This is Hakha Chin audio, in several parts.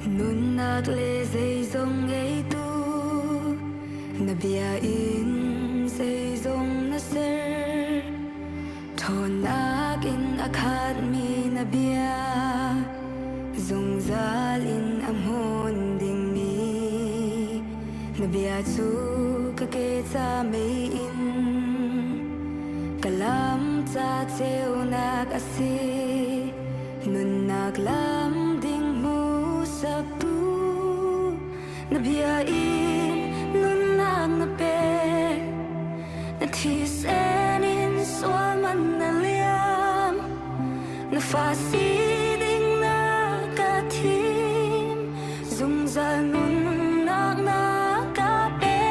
Nunnak le zeizong ngeitu na bia in zeizong na ser. Ṭhawnnak in a khatmi na bia zungzal in a hmun dingmi na bia cu ka ke ca mei in ka lam ca ceunak a si. Nunnak lam ding hmuhsaktu na bia in nunnak na pek. Na thisen in sual man na liam. Na fa si ding na ka thim. Zungzal nunnak na ka pek.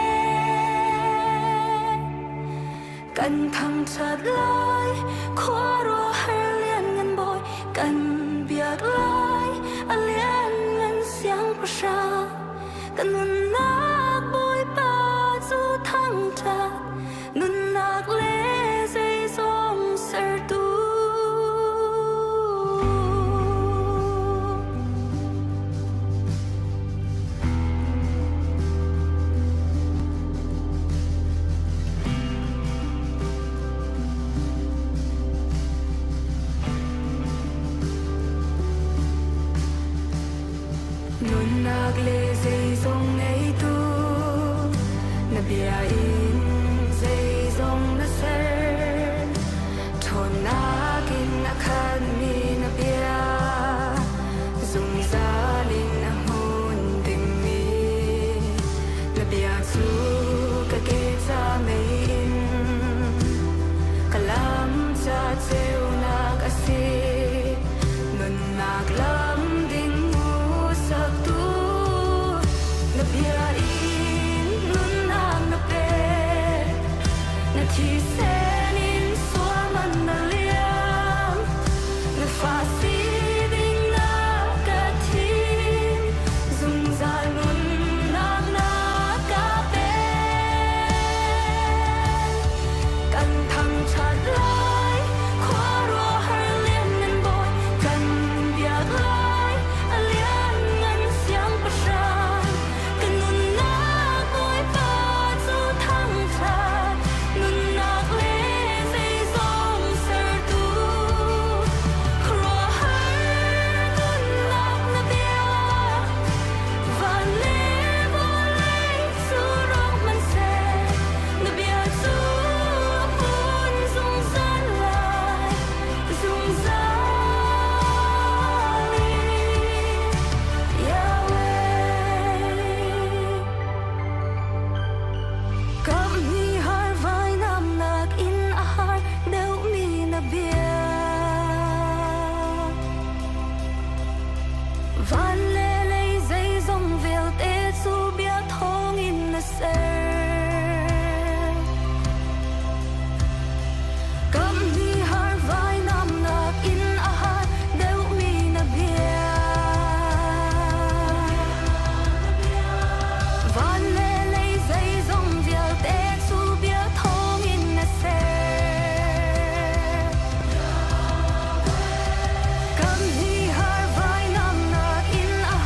Kan thangṭhat lai, khuaruahhar lianngan bawi, kan biak lai, a lianngan siangpahrang. Ka nunnak Bawipa cu thangṭhat, nunnak le zeizong sertu. Nunnak le zeizong ngeitu na bia in zeizong na ser. Ṭhawnnak in a khatmi na bia zungzal in a hmun dingmi na bia cu ka ke ca mei in ka lam ca ceunak a si. Nunnak lam ding hmuhsaktu na bia in nunnak na pek. Na thisen in sual man na liam. Na fa si ding na ka thim. Zungzal nunnak na ka pek. Kan thangṭhat lai, khuaruahhar lianngan bawi, kan biak lai, a lianngan siangpahrang. Ka nunnak Bawipa cu thangṭhat, nunnak le zeizong sertu. Khuaruahhar nunnak na bia, van le vawlei cu rawk hmanhseh, na bia cu a hmun zungzal lai, zungzal in. Yahweh. Kamhni har vainamnak in a har deuhmi na bia. Van le lei zeizong vialte cu bia thawngin na ser. Kamhni har vainamnak in a har deuhmi na bia. Van le lei zeizong vialte cu bia thawngin na ser. Kamhni har vainamnak in a.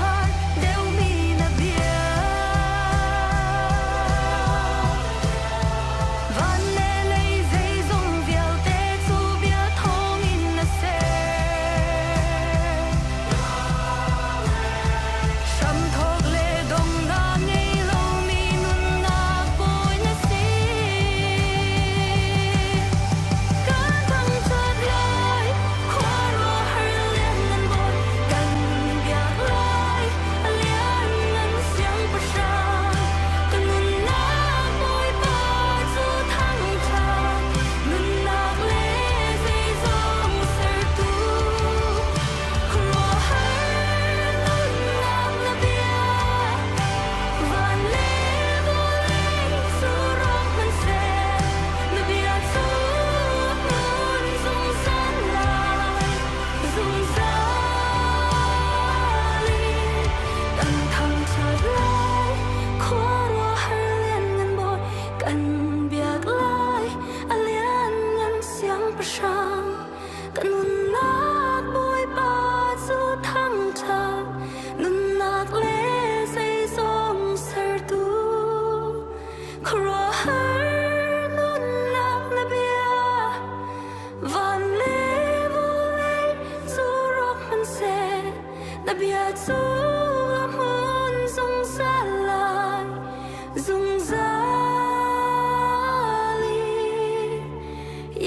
Na bia cu a hmun zungzal lai, zungzal in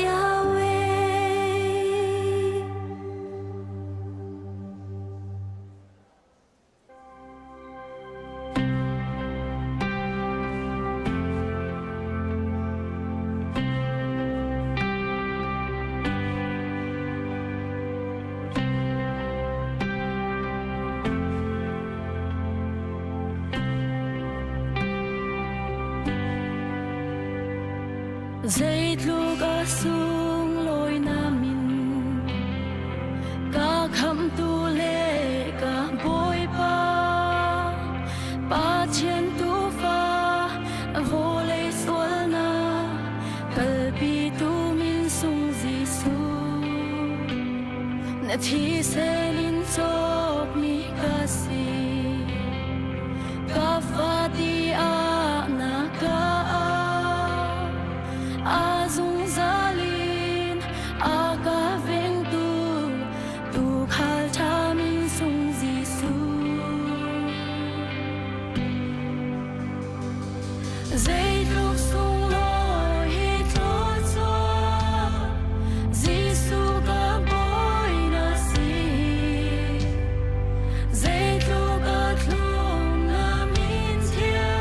Yahweh. Zeitluk a sunglawi na min Ka khamhtu le ka Bawipa, Pathian Tuufa, vawlei sualnak kalpitu min sung Jesuh. Na thisen in cawkmi ka si, ka fa tiah na ka auh. A zungzal in a ka vengtu tuukhal ṭha min sung Jesuh. Zeitluk sunglawi hi thluachuah Jesuh ka Bawi na si. Zeitluk a thlum na min thiang.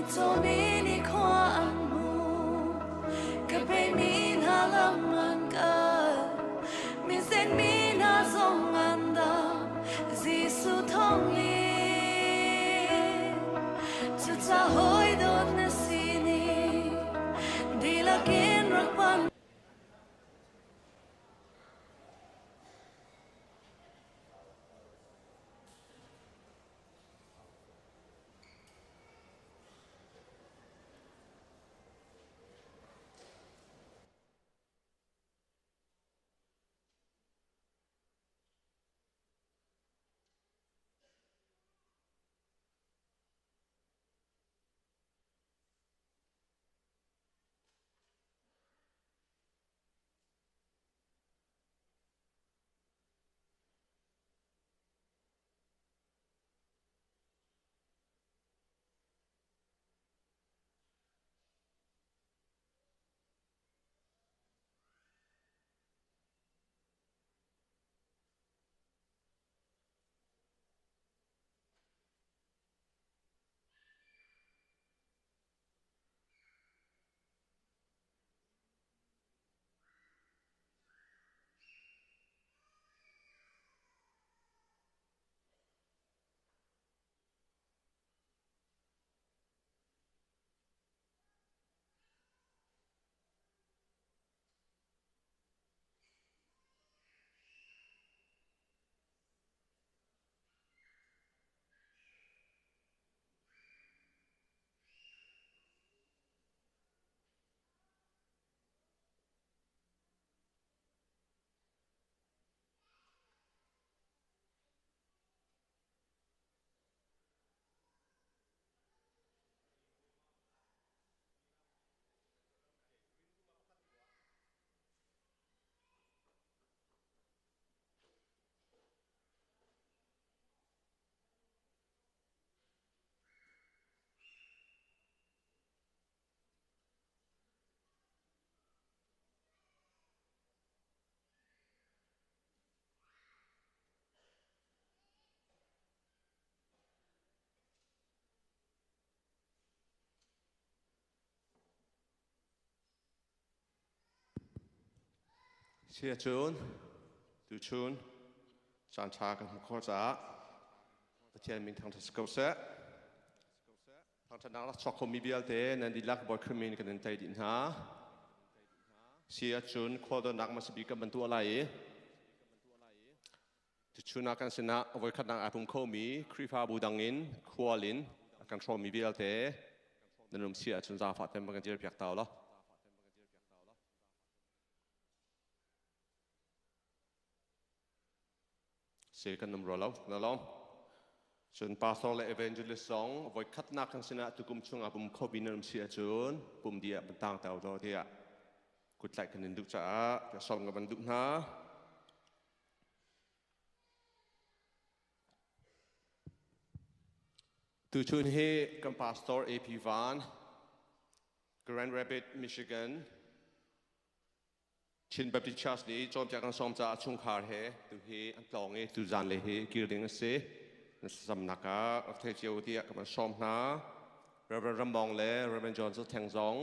Mitcaw mi nih khua an hmu, ka peimi hna lam an kal, minsen mi hna zong an dam, Jesuh thawngin. Cucaah hawi dawt na si ni, dihlak in rak pan. Sia cun tuchun caan ṭha kan hmuh khawh caah Pathian min thangṭhat si ko seh. Thangṭhatnak rak chuak khomi vialte nan dihlak Bawi Khrih min kan in tei dih hna. Si ahcun khualdonnak hmasa bik kan van tuah lai i tuchun ah kan sinah voikhatnak aa pum khomi Khrihfabu dang in khual in a kan hrawmmi vialte nan um si ahcun zaangfah tein van kan dirpiak ta law. Si kan um rua lo, na lawm. Cun pastor le evangelist zong voikhatnak kan sinah tukum chung ah pum kho bi nan um si ahcun pum dih ah ban tang tau do tiah kuttlaih kan in duh caah ka sawm ka van duh hna. Tuchun hi kan pastor AP Van, Grand Rapids, Michigan, Chin Baptist Church nih cawnpiak kan sawm caah chungkhar he tu hi an tlawng i tuzan le hi kir ding a si. Na thlacamnak ah rak thei cio tiah ka van sawm hna. Reverend Rambong le Reverend John Theng zong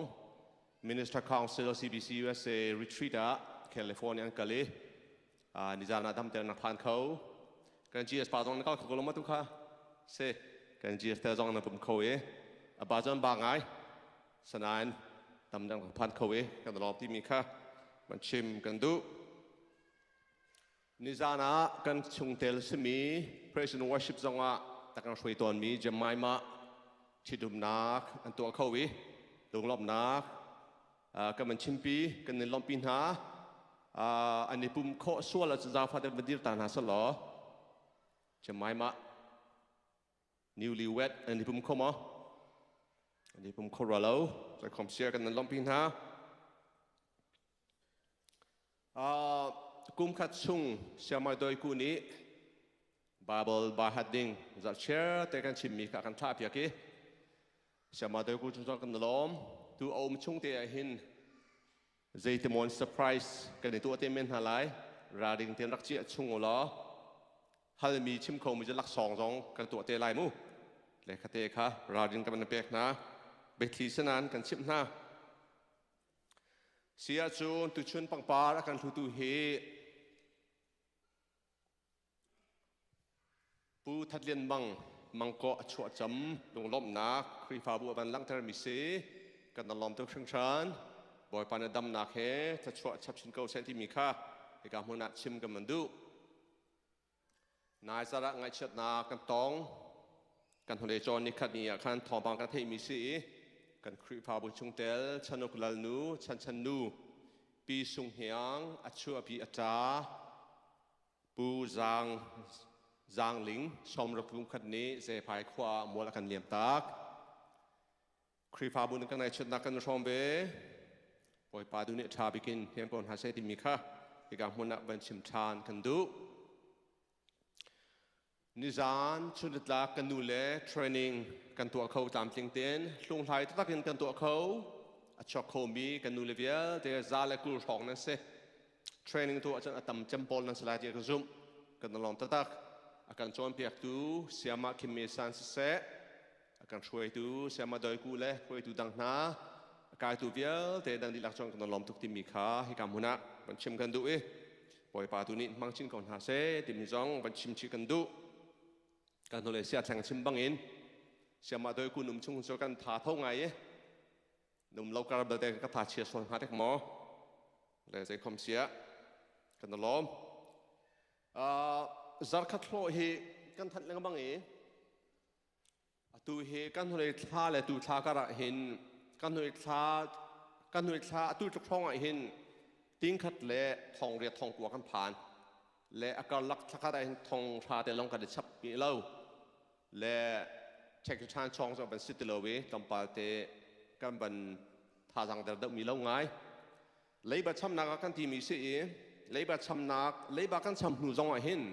Minister Council CBC USA retreat ah California an kal i nizan ah damter na phan kho. Kan GS pa zong na kal kho ko lo ma tu kha? Si. Kan GS te zong na pum kho i a pa cun ba ngai. Sanain tam dang phan kho i kan lawm timi kha kan chim kan duh. Nizan ah kan chungtel simi praise and worship zongah tak kan hruai tawnmi Jemima ṭhitumnak an tuah kho i lunglawmhnak kan man chimpi kan in lawmhpi hna. An i pum khawh sual ahcun zaangfah te va dir ta hna selaw Jemima newlywed an i pum kho maw? An i pum kho rua lo. Zeikhom sia kan nan lawmhpi hna. Kum khat chung siamai doi ku nih Bible by hat ding zarhchiar te kan chimmi kha kan thlah piak i siamai doi ku chung kan lawm tu a um chung te ah hin zeitimon surprise kan i tuah te men hna lai ralring ten rak chiah chung u law halmi chim khomi cu laksawng zong kan tuah te lai mu le khate kha ralring kan pek hna. Biathli sanan kan chimh hna. Si ahcun tuchun pangpar a kan hlutu hi Pu That Lian Mang Mangkaw a chuah cam lunglawmhnak Khrihfabu a van langhtermi si. Kan lawm tuk hringhran. Bawipa na damnak he thluachuah chap chin ko seh timi kha hika hmun ah chim kan van duh. Nai zarah ngaihchiatnak kan tong. Kan hnulei cawn nikhat ni ah khan thawngpang kan theihmi si i kan Khrihfabu chungtel Chanuk Lalnu Chanchan Nu Pi Sung Hniang a chuahpi a ṭa Pu Zang Zang Ling sawmruk kum khat nih Zephai khua ah mual a kan liam tak. Khrihfabu nih kan ngaihchiatnak kan hrawm ve. Bawipa du nih ṭha bikin hnem ko hna seh timi kha hika hmun ah van chim ṭhan kan duh. Nizan chunritlak kan nu le training kan tuah kho tlamtling tein hlunghlai taktak in kan tuah kho. A chuak khomi kan nu le vialte za le 20 hrawng nan si. Training tu ahcun a tam cem pawl nan si lai ti ka zumh. Kan lawm taktak. A kan cawnpiaktu Siama Kim Me San siseh, a kan hruaitu Siama Doi Ku le hruaitu dang hna, a kaitu vialte dang dihlak cun kan lawm tuk timi kha hika hmun ah van chim kan duh i Bawipa tu nih hmang chin ko hna seh timi zong van chim chih kan duh. Kan hnulei sia thleng chim bangin Siama Doi Ku num chung cu kan tha tho ngai i num lo kar belte ka tha chia sual hnga tek maw le zei khom sia kan lawm. Zarkhat hlawh hi kan thanh lengmang i atu hi kan hnulei thla le tu thla kar ah hin kan hnulei thla kan hnulei thla atu tluk hrawng ah hin tingkhat le thong riat thong kua kan phan le a karlak thlakhat ah hin thong hra te long kan i chap mi lo le check ṭhan chawng zong ban si ti lo i tlawmpal te kan ban thazang der deuh mi lo ngai. Leiba chamnak ah kan timi si i leiba chamnak leiba kan cham hnu zong ah hin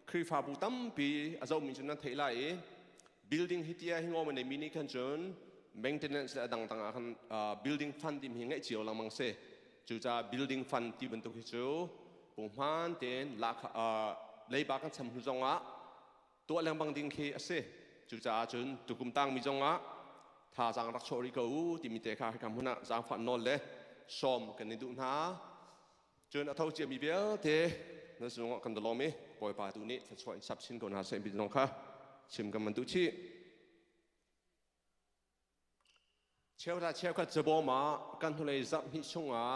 Khrihfabu tampi a zohmi cu nan theih lai i building hi tia hi ngom nei mi nih khan cun maintenance le a dangdang ah khan building fund timi hi ngeih cio lengmang si. Cucaah building fund ti bantuk hi cu punghman tein leiba kan cham hnu zong ah tuah lengmang ding khi a si. Cucaah cun tukum tangmi zongah thazaang rak chuah rih ko u timi te kha hika hmun ah zaangfah nawl le sawm kan i duh hna. Cun a tho ciami vialte nan sungah kan lawm i Bawipa tu nih thluachuah in sap chin ko hna seh zong kha chim kan van duh chih. Cheuhra cheukhat cabawm ah kan hnulei zarh hnih chungah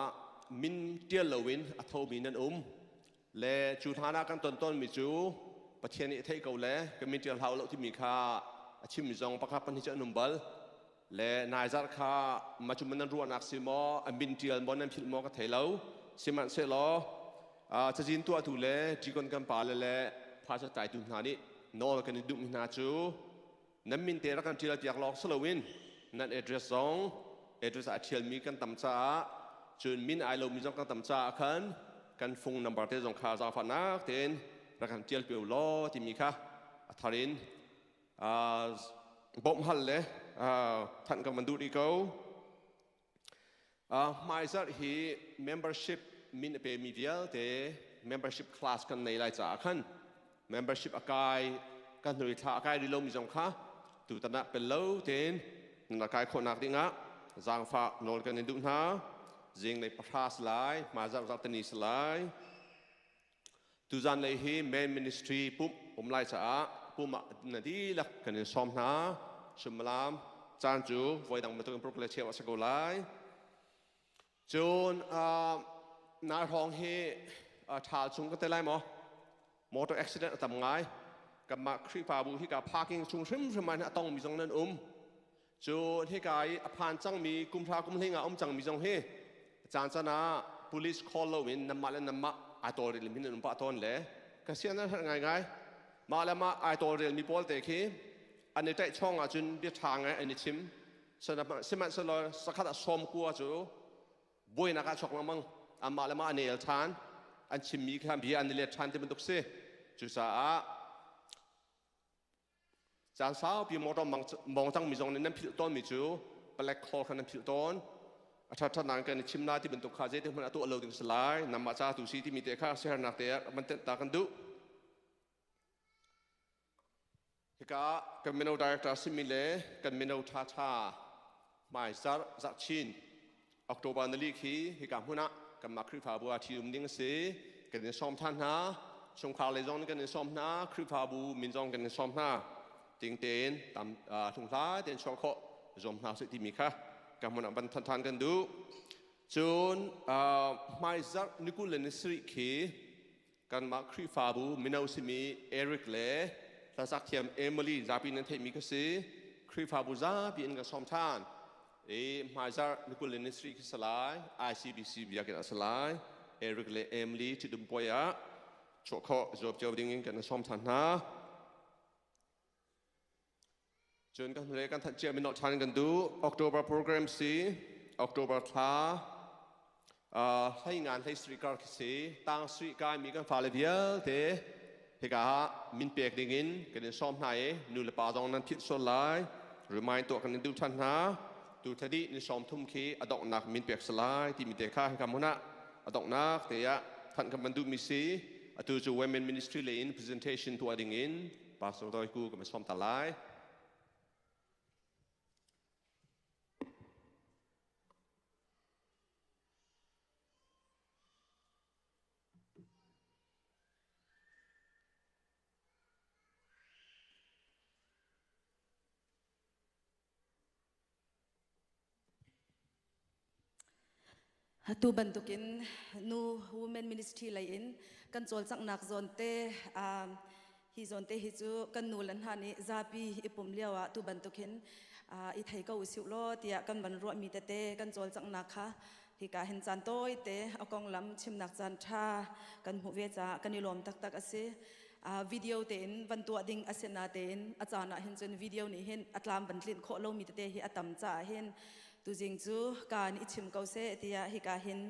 min ṭial loin a thomi nan um le cu hlan ah kan ton tawnmi cu Pathian nih a theih ko le ka min ṭial hau lo timi kha a chimmi zong pakhat pahnih cu an um bal le nai zarh kha mah cu nan ruahnak si maw, a min ṭial maw nan philh maw ka thei lo. Sihmanhsehlaw cazin tuahtu le ṭikon kan pale le phaisa tlaitu hna nih nawl kan i duhmi hna cu nan min te rak kan ṭial piak lawng si loin nan address zong, address ah ṭhialmi kan tam caah, cun min ai lomi zong kan tam caah khan kan phone number te zong kha zaangfahnak tein rak kan ṭial piak law timi kha a thar in bawmh hal le thanh kan van duh rih ko. Hmaizarh hi membership min a pemi vialte membership class kan nei lai caah khan membership a kai kan hnuri thla a kai rih lomi zong kha tutan ah pel lo tein nan kai khawhnak dingah zaangfah nawl kan in duh hna. Zinglei 10 si lai, hmaizarh zarhteni si lai. Tuzan lei hi main ministry pumh um lai caah pum ah na dihlak kan in sawm hna. Suimilam caan cu voidang bantuk in pruk le cheu a si ko lai. Cun nai hrawng hi ṭhal chung ka te lai maw? Motor accident a tam ngai. Kanmah Khrihfabu hi ka parking chung hrimhrim ah a tongmi zong nan um. Cun hika i a phan cangmi kumhra kumhling ah um cangmi zong hi caan caan ah police call loin nanmah le nanmah ai tawlrel mi nan um pah tawn le ka sian an herh ngaingai. Mah le mah ai tawlrel mi pawl te khi an i ṭaihchawng ahcun bia ṭha ngai an i chim. Sihmanhsehlaw sakhat ah 90 cu buainak ah chuak lengmang, anmah le mah an i el ṭhan, an chimmi kha bia an i let ṭhan ti bantuk si. Cucaah caan saupi motor mong cangmi zong nih nan philh tawnmi cu palek call kha nan philh tawn. A ṭhat nain kan i chim na ti bantuk kha zeitik hmanh a tuah lo ding si lai, nangmah ca tu si timi te kha siaherhnak te ah van tenh ta kan duh. Hika kan mino director simi le kan mino ṭhaṭha Hmaizarh zarhchin October nali khi hika hmun ah kanmah Khrihfabu ah ṭhitum ding a si. Kan in sawm ṭhan hna. Chungkhar lei zong kan in sawm hna. Khrihfabu min zong kan in sawm hna. Ting tein tam hlunghlai tein chuah khawh zuam hna usih timi kha ka hmun ah van than ṭhan kan duh. Cun hmaizarh ni 20 le ni sarih khi kanmah Khrihfabu mino simi Eric le hlasak thiam Emily zapi nan theihmi ka si. Khrihfabu zapi in ka sawm ṭhan. I hmaizarh ni 20 le ni sarih khi si lai. ICBC biakinn ah si lai. Eric le Emily ṭhitum puai ah chuah khawh zuam cio ding in kan sawm ṭhan hna. Cun kan hnulei kan thanh cia mi nolh ṭhan kan duh. October program si October thla hlei ngan hlei sarih kar khi si. Tang sarih kai mi kan fale vialte hika ah min pek ding in kan in sawm hna i nu le pa zong nan philh sual lai. Remind tuah kan in duh ṭhan hna. Tu thla dih ni 30 khi a donghnak min pek si lai timi te kha hika hmun ah a donghnak te ah thanh kan van duh mi si. Atu cu Women Ministry lei in presentation tuah ding in Pastor Doi Ku kan sawm ta lai. Atu bantukin nu women ministry lei in kan cawlcanghnak zawn te hi zawn te hi cu kan nu le hna nih zapi i pum lio ah tu bantukin i thei ko usih law tiah kan van ruahmi tete kan cawlcanghnak kha hika hin caan tawi te a konglam chimnak caan ṭha kan hmuh ve caah kan i lawm taktak a si. Video tein van tuah ding a si na tein a caan ah hin cun video nih hin a tlam van tlinh khawh lomi tete hi a tam caah hin tuzing cu kaan i chim ko seh tiah hika hin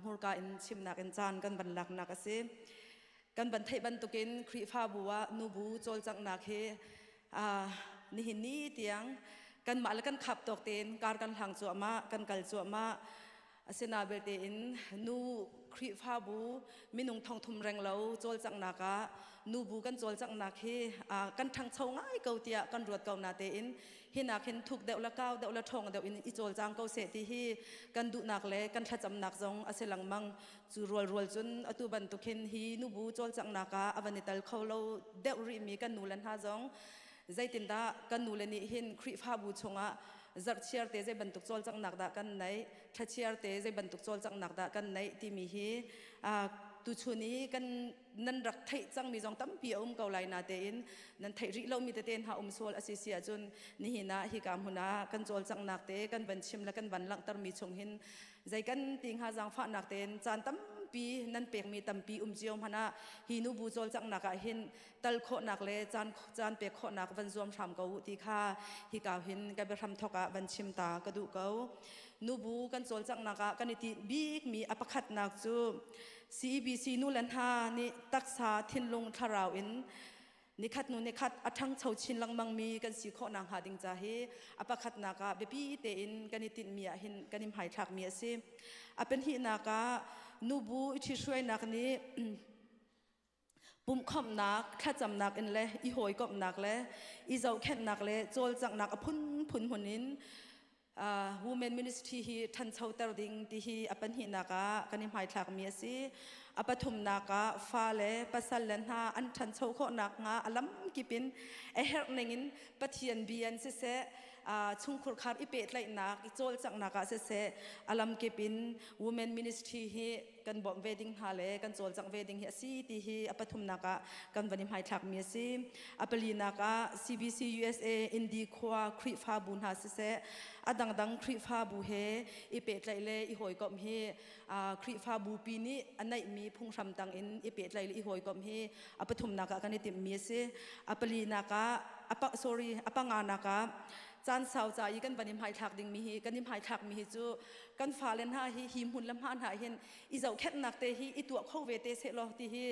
hmurka in chimnak in caan kan van laknak a si. Kan van theih bantukin Khrihfabu ah nubu cawlcanghnak hi nihin ni tiang kanmah le kan khap tawk tein kar kan hlang cuahmah, kan kal cuahmah. Asina belte in nu Khrihfabu minung thongthum reng lo cawlcanghnak ah nubu kan cawlcanghnak hi kan ṭhangcho ngai ko tiah kan ruat ko na tein hinak hin thuk deuh le kau deuh le ṭhawng deuh in i cawlcang ko seh ti hi kan duhnak le kan thlacamnak zong a si lengmang. Cu rualrual cun atu bantuk hin hi nubu cawlcanghnak ah a van i tel kho lo deuh rihmi kan nu le hna zong zeitindah kan nu le nih hin Khrihfabu chungah zarhchiar te zei bantuk cawlcanghnak dah kan neih, thlachiar te zei bantuk cawlcanghnak dah kan neih timi hi tuchun i kan nan rak theih cangmi zong tampi a um ko lai na tein nan theih rih lomi tete hna um sual a si si ahcun nihin ah hika hmun ah kan cawlcanghnak te kan van chim le kan van langhtermi chung hin zei kan ti hnga zaangfahnak tein caan tampi nan pekmi tampi um cio hmanh ah hi nubu cawlcanghnak ah hin tal khawhnak le caan caan pek khawhnak van zuam hram ko u ti kha hika hin ka biahram thok ah van chim ta ka duh ko. Nubu kan cawlcanghnak ah kan i tinh bikmi a pakhatnak cu CEBC nu le hna nih taksa thinlung thlarau in nikhat nu nikhat a ṭhangcho chin lengmangmi kan si khawh nakhnga ding ca hi a pakhatnak ah biapi tein kan i tinhmi ah hin kan i hmaithlakmi a si. A pahnihnak ah nubu i ṭhithruainak nih pumhkhawmhnak, thlacamnak in le i hawikomhnak le i zohkhenhnak le cawlcanghnak a phunphun hmun in Women Ministry hi ṭhanchoter ding ti hi a pahnihnak ah kan i hmaithlakmi a si. A pathumnak ah fa le pasal le hna an ṭhancho khawh nakhnga a lamkip in a herh ning in Pathian bia in siseh, chungkhur khar i pehtlaihnak, i cawlcanghnak ah siseh, a lamkip in Women Ministry hi kan bawmh ve ding hna le kan cawlcangh ve ding hi a si ti hi a pathumnak ah kan van i hmaithlakmi a si. A palinak ah CBC USA Indi khua Khrihfabu hna siseh, a dangdang Khrihfabu he i pehtlaih le i hawikomh hi Khrihfabu pi nih a neihmi phunghram tang in i pehtlaih le i hawikomh hi a pathumnak ah kan i timhmi a si. A palinak ah sorry a panganak ah caan sau ca i kan van i hmaithlak dingmi hi kan i hmaithlakmi hi cu kan fale hna hi hi hmun le hma hna hin i zohkhenhnak te hi i tuah kho ve te seh law ti hi.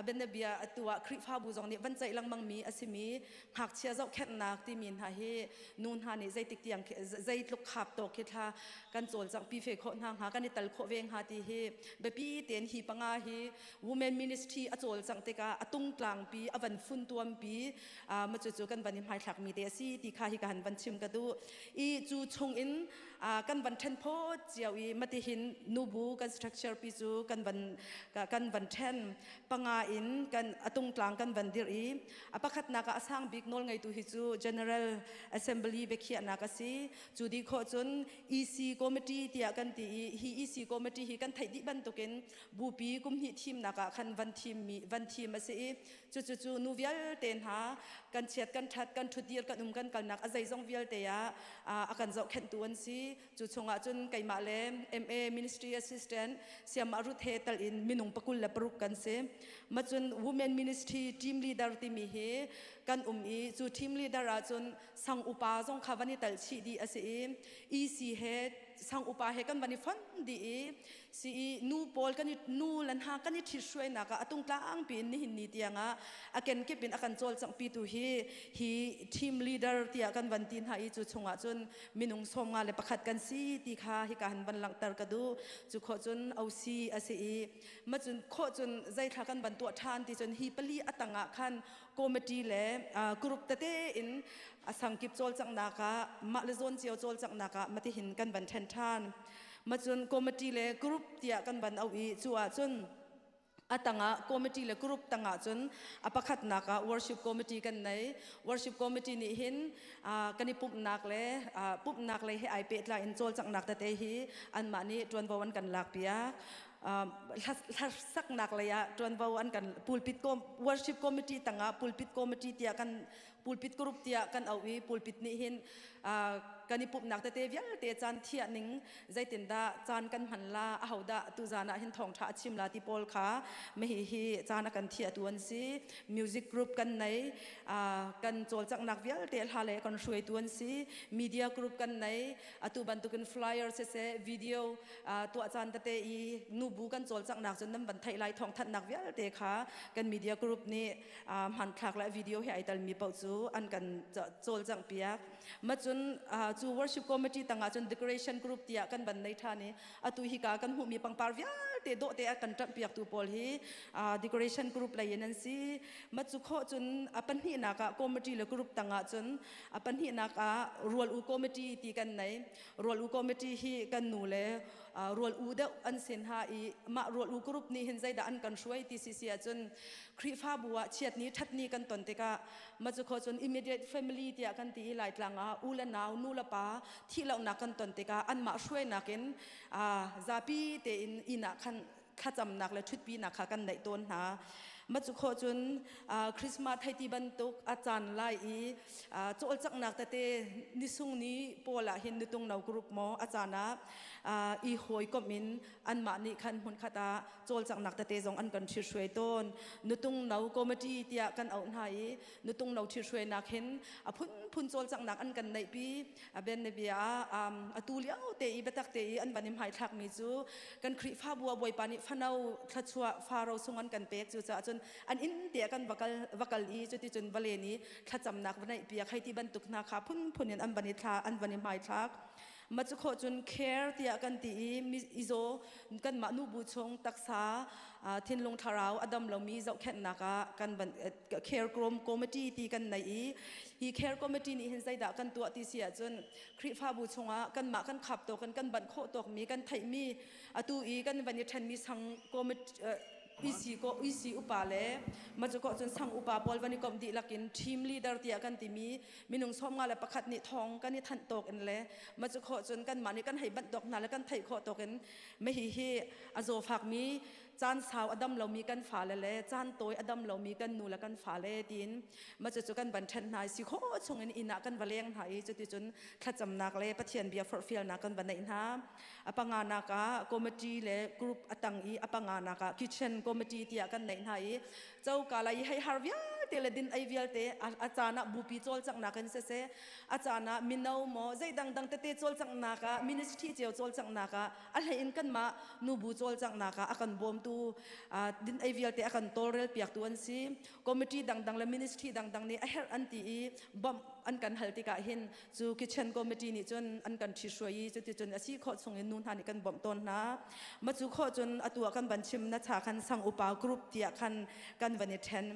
Bianabia atu ah Khrihfabu zong nih van ceih lengmang mi a simi ngakchia zohkhenhnak timi hna hi nu hna nih zeitik tiang zeitluk khap tawk khi thla kan cawlcangh pi fe khawh hna hnga, kan i tal khawh ve hnga ti hi biapi tein hi panga hi women ministry a cawlcangh tikah a tungtlangpi a van funtuampi ma cu cu kan van i hmaithlak mi te a si ti kha hi ka han van chim ka duh i cu chung in kan van then phawt cio i matihin nubu kan structure pi cu kan van then panga in kan atungtlang kan van dir i a pakhatnak ah a sang bik nawl ngeitu hi cu General Assembly biakhiahnak a si. Cu di khawh cun EC committee tiah kan ti i hi EC committee hi kan theih dih bantukin bupi kum hnih thimnak ah khan van thim mi van thim a si i cu cu nu vialte hna kan chiat kan that, kan thutdir, kan um kan kalnak a zeizong vialte ah a kan zohkhenhtu an si. Cu chungah cun keimah le MA, ministry assistant Siamah Ruth he tal in minung 26 kan si. Macun women ministry team leader timi hi kan um i cu team leader ah cun sang upa zong kha van i tal chih dih a si i EC he sang upa he kan van i fon dih i si i nu pawl kan i nu lan ha kan i ṭhit hruainak ah a tungtlang piin nihin ni tiangah a kenkip in a kan cawlcangh pitu hi hi team leader tiah kan van ti hna i cu chungah cun minung 51 kan si ti kha hika han van langhter ka duh. Cu khawh cun OC a si i macun khawh cun zeithla kan van tuah ṭhan ti cun hi pali a tangah khan committee le group tete in a sangkip cawlcanghnak ah mah le zawn cio cawlcanghnak ah matihin kan van ṭhen ṭhan. Macun committee le group tiah kan van auh i cu ah cun a tangah committee le group tangah cun a pakhatnak ah worship committee kan nei. Worship committee nih hin kan i pumhnak le pumhnak lei he ai pehtlai in cawlcanghnak tete hi anmah nih ṭuanvo an kan lak piak. Hlasaknak lei ah ṭuanvo an kan pulpit worship committee tangah pulpit committee tiah kan pulpit group tiah kan auh i pulpit nih hin kan i pumhnak tete vialte caan thiah ning, zeitindah caan kan hman la, ahodah tuzan ah hin thawngṭha a chim la ti pawl kha mihi hi caan a kan thiahtu an si. Music group kan nei, kan cawlcanghnak vialte hla le kan hruaitu an si. Media group kan nei, atu bantukin flyer siseh, video tuah caan tete i nubu kan cawlcanghnak cun nan van theih lai thawngthanhnak vialte kha kan media group nih hmanthlak le video he ai telmi paoh cu an kan cawlcangh piak. Macun cu worship committee tangah cun decoration group tiah kan van nei ṭhan i atu hika kan hmuhmi pangpar vialte dawh te a kan ṭamh piaktu pawl hi decoration group lei in an si. Macu khawh cun a pahnihnak ah committee le group tangah cun a pahnihnak ah rual u committee ti kan nei. Rual u committee hi kan nu le rual u deuh an sin ha i mah rual u group nih hin zeidah an kan hruai ti si si ahcun Khrihfabu ah chiatni thatni kan ton tikah macu kho cun immediate family tiah kan ti i Laitlang ah u le nau, nu le pa thihlohnak kan ton tikah anmah hruainak in zapi tein inn ah khan thlacamnak le ṭhutpinak kha kan neih tawn hna. Macu khawh cun Christmas theiti bantuk a caan lai i cawlcanghnak tete nisung ni pawl ah hin nutung no group maw a caan ah i hawikomh in anmah nih khan hmunkhat ah cawlcanghnak tete zong an kan ṭhithruai tawn. Nutung no committee tiah kan auh hna i nutung no ṭhithruainak hin a phunphun cawlcanghnak an kan neihpi. A ben na bia ah atu lio te i biatak te i an van i hmaithlakmi cu kan Khrihfabu ah Bawipa nih fano thluachuah faro sung an kan pek. Cucaah cun an inn te ah kan va kal i cuticun va len i thlacamnak va neih piak hei ti bantuk hna kha phunphun in an van i thla an van i hmaithlak. Ma cu khawh cun care tiah kan ti i izaw kanmah nubu chung taksa thinlung thlarau a dam lomi zohkhenhnak ah kan van care committee ti kan nei i hi care committee nih hin zeidah kan tuah ti si ahcun Khrihfabu chungah kanmah kan khap tawk in kan banh khawh tawkmi kan theihmi atu i kan van i ṭhenmi sang committee EC ko EC upa le macu ko cun sang upa pawl van i komh dihlak in team leader tiah kan timi minung 51 nih thong kan i thanh tawk in le macu khawh cun kanmah nih kan hei banh tawk hna le kan theih khawh tawk in mahi hi a zawfakmi, caan sau a dam lomi kan fale le caan tawi a dam lomi kan nu le kan fale tiin macu cu kan van ṭhen hna i si khawh chungin inn ah kan va leng hna i cuticun thlacamnak le Pathian bia forhfialnak kan va neih hna. A panganak ah committee le group a tang i a panganak ah kitchen committee tiah kan neih hna i coka lai i hei har vialte. vialte le din ei vialte a caan ah bupi cawlcanghnak in siseh, a caan ah mino maw zei dangdang tete cawlcanghnak ah, ministry cio cawlcanghnak ah, a hlei in kanmah nubu cawlcanghnak ah a kan bawmtu, din ei vialte a kan tawlrel piaktu an si. Committee dangdang le ministry dangdang nih a herh an ti i bawmh an kan hal tikah hin cu kitchen committee nih cun an kan ṭhihruai i cuticun a si khawh chung in nu hna nih kan bawmh tawn hna. Ma cu khawh cun atu ah kan van chim na cha khan sang upa group tiah khan kan van i ṭhen.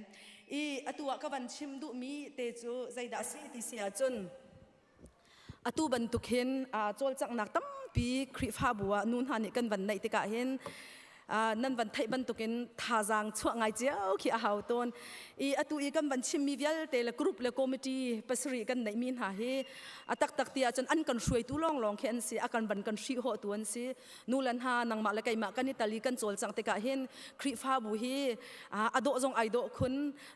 I atu ah ka van chim duhmi te cu zeidah a si ti si ahcun atu bantuk hin cawlcanghnak tampi Khrihfabu ah nu hna nih kan van neih tikah hin nan van theih bantukin thazaang chuah ngai cio khi a hau tawn. I atu i kan van chimmi vialte le group le committee pasarih kan neihmi hna hi a taktak ti ahcun an kan hruaitu lawnglawng khi an si, a kan van kan hrihhawhtu an si. Nu le hna nangmah le keimah kan i tal i kan cawlcangh tikah hin Khrihfabu hi a dawh zong ai dawh khun.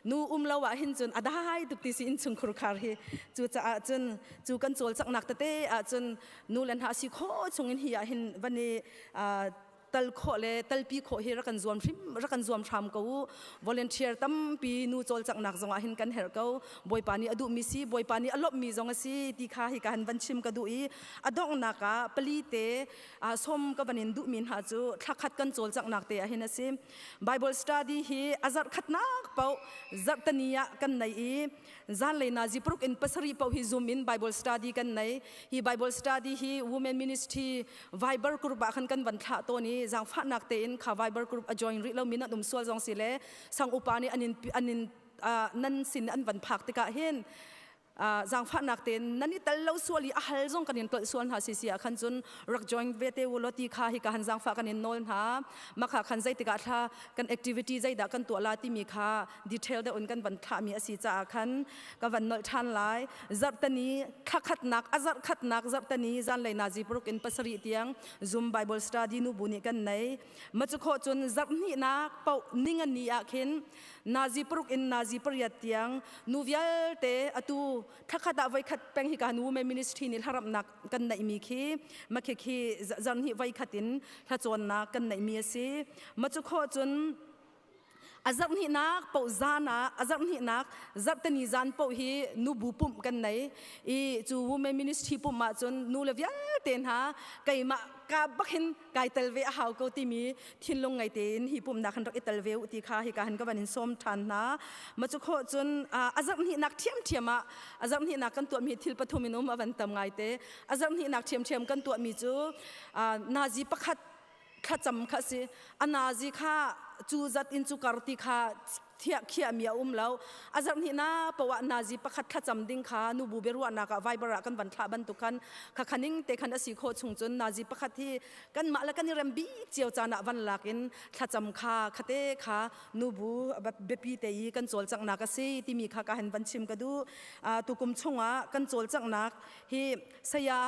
Nu um lo ah hin cun a dai tuk ti si innchungkhur khar hi. Cucaah cun cu kan cawlcanghnak tete ahcun nu le hna si khawh chungin hi ah hin van i tal khawh le talpi khawh hi rak kan zuam hrim rak kan zuam hram ko u. Volunteer tampi nu cawlcanghnak zong ah hin kan herh ko. Bawipa nih a duhmi si, Bawipa nih a lawmhmi zong a si ti kha hi ka han van chim ka duh i a donghnak ah pali te sawm ka van in duhmi hna cu thlakhat kan cawlcanghnak te ah hin a si. Bible study hi a zarh khatnak paoh zarhtani ah kan nei i zanlei nazi paruk in pasarih paoh hi Zoom in Bible study kan nei. Hi Bible study hi Women Ministry Viber group ah khan kan van thlah tawn i zaangfahnak tein kha Viber group a join rih lomi nan um sual zong si le sang upa nih an in nan sin an van phak tikah hin zaangfahnak tein nan i tel lo sual i a hal zong kan in tolh sual hna si si ah khan cun rak join ve te u law ti kha hi ka han zaangfah kan in nawl hna. Makha khan zeitikah thla kan activity zeidah kan tuah la timi kha detail deuh in kan van thlahmi a si caah khan ka van nolh ṭhan lai. Zarhtani thlakhatnak a zarhkhatnak zarhtani zanlei nazi paruk in pasarih tiang Zoom Bible study nubu nih kan nei. Ma cu khawh cun zarhhnihnak paoh ningani ah khin nazi paruk in nazi pariat tiang nu vialte atu thlakhat ah voikhat peng hi ka nu women ministry nih hlaramnak kan neihmi khi makhi khi zarhhnih voikhat in hlacawnnak kan neihmi a si. Ma cu khawh cun a zarhhnihnak paoh zan ah a zarhhnihnak zarhteni zan paoh hi nubu pumh kan nei i cu women ministry pumh ah cun nu le vialte hna keimah ka bak hin kai tel ve a hau ko timi thinlung ngei tein hi pumhnak han rak i tel ve u ti kha hika han ka van in sawm ṭhan hna. Ma cu khawh cun a zarhhnihnak ṭhiamṭhiam ah a zarhhnihnak kan tuahmi thil pathum in um a van tam ngai te. A zarhhnihnak ṭhiamṭhiam kan tuahmi cu nazi pakhat thlacam kha a si. A nazi kha cu zat in cu kar ti kha thiah khiahmi a um lo. A zarhhnihnak poah nazi pakhat thlacam ding kha nubu biaruahnak ah Viber ah kan van thlah bantuk khan kha khaning te khan a si khawh chung cun nazi pakhat hi kanmah le kan i rem bik cio caan ah van lak in thlacam kha khate kha nubu biapi te i kan cawlcanghnak a si timi kha ka han van chim ka duh. Tukum chungah kan cawlcanghnak hi saya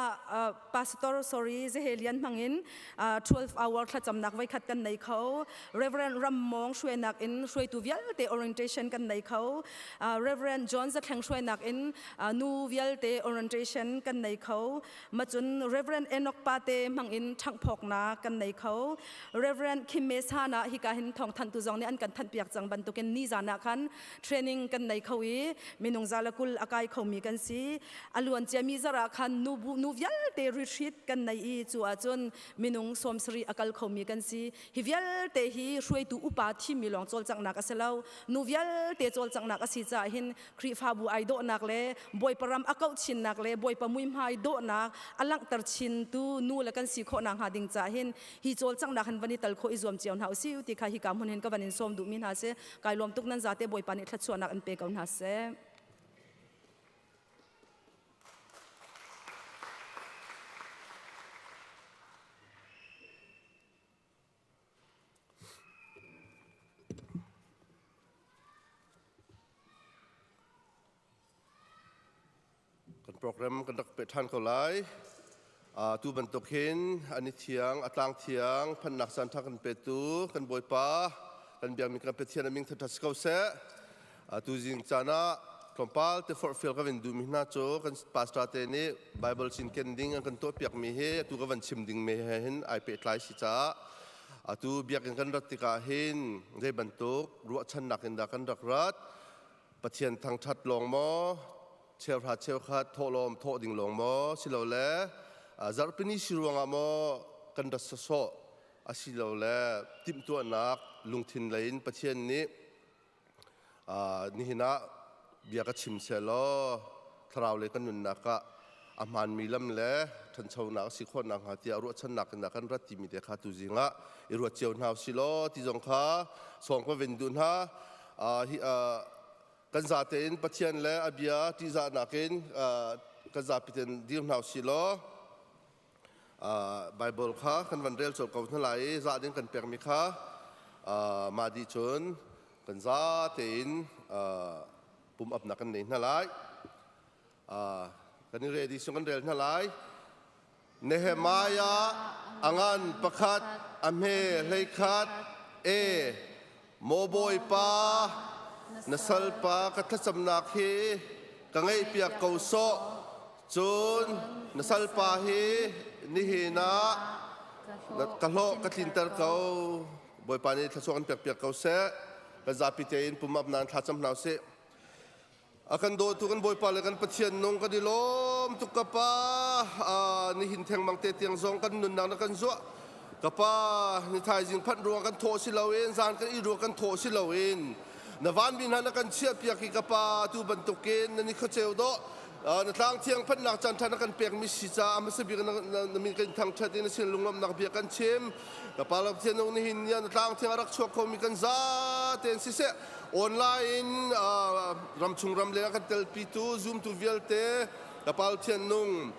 pastor sorry Zehelian hmangin 12 hour thlacamnak voikhat kan nei kho. Reverend Rammong hruainak in hruaitu vialte orientation kan nei kho. Reverend John Zathleng hruainak in nu vialte orientation kan nei kho. Macun Reverend Enoch Pate hmangin ṭhanghphawknak kan nei kho. Reverend Kim Mesa na hika hin thawngthanhtu zong nih an kan thanhpiak cang bantukin ni zan ah khan training kan nei kho i minung zala kul a kai khomi kan si. A luan ciami zarh ah khan nu nu vialte retreat kan nei i cu ahcun minung 70 a kal khomi kan si. Hi vialte hi hruaitu upa thimmi lawng cawlcanghnak a si lo. Nu vialte cawlcanghnak a si caah hin Khrihfabu ai dawhnak le Bawipa ram a kauh chinnak le Bawipa muihmai dawhnak a langhter chintu nu le kan si khawh nakhnga ding caah hin hi cawlcanghnak han van i tal khawh i zuam cio hna usih ti kha hika hmun hin ka van in sawm duhmi hna si. Kai lawm tuk, nan zate Bawipa nih thluachuahnak in pe ko hna seh. Kan program kan rak peh ṭhan ko lai. Tu bantuk hin an i thiang, a tlang thiang, phannak caan ṭha kan petu kan Bawipa, kan biakmi kan Pathian a min thangṭhat si ko seh. Tu zing caan ah tlawmpal te forhfial ka van duhmi hna cu kan pastor te nih Bible cinken ding an kan tuahpiakmi hi atu ka van chim ding me he hin ai pehtlai si caah atu biakinn kan rat tikah hin zei bantuk ruahchannak in dah kan rak rat. Pathian thangṭhat lawng maw cheuhra cheukhat thawhlawm thawh ding lawng maw silole zarhpini si ruangah maw kan rat sawsawh asilole timhtuahnak lungthin lei in Pathian nih nihin ah bia ka chim sehlaw thlarau lei kan nunnak ah a hmaanmi lam le ṭhanchonak a si khawh nakhnga tiah ruahchannak in kan rat timi te kha tuzing ah i ruat cio hna usih law ti zong kha sawng ka vin duh hna. Hi kan zate in Pathian le a bia ṭihzahnak in kan zapi tein dir hna usih law Bible kha kan van rel colh ko hna lai i zah ding kan pekmi kha mah dih cun kan za tein pum apnak kan nei hna lai. Kan i ready sung kan rel hna lai. Nehemiah a ngan pakhat a hme 11 e Maw Bawipa na salpa ka thlacamnak hi ka ngaihpiak ko sawh cun na salpa hi nihin ah ka hlawh ka tlinter ko Bawipa nih thluachuah kan pekpiak ko seh kan zapi tein pumap nan thlacam hna usih A kan dawtu kan Bawipa le kan Pathian nung kan i lawm tuk ka pa. Nihin thengmang te tiang zong kan nunnak na kan zuah. Ka pa, ni thaizing phanh ruang kan thawh si loin, zan kan i ruang kan thawh si loin, na vanmi hna na kan chiah piak i ka pa tu bantukin na ni khuaceu dawh na tlang thiang phanhnak caan ṭha na kan pekmi si caah hmasa bik na min kan thangṭhat i na sin lunglawmhnak bia kan chim. Ka pa Pathian nung nihin ni ah na tlang thiang a rak chuak khomi kan za tein siseh online in ramchung ramleng a kan telpitu zumtu vialte ka pa Pathian nung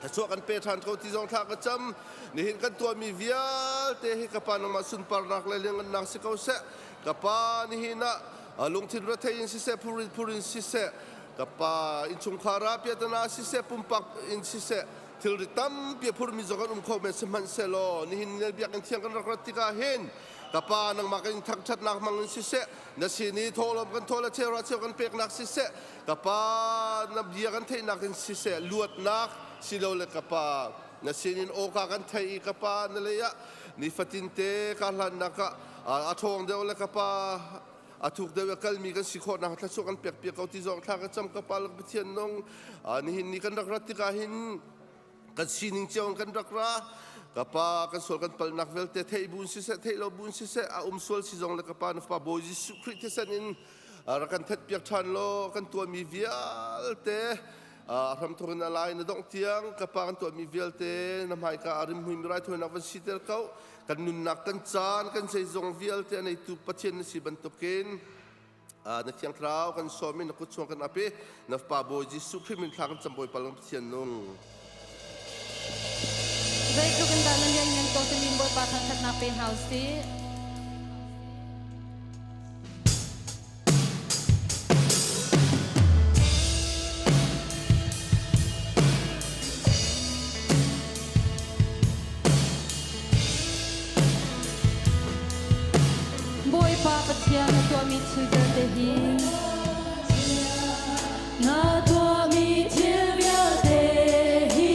thluachuah kan pe ṭhan ko ti zong thla ka cam nihin kan tuahmi vialte hi ka pa nangmah sunparnak le liangngannak si ko seh ka pa nihin ah lungthin rethei in siseh phurin phurin siseh ka pa innchungkhar ah piatana siseh pumpak in siseh thilri tampi a phurmi zong kan um kho men sihmanhsehlaw nihin ni biakinn thiang kan rak rat tikah hin ka pa nangmah kan in thangṭhatnak hmang in siseh na sin i thawhlawm kan thawl a cheu a cheu kan peknak siseh ka pa na bia kan theihnak in siseh luatnak silole ka pa na sinin awka kan theih i ka pa na lei ah nifatin te ka hlannak ah a ṭhawng deuh le ka pa a thuk deuh a kalmi kan si khawh nak thluachuah kan pek piak ko ti zong thla ka cam ka pa le Pathian nung nihin ni kan rak rat tikah hin kan sining cio in kan rak ra ka pa kan sual kan palnak vialte theih buin siseh theih lo buin siseh a um sual si zong le ka pa na fapa Bawi Jesuh Khrih thisen in rak kan thet piak ṭhan law kan tuahmi vialte a hramthawk in a lai na dongh tiang ka pa kan tuahmi vialte na hmaika a rimhmui mi raithawinak van siter ko kan nunnak kan caan kan zeizong vialte a neitu Pathian na si bantukin na Thiang Thlarau kan sawm i na kut chung kan ap i na Fapa Bawi Jesuh Khrih min thla kan cam Bawipa lang Pathian nung. Zeitluk in dah na lianngan ko timi Bawipa thangṭhatnak pe hna u sih. Bawipa Pathian na tuahmi thil vialte hi na tuahmi thil vialte hi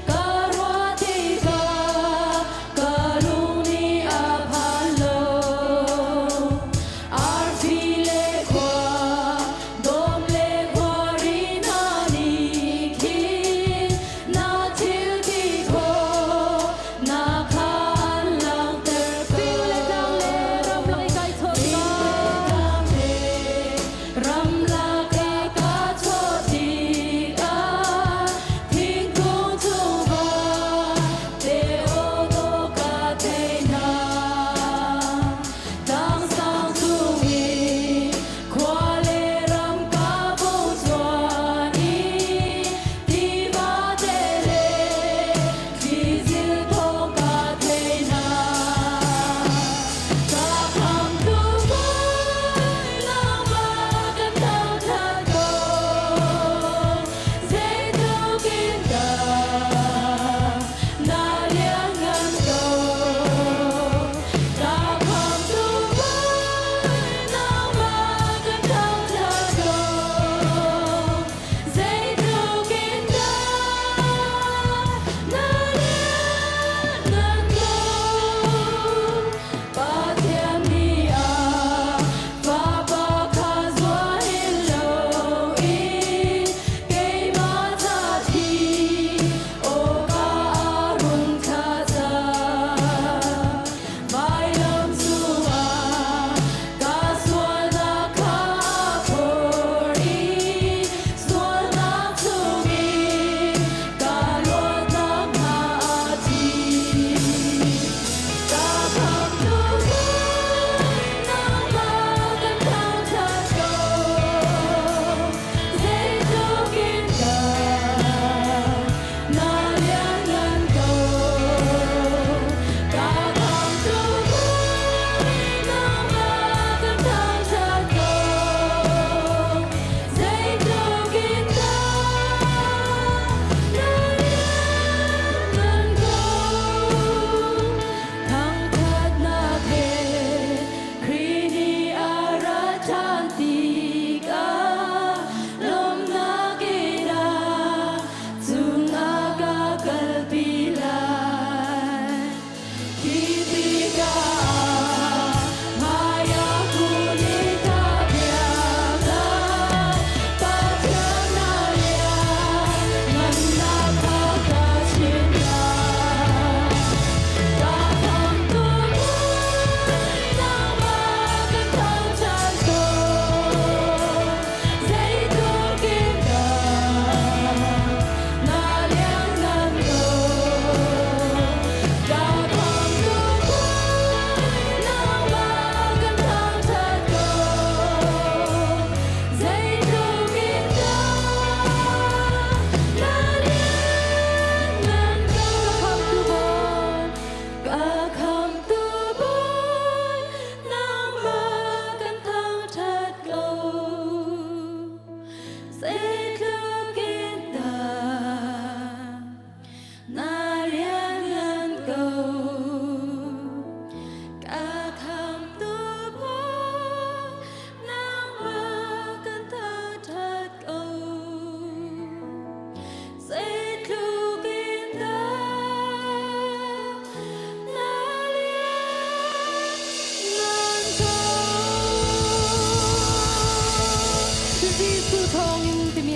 ka ruah tikah ka lung nih a phan lo. Arfi le khua, dawm le khuari hna nih khin na thil ti khawh na kha an langhter ko. Fing le tlang le ramlak i kai chawt tikah.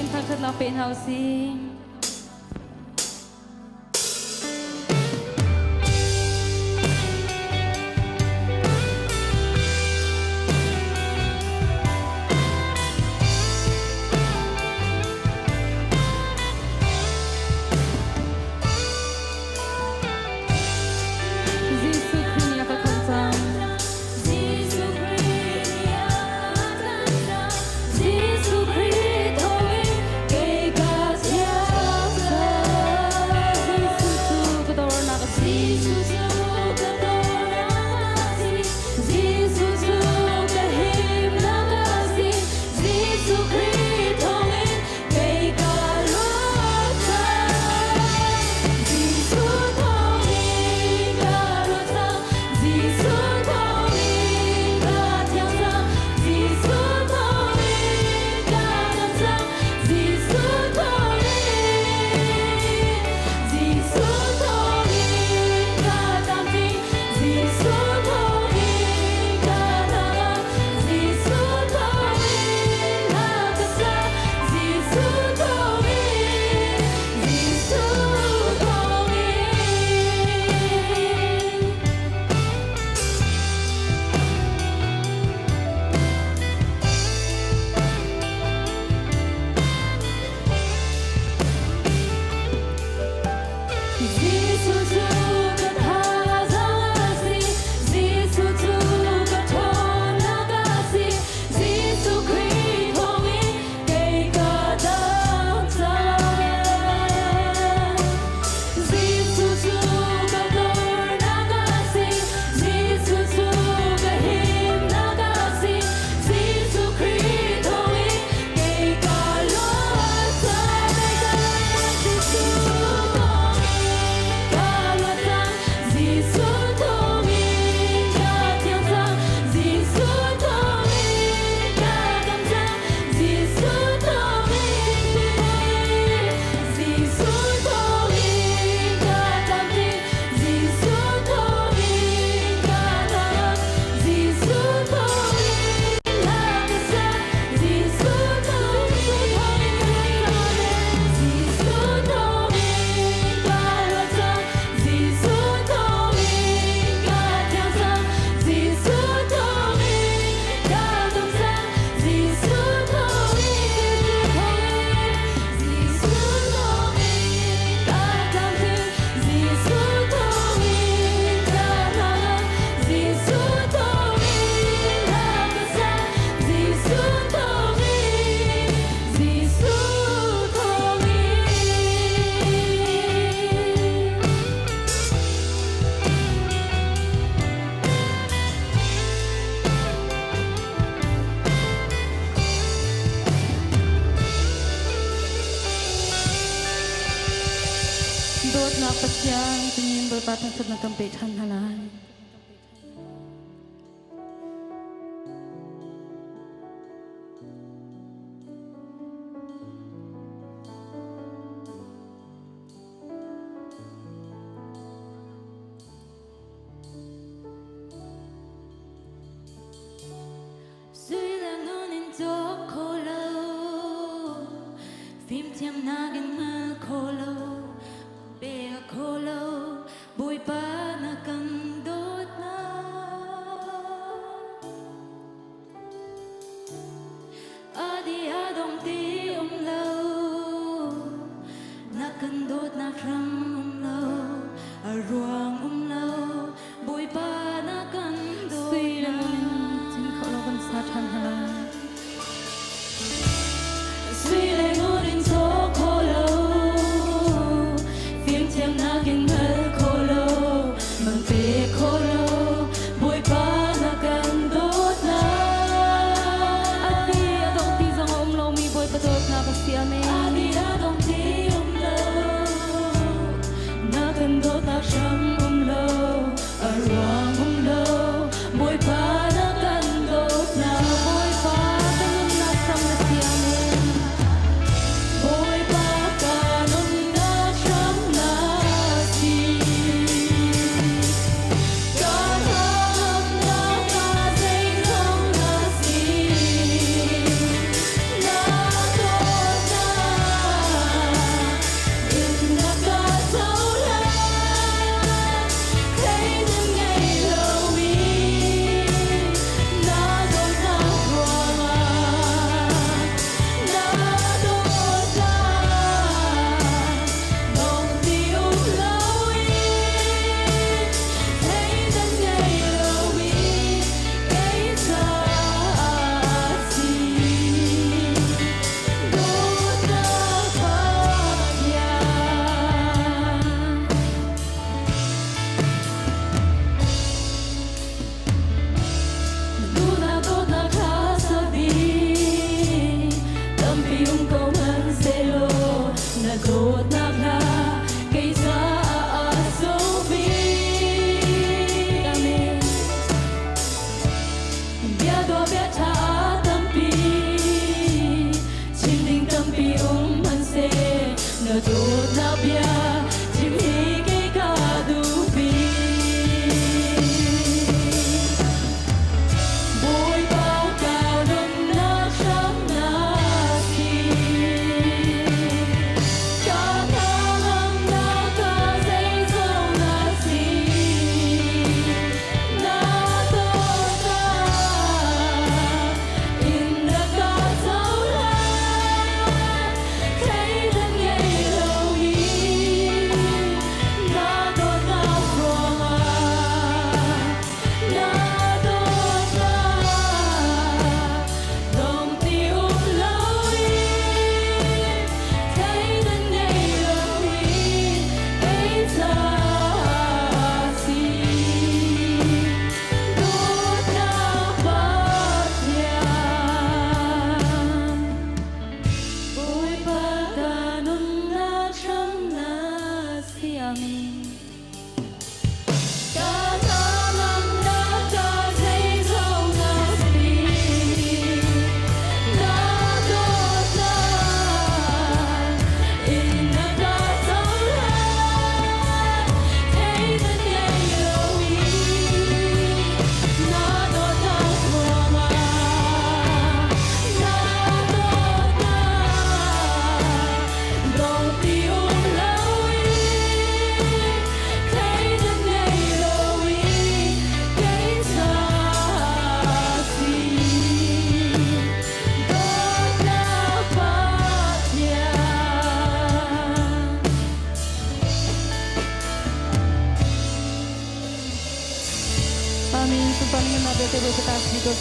Min thangṭhatnak pe hna u sih. Jesuh Khrih nih a ka khamh cang. Jesuh Khrih nih a ka cang. Jesuh Khrih thawngin kei ka thiang cang. Jesuh cu ka dornak a si. Jesuh cu ka dornak a si. Jesuh cu ka himnak a si. Jesuh Khrih thawngin kei ka luat cang. Jesuh thawngin ka luat cang. Jesuh thawngin ka thiang cang. Jesuh thawngin ka dam cang. Jesuh thawngin. Jesuh thawngin ka tlamtling. Jesuh thawngin ka hnangam. Jesuh thawngin hla ka sa. Jesuh thawngin. Jesuh thawngin. Jesuh cu ka thazaang a si. Jesuh cu ka ṭhawnnak a si. Jesuh Khrih thawngin kei ka dam cang. Jesuh cu ka dornak a si. Jesuh cu ka himnak a si. Jesuh Khrih thawngin kei ka luat cang. Jesuh thawngin ka luat cang. Jesuh thawngin ka thiang cang. Jesuh thawngin ka dam cang. Jesuh thawngin Jesuh thawngin ka tlamtling. Jesuh thawngin ka hnangam. Jesuh thawngin hla ka sa. Jesuh thawngin Jesuh thawngin ka luat cang. Jesuh thawngin ka thiang cang. Jesuh thawngin ka dam cang. Jesuh thawngin Jesuh thawngin ka tlamtling. Jesuh thawngin ka hnangam. Jesuh thawngin hla ka sa. Jesuh thawngin Jesuh thawngin. Dawtnak Pathian, tinin Bawipa thangṭhatnak kan pe ṭhan hna lai. Sui le ngun in cawk kho lo, fimthiamnak in hngal kho lo, pek kho lo, Bawipa na kan dawtnak. A di a dong ti um lo, na kan dawtnak hram um lo, a ruang um lo, Bawipa na kan Sui le ngun in dawtnak. cin kho lo kan sa ṭhan hna lai. Sui le ngun in cawk kho lo.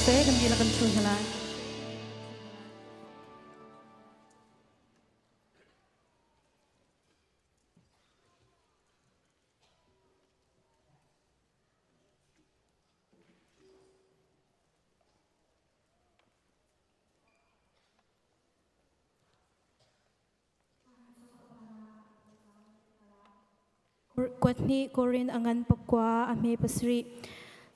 seh kan dihlak kan thu hna lai. Kuat hnih Korin a ngan pakua a hme pasarih.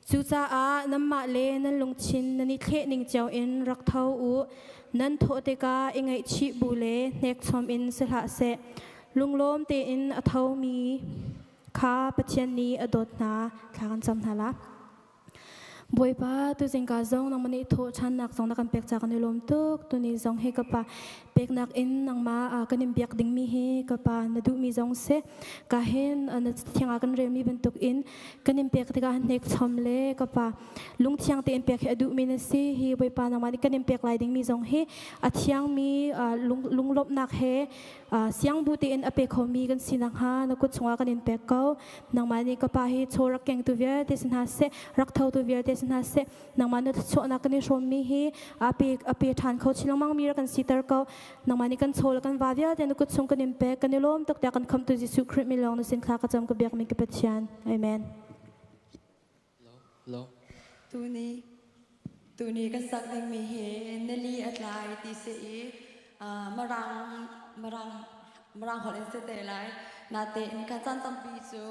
Cucaah nanmah le nan lungthin nan i thleh ning cio in rak tho u. Nan thawh tikah i ngaihchih bu le hnekchom in si hlah seh. Lunglawm tein a thomi kha Pathian nih a dawt hna. Thla kan cam hna la. Bawipa, tuzingka zong nangmah nih thawh ṭhannak zong na kan pek ca kan i lawm tuk. Tuni zong hi ka pa peknak in nangmah kan in biak dingmi hi ka pa na duhmi zong si. Ka hin na thiang ah kan relmi bantuk in kan in pek tikah hnek chom le ka pa lungthiang tein pek hi a duhmi na si. Hi Bawipa nangmah nih kan in pek lai dingmi zong hi a thiangmi lunglawmhnak he siangbu tein a pe khomi kan si nakhnga na kut chungah kan in pek ko. Nangmah nih ka pa hi chaw rak kengtu vialte si hna seh, rak thotu vialte si hna seh, nangmah na thluachuahnak kan i hrawmmi hi a pe a pe ṭhan kho chin lengmang mi rak kan siter ko. Nangmah nih kan chaw le kan va vialte na kut chung kan in pek, kan i lawm tuk tiah kan khamtu Jesuh Khrih min lawng na sin thla ka cam ka biakmi ka Pathian. Amen. Hello. Tuni tuni kan sak dingmi hi nili a tlai ti si i marang marang marang holh in si te lai. Natein kan caan tampi cu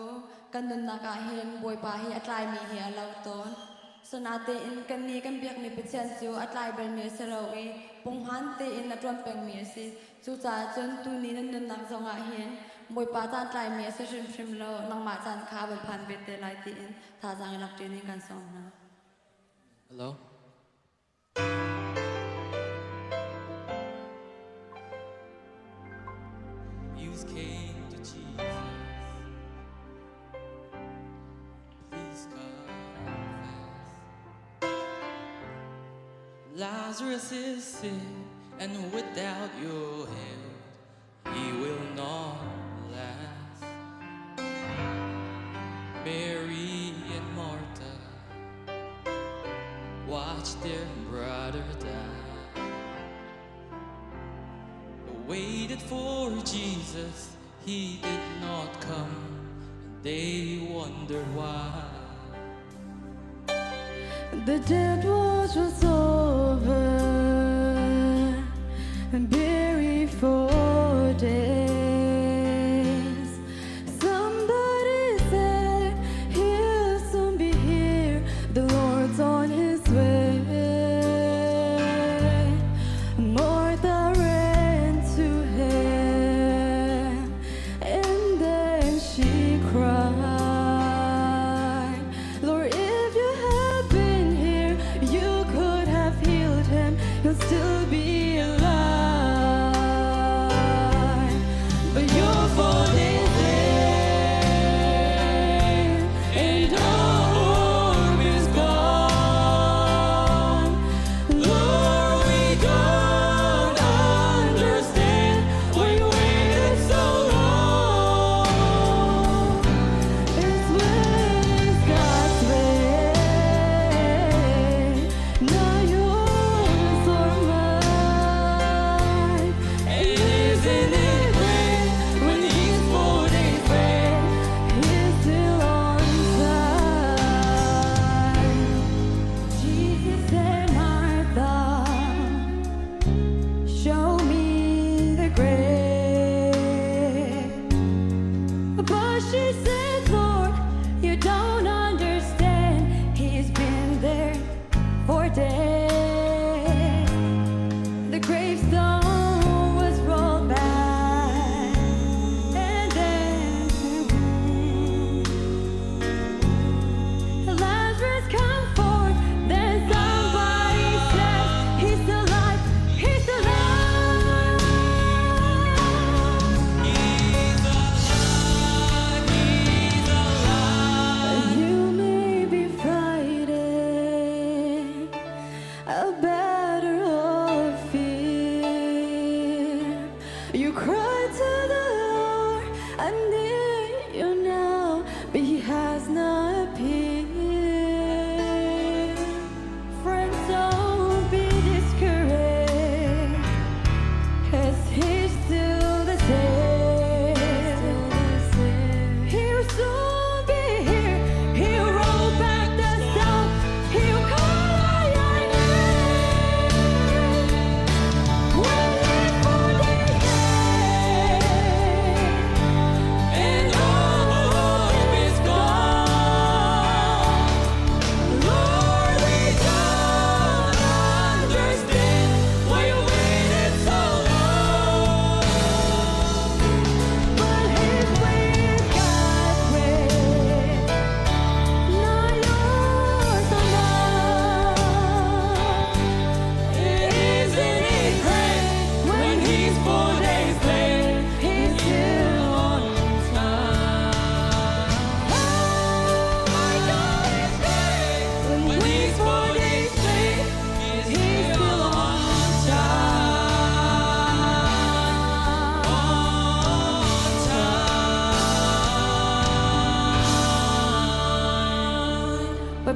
kan nunnak ah hin Bawipa hi a tlaimi hi a lo tawn. So natein kan nih kan biakmi Pathian cu a tlai balmi a si lo i punghman tein a ṭuan pengmi a si. Cucaah cun tuni nan nunnak zongah hin Bawipa caan tlaimi a si hrimhrim lo, nangmah caan kha a van phan ve te lai tiin thazaang i lak ṭin in kan sawm hna. Hello. Youth came to Jesus. Please come fast. Lazarus is sick, and without your help, he will not last. Mary and Martha watched their brother die. Waited for Jesus, he did not come, and they wondered why. The dead watch was over and buried for days. Somebody said he'll soon be here. The Lord's on his way. Martha ran to him, and then she cried, Lord, if you had been here, you could have healed him. He'll still be alive. But you're 4 days in, and all hope is gone. Lord, we don't understand why you waited so long. His way is God's way, not yours or mine. And isn't it great when he's 4 days late? He's still on time. Jesus said, Martha, show me the grave. But she said, Lord, you don't understand. He's been there for days. The gravestone was rolled back, and then Lazarus come forth. Then somebody said, He's alive, he's alive. He's alive, he's alive. You may be fighting a battle of fear. You cry to the Lord, I need you now, but He has not appeared. Friends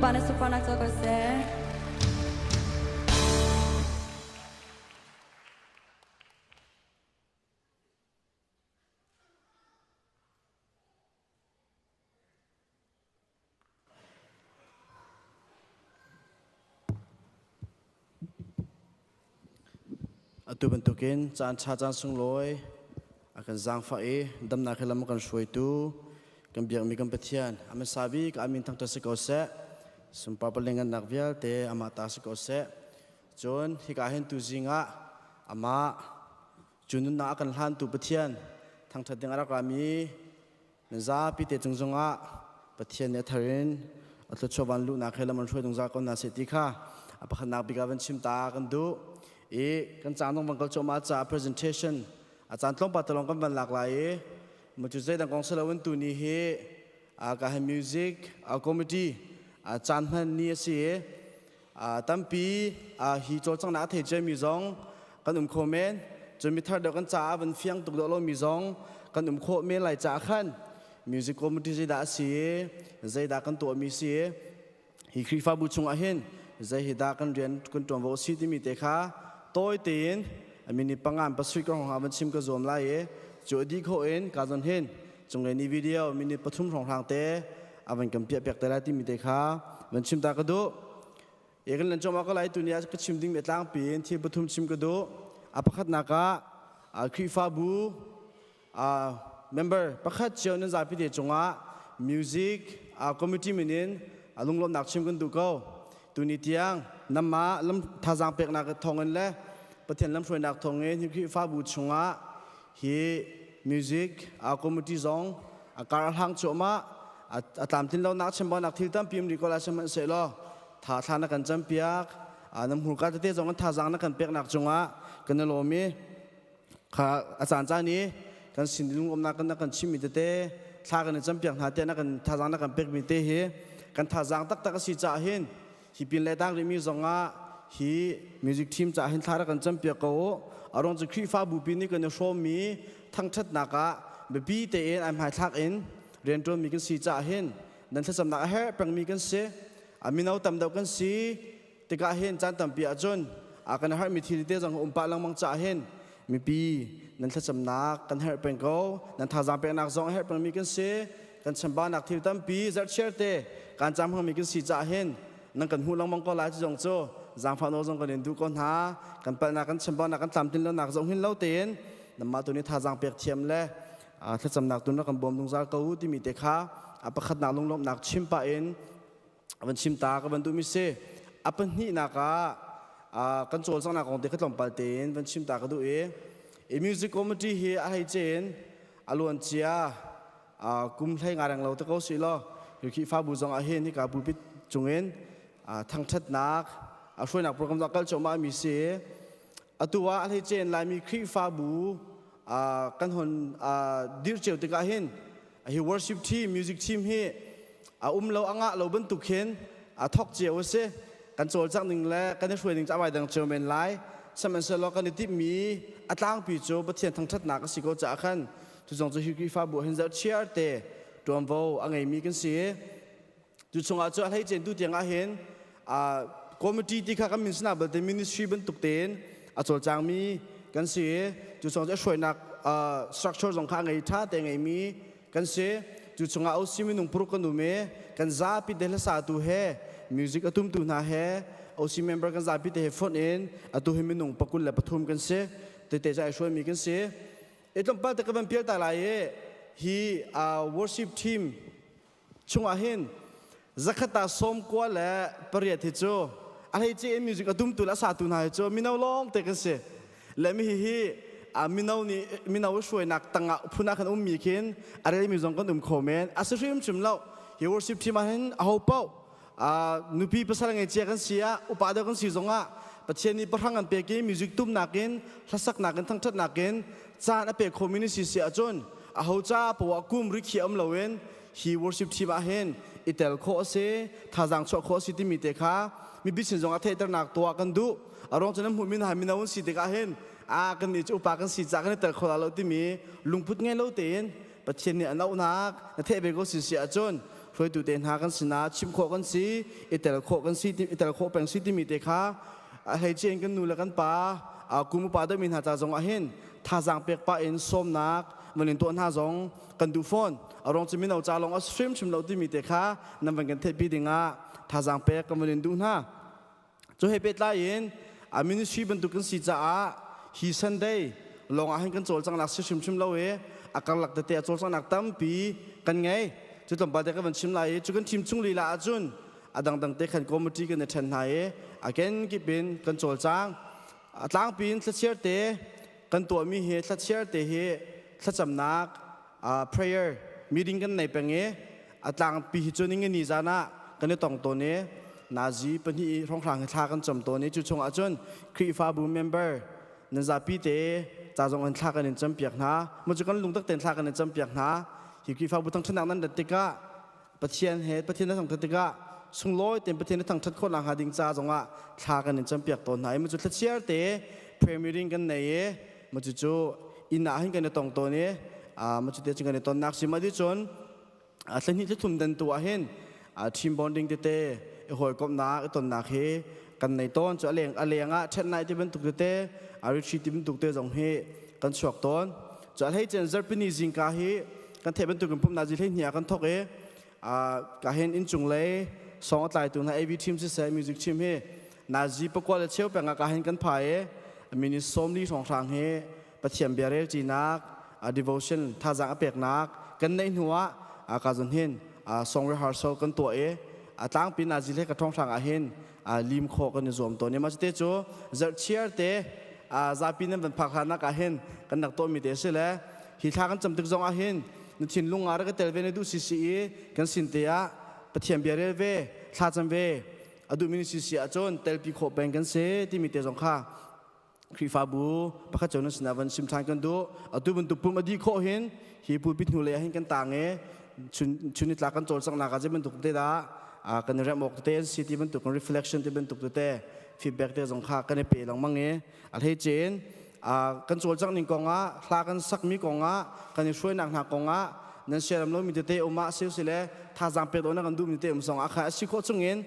Bawipa na sunparnak co ko seh. Atu bantukin caan ṭha caan sunglawi a kan zaangfah i damnak he lam a kan hruaitu kan biakmi kan Pathian a hmasa bik a min thangṭhat si ko seh. Sunpar palengannak vialte amah ta si ko seh. Cun hika hin tuzing ah amah cu nunnak a kan hlantu Pathian thangṭhat ding a rak rami Nan zapi te cung zongah Pathian nih a thar in a thluachuah van luhnak he lam an hruai zungzal ko hna seh ti kha a pakhatnak bik ah van chim ta kan duh i kan caan zong van kal cuahmah caah presentation a caan tlawmpal te lawng kan van lak lai i mu cu zeidang kong si loin tuni hi ka he music committee caan hman ni a si i tampi hi cawlcanghnak a thei ciami zong kan um kho men cun mithar deuh kan caah van fiang tuk deuh lomi zong kan um khawh men lai caah khan music committee zeidah a si zeidah kan tuahmi si hi Khrihfabu chungah hin zei hi dah kan rian kan ṭuanvo a si timi te kha tawi tein minute panga pasarih ka hrawng van chim ka zuam lai i cu a dih khawh in ka zon hin cunglei ni video minute pathum hrawnghrang te a van kan piah piak te lai timi te kha van chim ta ka duh. E kan lan choma ka lai tu ni ah ka chim ding me tlangpi in thil pathum chim ka duh. A pakhatnak ah Khrihfabu member pakhat cio nan zapi te cungah music committee min in lunglawmnak chim kan duh ko. Tuni tiang namah lam thazaang peknak thawngin le Pathian lamhruainak thawngin hi Khrihfabu chungah hi music committee zong a kar a hlang cuahmah a tlamtlin lonak chambaunak thil tampi um rih ko lai sihmanhsehlaw tha thla na kan campiak na hmurka tete zong an thazaang na kan peknak cungah kan i lawm i kha a caan caan i kan sin lungumnak kan na kan chimmi tete thla kan i campiak hna te na kan thazaang na kan pekmi te hi kan thazaang taktak a si caah hin hi pin le tang rihmi zongah hi music team caah hin thla rak kan campiak ko u arong cu Khrihfabu pi nih kan i hrawmmi thangṭhatnak ah biapi tein ai hmaithlak in rianṭuanmi kan si caah hin nan thlacamnak a herh pengmi kan si a mino tam deuh kan si tikah hin caan tampi ahcun a kan harhmi thil te zong um pah lengmang caah hin mipi nan thlacamnak kan herh peng ko nan thazaang peknak zong a herh pengmi kan si kan chambaunak thil tampi zarhchiar te kan cam hmangmi kan si caah hin nan kan hmuh lengmang ko lai cu zong cu zaangfah nawl zong kan in duh ko hna kan palhnak kan chambaunak kan tlamtlin lonak zong hin lo tein nanmah tu nih thazaang pek thiam le thlacamnak tun rak kan bawm zungzal ko u timi te kha a pakhatnak lunglawmhnak chim pah in van chim ta ka van duhmi si a pahnihnak ah kan cawlcanghnak kong te kha tlawmpal tein van chim ta ka duh i music committee hi a hei cein a luan cia kum hlei nga reng lo te ko si law hi Khrihfabu zong ah hin hika pulpit cungin thangṭhatnak a hruainak program zong kal cuahmah mi si atu ah a hlei cein Laimi Khrihfabu kan hon dir cio tikah hin hi worship team music team hi a um lo a ngah lo bantuk hin a thok cio a si kan cawlcangh ning le kan i hruai ning cu a dang cio men lai sihmanhsehlaw kan i timhmi a tlangpi cu Pathian thangṭhatnak a si ko caah khan cu zong cu hi Khrihfabu hin zohchiar te ṭuanvo a ngeimi kan si cu chungah cu a hleicen tu tiang ah hin committee ti kha kan min sinah balte ministry bantuk tein a cawlcangmi kan si cu chung cu a hruainak structure zong kha a ngei ṭha te ngeimi kan si cu chungah OC minung paruk kan um i kan zapi te hlasatu he music a tumtu hna he OC member kan zapi te he fonh in atu hi minung 23 kan si tete ca i hruaimi kan si i tlawmpal te ka van pial ta lai i hi worship team chungah hin zakhat ah 98 hi cu a hleice in music a tumtu le a satu hna hi cu mino lawng te kan si le mi hi mino nih mino hruainak tangah phun ah khan ummi khin a relmi zong kan um kho men a si hrimhrim lo hi worship team ah hin aho paoh nupi pasal ngei cia kan si ah upa deuh kan si zongah Pathian nih pahrang an pek i music tumnak in hlasaknak in thangṭhatnak in caan a pek khomi ni si si ahcun aho ca poah kum rikhiah um loin hi worship team ah hin i tel khawh a si thazaang chuah khawh a si timi te kha mipi sin zong ah theihternak tuah kan duh a ruang cu nan hmuhmi hna mino an si tikah hin a kan nih cu upa kan si caah kan i tel kho la lo timi lungput ngei lo tein Pathian nih an auhnak na theih ve ko si si ahcun. Hruaitu te hna kan sinah chim khawh kan si, i tel khawh kan si, i tel khawh peng si timi te kha a hleice in kan nu le kan pa kum upa deuhmi hna ca zong ah hin thazaang pek pah in sawmnak van in tuah hna zong kan duh fawn. A ruang cu mino ca lawng a hrimhrim lo timi te kha nan van kan theihpi dingah thazaang pek kan van in duh hna. Cu he pehtlai in a ministry bantuk kan si caah hi Sunday lawng ah hin kan cawlcanghnak si hrimhrim lo i a karlak tete a cawlcanghnak tampi kan ngei. Cu tlawmpal te ka van chim lai i cu kan thim chung lila ahcun a dangdang te khan committee kan i ṭhen hna i a kenkip in kan cawlcang. A tlangpi in thlachiar te kan tuahmi hi thlachiar te hi thlacamnak prayer meeting kan nei peng i a tlangpi hi cu ningini zan ah kan i tong tawn i nazi pahnih hrawnghrang hi thla kan cam tawn i cu chungah cun Khrihfabu member nan zapi te ca zong in thla kan in campiak hna mu cu kan lungtak tein thla kan in campiak hna hi Khrihfabu thangṭhatnak nan rat tikah Pathian he Pathian na thangṭhat tikah sunglawi tein Pathian na thangṭhat khawh nakhnga ding ca zongah thla kan in campiak tawn hna i mu cu thlachiar te prayer meeting kan nei i mu cu cu inn ah hin kan i tong tawn i mu cu te cu kan i tonnak si ma di cun thlahnih thlathum dan tu ah hin team bonding tete i hawikomhnak i tonnak hi kan nei tawn cu a leng a leng ah ṭhen nai ti bantuk tete a retreat ti bantuk te zong hi kan chuak tawn cu a hlei cen zarpini zingka hi kan theih bantuk in pumhnak zi hlei hnih ah kan thok i ka hin inncung lei song a tlaitu hna AV team siseh music team hi nazi pakua le cheu peng ah ka hin kan pha i mini 40 hrawnghrang hi Pathian bia relṭinak devotion thazaang a peknak kan neih hnu ah ka zon hin song rehearsal kan tuah i a tlangpi nazi le ka ṭhawnghrang ah hin lim khawh kan i zuam tawn i mah te cu zarhchiar te zapi nan van phak hlannak ah hin kan rak tuahmi te si le hi thla kan cam tik zong ah hin na thinlung ah rak i tel ve na duh si si i kan sin te ah Pathian bia rel ve thla cam ve a duhmi si si ahcun telpi khawh peng kan si timi te zong kha Khrihfabu pakhat cio nan sinah van sim ṭhan kan duh. Atu bantuk pum a dih khawh hin hi pulpit hnu lei ah hin kan tang i chun chun nitlak kan cawlcanghnak ah zei bantuk te dah kan i remh awk tete an si ti bantuk reflection ti bantuk tete feedback te zong kha kan i pe lengmang i a hleice in kan cawlcangh ning kong ah hla kan sakmi kong ah kan i hruainak hna kong ah nan siaram lomi tete um ah sisile thazaang pek dawh na kan duhmi tete um zong ah kha a si khawh chungin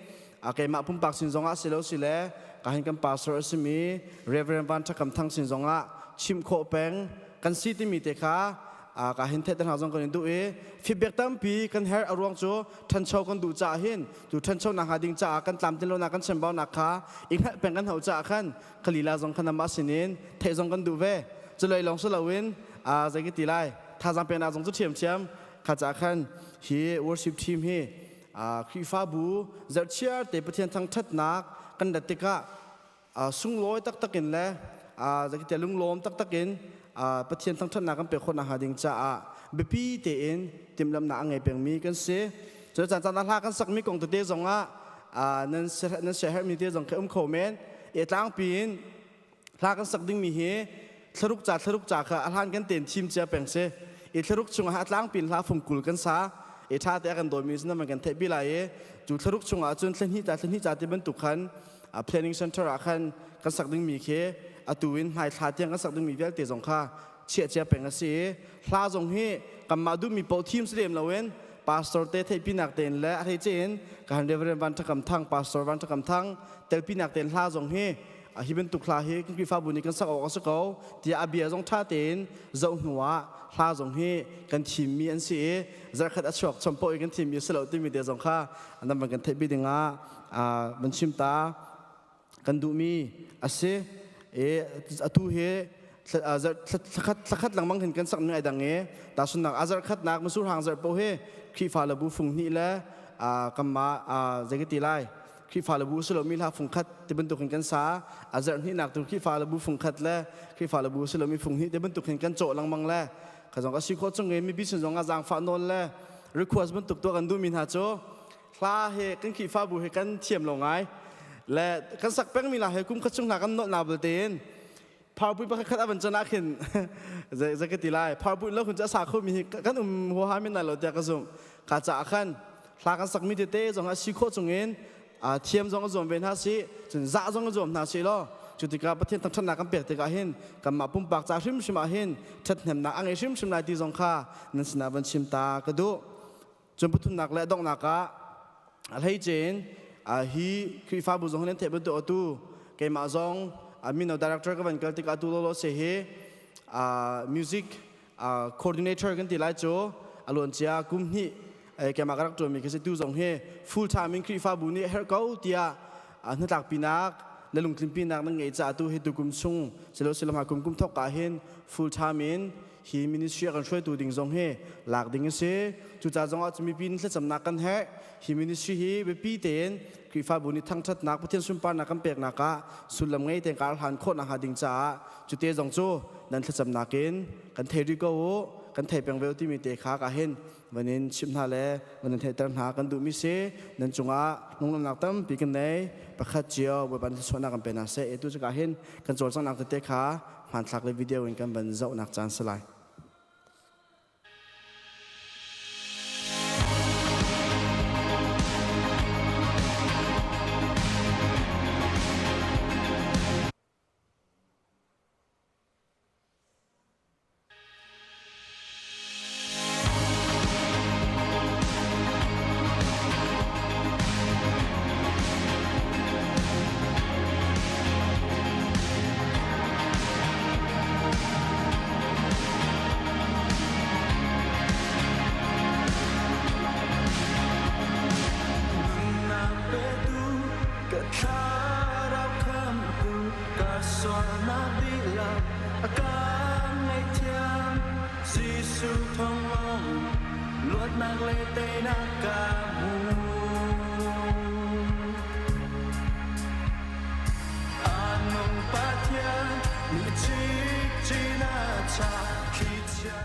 keimah pumpak sin zongah si lo si le ka hin kan pastor a simi Reverend Van Ṭha Kam Thang sin zongah chimh khawh peng kan si timi te kha ka hin theih hna zong kan in duh i feedback tampi kan herh. A ruang cu ṭhancho kan duh caah hin tu ṭhancho nak hnga ding caah kan tlamtlin lonak kan chambaunak kha i hngalh peng kan hauh caah khan khalila zong khan amah sinin theih zong kan duh ve. Cu lei lawng si loin zei ka ti lai, thazaang peknak zong cu ṭhiamṭhiam kha caah khan hi worship team hi Khrihfabu zarhchiar te Pathian thangṭhatnak kan rat tikah sunglawi taktak in le zeikatiah lunglawm taktak in Pathian thangṭhatnak kan pek khawh nakhnga ding caah biapi tein timhlamhnak a ngei pengmi kan si. Cu caan caan ah hla kan sakmi kong tete zongah nan nan siaherhmi te zong khi um kho men. E tlangpi in hla kan sak dingmi hi thlaruk ca thlaruk ca kha a hlan kan ten thim cia peng si i thlaruk chungah a tlangpi in hla fung 20 kan sa i ṭha te a kan dawimi sin man kan theih pi lai i cu thlaruk chungah cun thlahnih ca thlahnih ca ti bantuk khan planning center ah khan kan sak dingmi khi atu in hmai thla tiang kan sak dingmi vialte zong kha chiah cia peng a si i hla zong hi kanmah duhmi paoh thim si lem loin pastor te theihpinak tein le a hleice in ka han Reverend Van Ṭha Kam Thang pastor Van Ṭha Kam Thang telpinak tein hla zong hi hi bantuk hla hi kan Khrihfabu nih kan sak awk a si ko tiah a bia zong ṭha tein zoh hnu ah hla zong hi kan thimmi an si i zarkhat a chuak chom paoh i kan thimmi a si lo timi te zong kha nan van kan theihpi dingah van chim ta kan duhmi a si. I atu hi thlakhat thlakhat lengmang hin kan sakmi ai dang i tahchunhnak a zarkhatnak masur hang zarh paoh hi Khrihfa le bu fung hnih le kanmah zei ka ti lai Khrihfa le bu si lomi hla fungkhat ti bantuk in kan sa. A zarh hnihnak tu Khrihfa le bu fungkhat le Khrihfa le bu si lomi fung hnih ti bantuk hin kan cawh lengmang le kha zong a si khawh chung i mipi sin zong ah zaangfah nawl le request bantuk tuah kan duhmi hna cu hla he kan Khrihfabu he kan thiam lo ngai le kan sak pengmi hla he kum khat chung hna kan nolh na belte in PowerPoint pakhat khat a van can ah khin zei zei ka ti lai, PowerPoint lo khun cu a sa khomi hi kan um huaha men lai lo tiah ka zumh. Ka caah khan hla kan sakmi tete zong a si khawh chungin thiam zong a zuam ve hna si cun zah zong a zuam hna si law cu tikah Pathian thangṭhatnak kan pek tikah hin kanmah pumpak ca hrimhrim ah hin ṭhathnemnak a ngei hrimhrim lai ti zong kha nan sinah van chim ta ka duh. Cun pathumnak le donghnak ah a hleice in hi Khrihfabu zong nan theih bantuk atu keimah zong mino director ka van kal tikah atu lawlaw se hi music coordinator kan ti lai cu a luancia kum hnih keimah ka rak ṭuanmi khi si. Tu zong hi full time in Khrihfabu nih herh ko tiah hnatlakpinak le lungtlinpinak nan ngeih caah tu hi tukum chung silo silama kum kum thok ah hin full time in hi ministry a kan hruaitu ding zong hi lak ding a si. Cucaah zong ah mipi in thlacamnak kan herh. Hi ministry hi biapi tein Khrihfabu nih thangṭhatnak, Pathian sunparnak kan peknak ah sullam ngei tein kar hlan khawh nakhnga ding caah cute zong cu nan thlacamnak in kan thei rih ko u, kan thei peng ve u timi te kha ka hin van in chimh hna le van in theihter hna kan duhmi si. Nan cungah lunglawmhnak tampi kan nei. Pakhat cio Bawipa nih thluachuahnak kan pe hna seh. Atu cu ka hin kan cawlcanghnak tete kha hmanthlak le video in kan van zohnak caan si lai. Nunnak petu ka thlarau khamtu ka sualnak dihlak a ka ngaihthiam. Jesuh thawng lawng luatnak le teinak ka hmu. A nung Pathian nih cikcin a cha thlichia.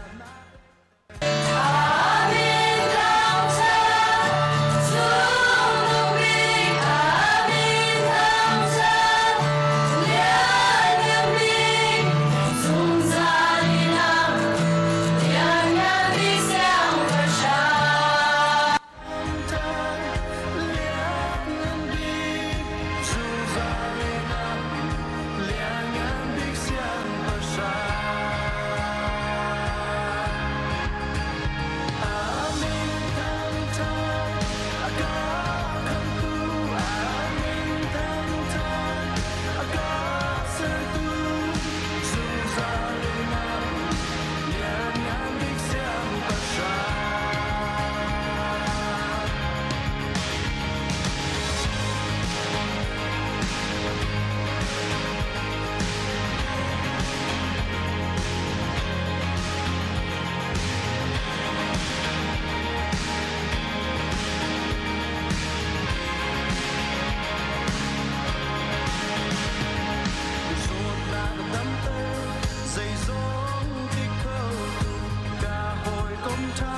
Zawtnak damter zeizong ti kho tu ka hawikom ṭha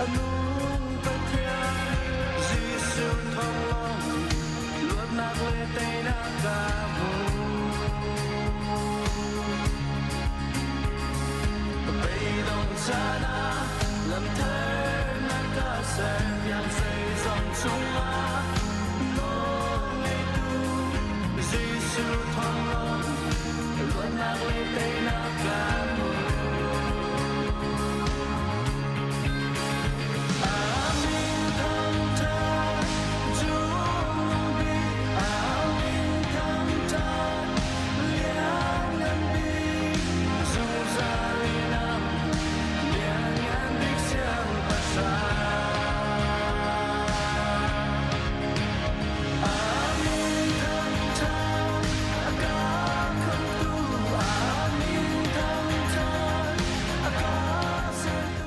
a nung Pathian Jesuh thawng lawng luatnak le teinak ka hmu. Beidong caan ah lamthar na ka ser tiang zeizong cungah nawl ngeitu Jesuh thawng lawng luatnak le teinak ka hmu. Amin thangṭhat cung bik, Amin thangṭhat lianngan bik, zungzal in lianngan bik siangpahrang. Amin thangṭhat a ka khamhtu, Amin thangṭhat a ka sertu.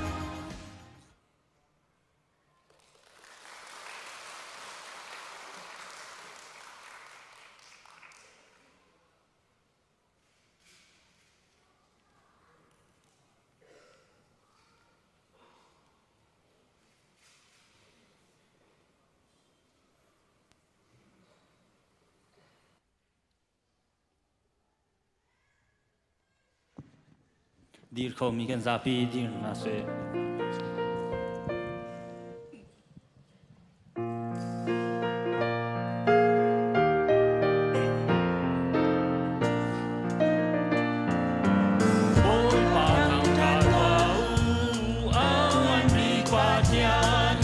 Dir khomi kan zapi dir hna seh. Bawipa thangṭhat tuah u, a nganmi Pathian.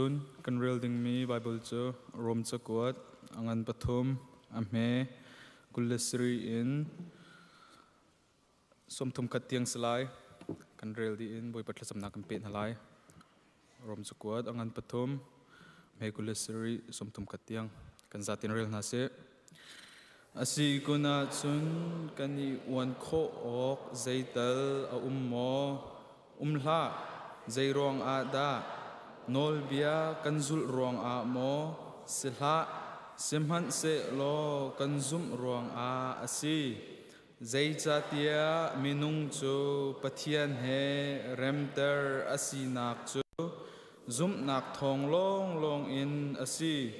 Tuzun kan rel dingmi Baibal cu Rom cakuat a ngan pathum a hme 27 in 31 tiang si lai. Kan rel dih in Bawipa thlacamnak kan peh hna lai. Rom cakuat a ngan pathum hme 27 31 tiang kan zatin rel hna sih. Asi kun ahcun kan i uan khawh awk zeital a um maw? Um hlah! Zei ruangah dah? Nawlbia kan zulh ruangah maw? Si hlah! Sihmanhsehlaw kan zumh ruangah a si. Zeicahtiah minung cu Pathian he remter a sinak cu zumhnak thawng lawnglawng in a si.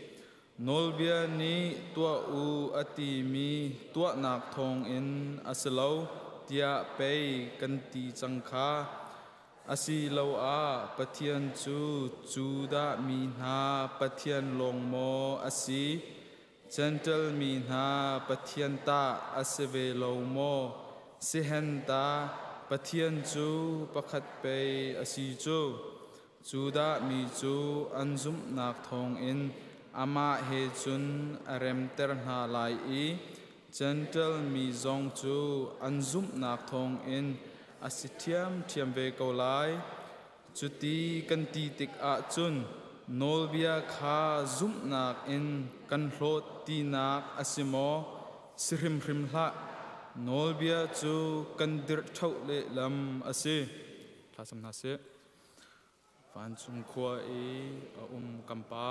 Nawlbia nih tuah u a timi tuahnak thawngin a si lo tiah pei kan ti cang kha. Asiloah Pathian cu Judah mi hna Pathian lawng maw a si? Jentail mi hna Pathian tah a si ve lo maw? Sihen ta, Pathian cu pakhat pei a si cu. Judah mi cu an zumhnak thawngin amah he cun a remter hna lai i Jentail mi zong cu an zumhnak thawngin a si ṭhiamṭhiam ve ko lai. Cuti kan ti tikah cun nawlbia kha zumhnak in kan hlawt tinak a si maw? Si hrimhrim hlah. Nawlbia cu kan dirhṭhoh lehlam a si. Thlacam hna sih. Vancung khua i a um kan Pa,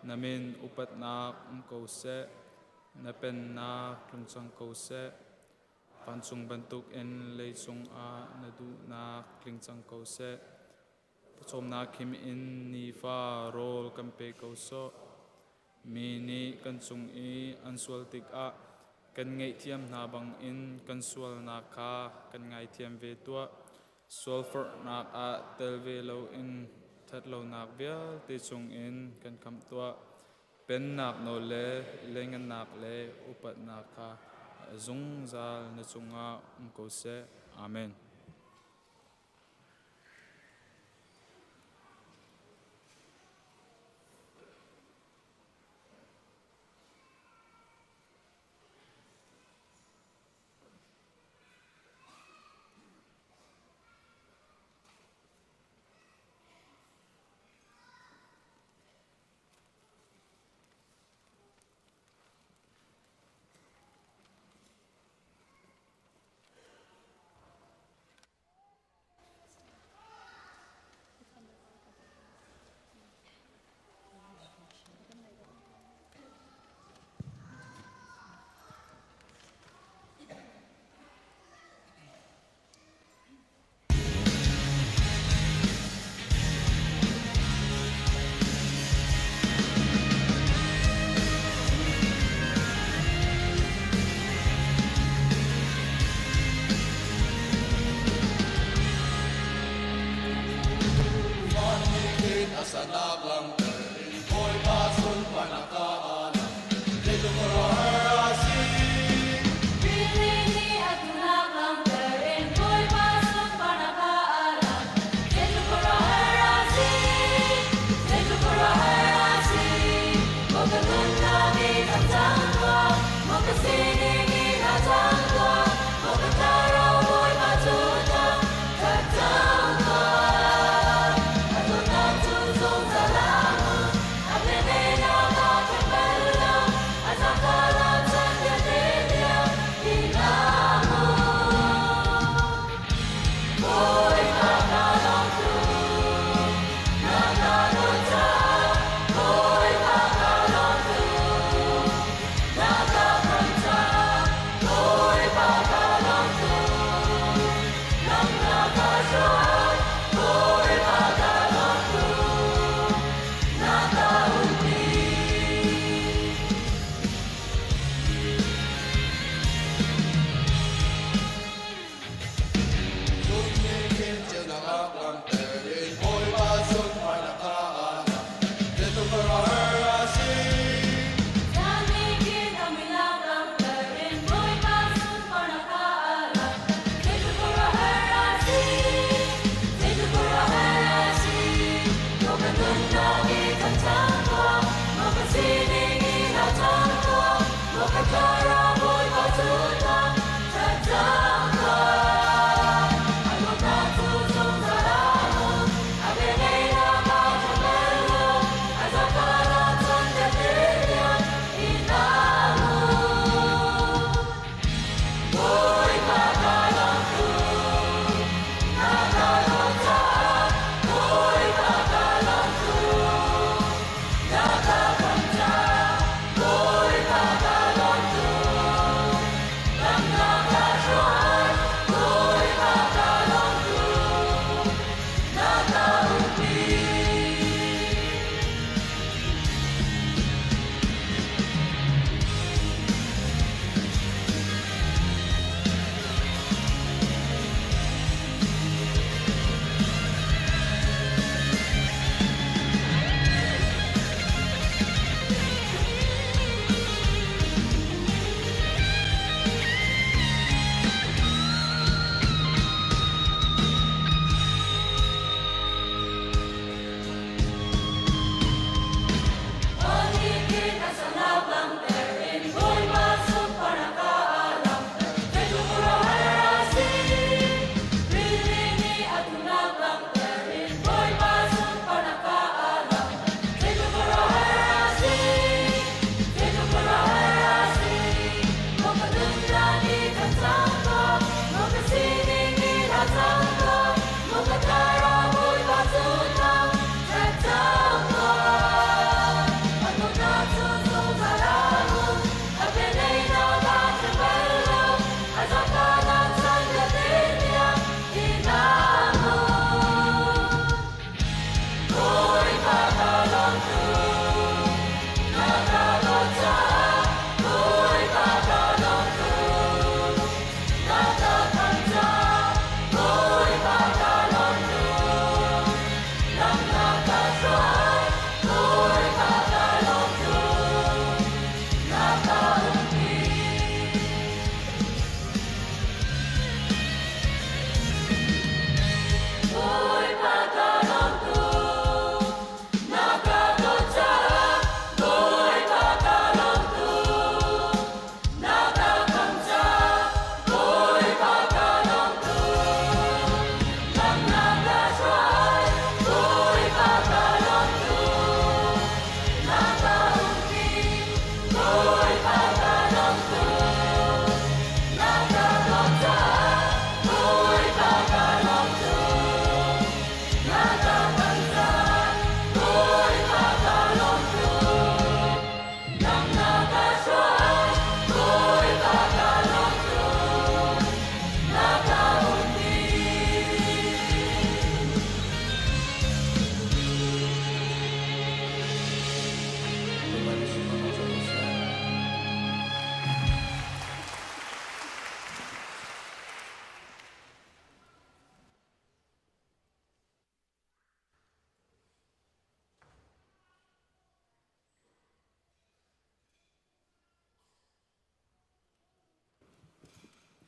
na min upatnak um ko seh, na pennak tlung cang ko seh. Vancung bantukin leicung ah na duhnak tling cang ko seh. Pawcawmnak khim in nifa rawl kan pe ko sawh. Mi nih kan cung i an sual tikah kan ngaihthiam hna bangin kan sualnak kha kan ngaithiam ve tuah. Sualforhnak ah tel ve loin ṭhatlonak vialte chungin kan khamh tuah. Pennak nawl le lengannak le upatnak kha zungzal na cungah um ko seh. Amen.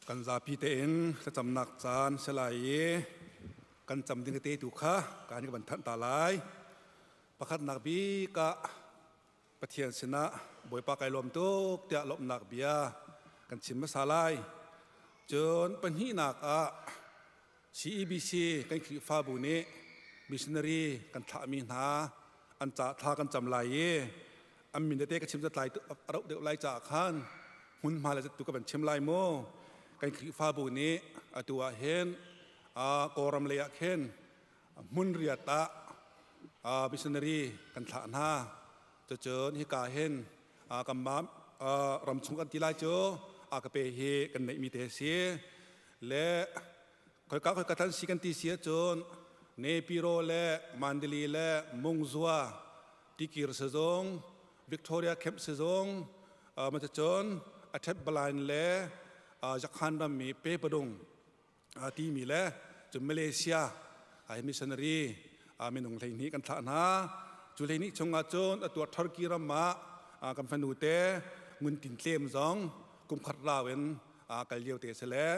Kan zapi tein thlacamnak caan si lai i kan cam ding te tu kha kan kan thanh ta lai. Pakhatnak bik ah Pathian sinah Bawipa kai lawm tuk tiah lawmhnak bia kan chim hmasa lai. Cun pahnihnak ah CEBC kan Khrihfabu nih missionary kan thlahmi hna an ca thla kan cam lai i an min tete ka chim zatlai a rauh deuh lai caah khan hmunhma le zattu ka van chim lai mu. Kan Khrihfabu nih atu ah hin Kawlram lei ah khin hmun riat ah missionary kan thlah hna. Cucun hika hin kanmah ram chung kan ti lai cu a ka pe hi kan neihmi te si. Le khoika khoika than si kan ti si ahcun Nepiro le Mandali le Mungzua Tikir sizung Victoria Camp sizung macacun Athet Balain le Jakhan rammi Pepadung timi le cun Malaysia hi missionary minung 12 kan thlah hna. Cu 12 chungah cun atu Turkey ram ah kan fanu te Ngun Tin Tlem zong kum khat rau in kal lio te si le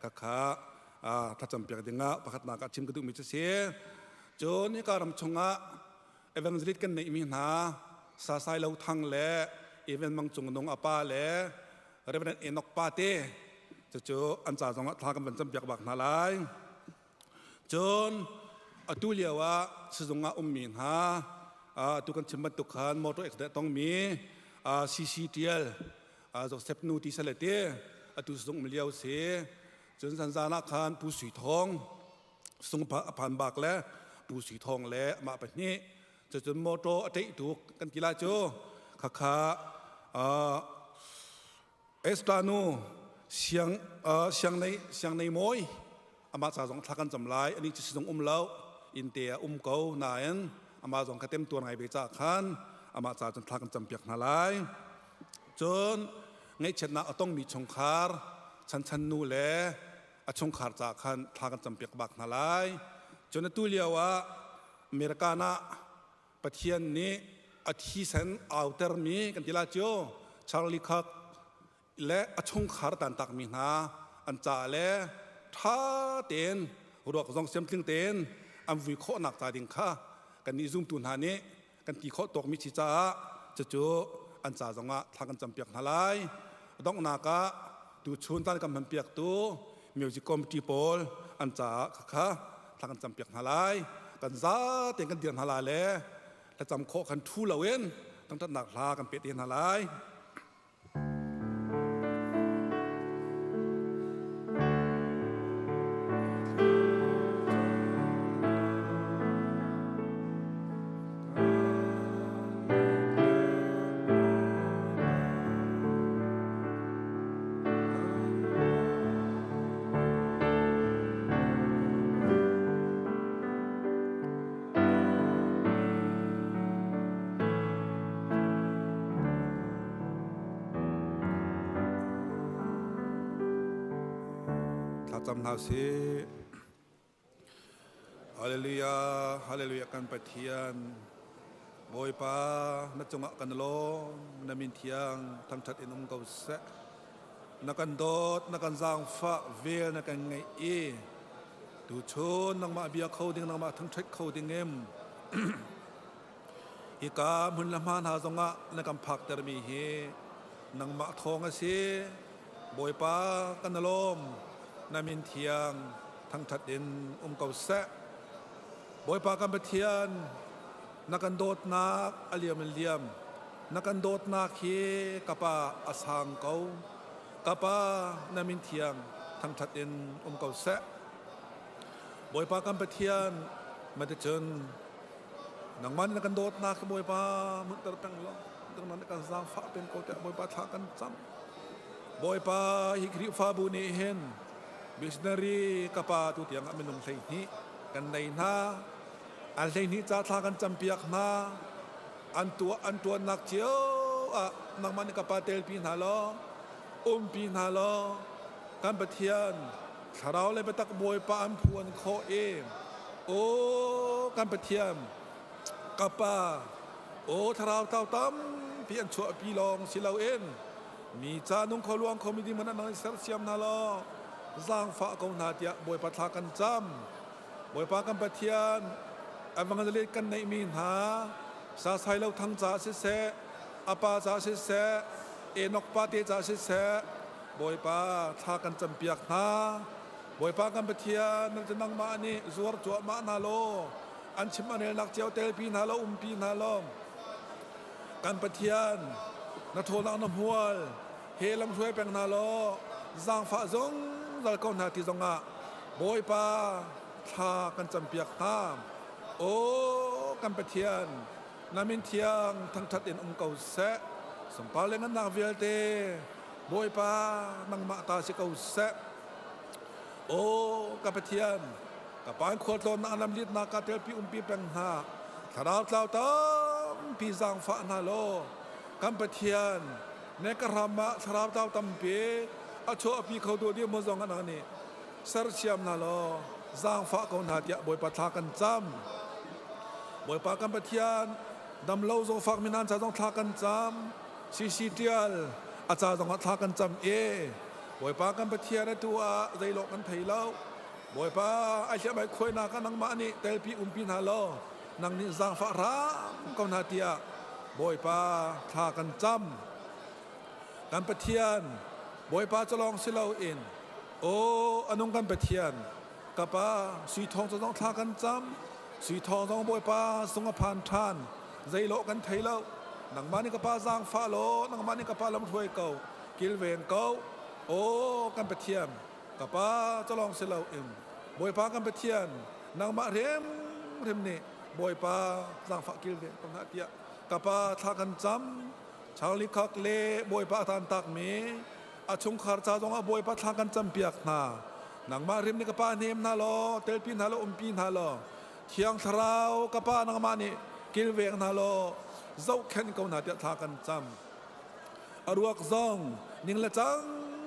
khakha thlacam piak dingah pakhatnak ah chim ka duhmi cu si. Cun hika ram chungah evangelist kan neihmi hna Sasai Lo Thang le Evan Mang Cung Nung apa le Reverend Enoch pa te cucu an ca zongah thla kan van cam piak bak hna lai. Cun atu lio ah sizung ah ummi hna atu kan chim bantuk khan motor accident tongmi CCTL Joseph nu ti sale te atu sizung um lio si. Cun zanzan ah khan Pu Sui Thawng sung a phan bak le Pu Sui Thawng le amah pahnih cucun motor a ṭeih tuk kan ti lai cu khakha Esther nu siang siang nei siang nei mawi amah ca zong thla kan cam lai. Ani cu sizung um lo inn te ah um ko nain amah zong kha temtuar ngai ve ca khan amah ca cun thla kan cam piak hna lai. Cun ngaihchiatnak a tongmi chungkhar Chan Chan nu le a chungkhar ca khan thla kan cam piak bak hna lai. Cun atu lio ah American ah Pathian nih a thisen autermi kan ti la cio Charlie Kirk le a chungkhar tantakmi hna an ca le ṭha tein ruak zong siamtling tein an vui khawhnak ca ding kha kan nih zumtu hna nih kan ti khawh tawkmi si caah cucu an ca zongah thla kan campiak hna lai. Donghnak ah tuchun tan kan hmanpiaktu music committee pawl an caah khakha thla kan campiak hna lai. Kan za tein kan dir hna lai le thlacam khawh khan thu loin thangṭhatnak hla kan pe te hna lai. Thlacam hna sih. Hallelujah, hallelujah kan Pathian. Bawipa na cungah kan lawm, na min thiang thangṭhat in um ko seh. Na kan dawt, na kan zaangfah, vel na kan ngeih i tuchun nangmah bia kho ding, nangmah thangṭhat kho ding im hika hmun le hma hna zongah na kan phaktermi hi nangmah thawng a si. Bawipa kan lawm, na min thiang thangṭhat in um ko seh. Bawipa kan Pathian, na kan dawtnak a liam in liam. Na kan dawtnak hi ka Pa a sang ko. Ka Pa, na min thiang thangṭhat in um ko seh. Bawipa kan Pathian, maticun nangmah nih na kan dawtnak hi Bawipa munter peng law, nangmah nih kan zaangfah peng ko tiah Bawipa thla kan cam. Bawipa, hi Khrihfabu nih hin missionary ka pa tu tiang ah minung 12 kan nei hna. An 12 ca thla kan campiak hna. An tuah an tuannak cio ah nangmah nih ka pa telpi hna law, umpi hna law, kan Pathian thlarau le biatak Bawipa an phuan khawh i aw kan Pathian ka pa aw thlarau tlau tampi an chuahpi lawng si loin mi ca nung kho luang kho mi ding man an sersiam hna law. Zaangfah ko hna tiah Bawipa thla kan cam. Bawipa kan Pathian, evangelist kan neihmi hna, Sasai Lo Thang ca siseh, a pa ca siseh, Enoch pa te ca siseh, Bawipa thla kan campiak hna. Bawipa kan Pathian, nan cu nangmah nih zuar cuahmah hna law, an chim an relnak cio telpi hna law, umpi hna law, kan Pathian, na ṭhawnak na hmual, he lamhruai peng hna law zaangfah zungzal ko hna ti zongah Bawipa thla kan campiak hna. Aw kan Pathian, na min thiang thangṭhat in um ko seh. Sungpar le ngannak vialte Bawipa nangmah ta si ko seh. Aw ka Pathian, ka pa khualtlawnnak lamlitnak ka telpi umpi peng hna. Thlarau tlau tampi zaangfah hna law kan Pathian ne ka ram ah thlarau tlau tampi a chuahpi kho tu ding maw zong an nih sersiam hna law zaangfah ko hna tiah Bawipa thla kan cam. Bawipa kan Pathian damlo zawfak mi nan ca zong thla kan cam. CC tial a ca zong ah thla kan cam e. Bawipa kan Pathian atu ah zeilawh kan thei lo. Bawipa ai hliam ai khuainak ah nangmah nih telpi umpi hna law nang nih zaangfah hram ko hna tiah Bawipa thla kan cam. Kan Pathian, Bawipa cu lawng si loin, aw a nung kan Pathian, ka Pa, sui thawng cu zong thla kan cam. Sui thawng zong Bawipa sung a phan ṭhan. Zeilawh kan thei lo. Nangmah nih ka Pa zaangfah law, nangmah nih ka Pa lamhruai ko, kilveng ko. Aw kan Pathian, ka Pa cu lawng si loin, Bawipa kan Pathian, nangmah hrimhrim nih Bawipa zaangfah kilveng ko hna tiah ka pa thla kan cam. Charlie Kirk le Bawipa a tantakmi a chungkhar ca zongah Bawipa thla kan campiak hna. Nangmah hrim nih ka pa hnem hna law, telpi hna law, umpi hna law, Thiang Thlarau ka pa nangmah nih kilveng hna law, zohkhenh ko hna tiah thla kan cam. A ruak zong ning le cang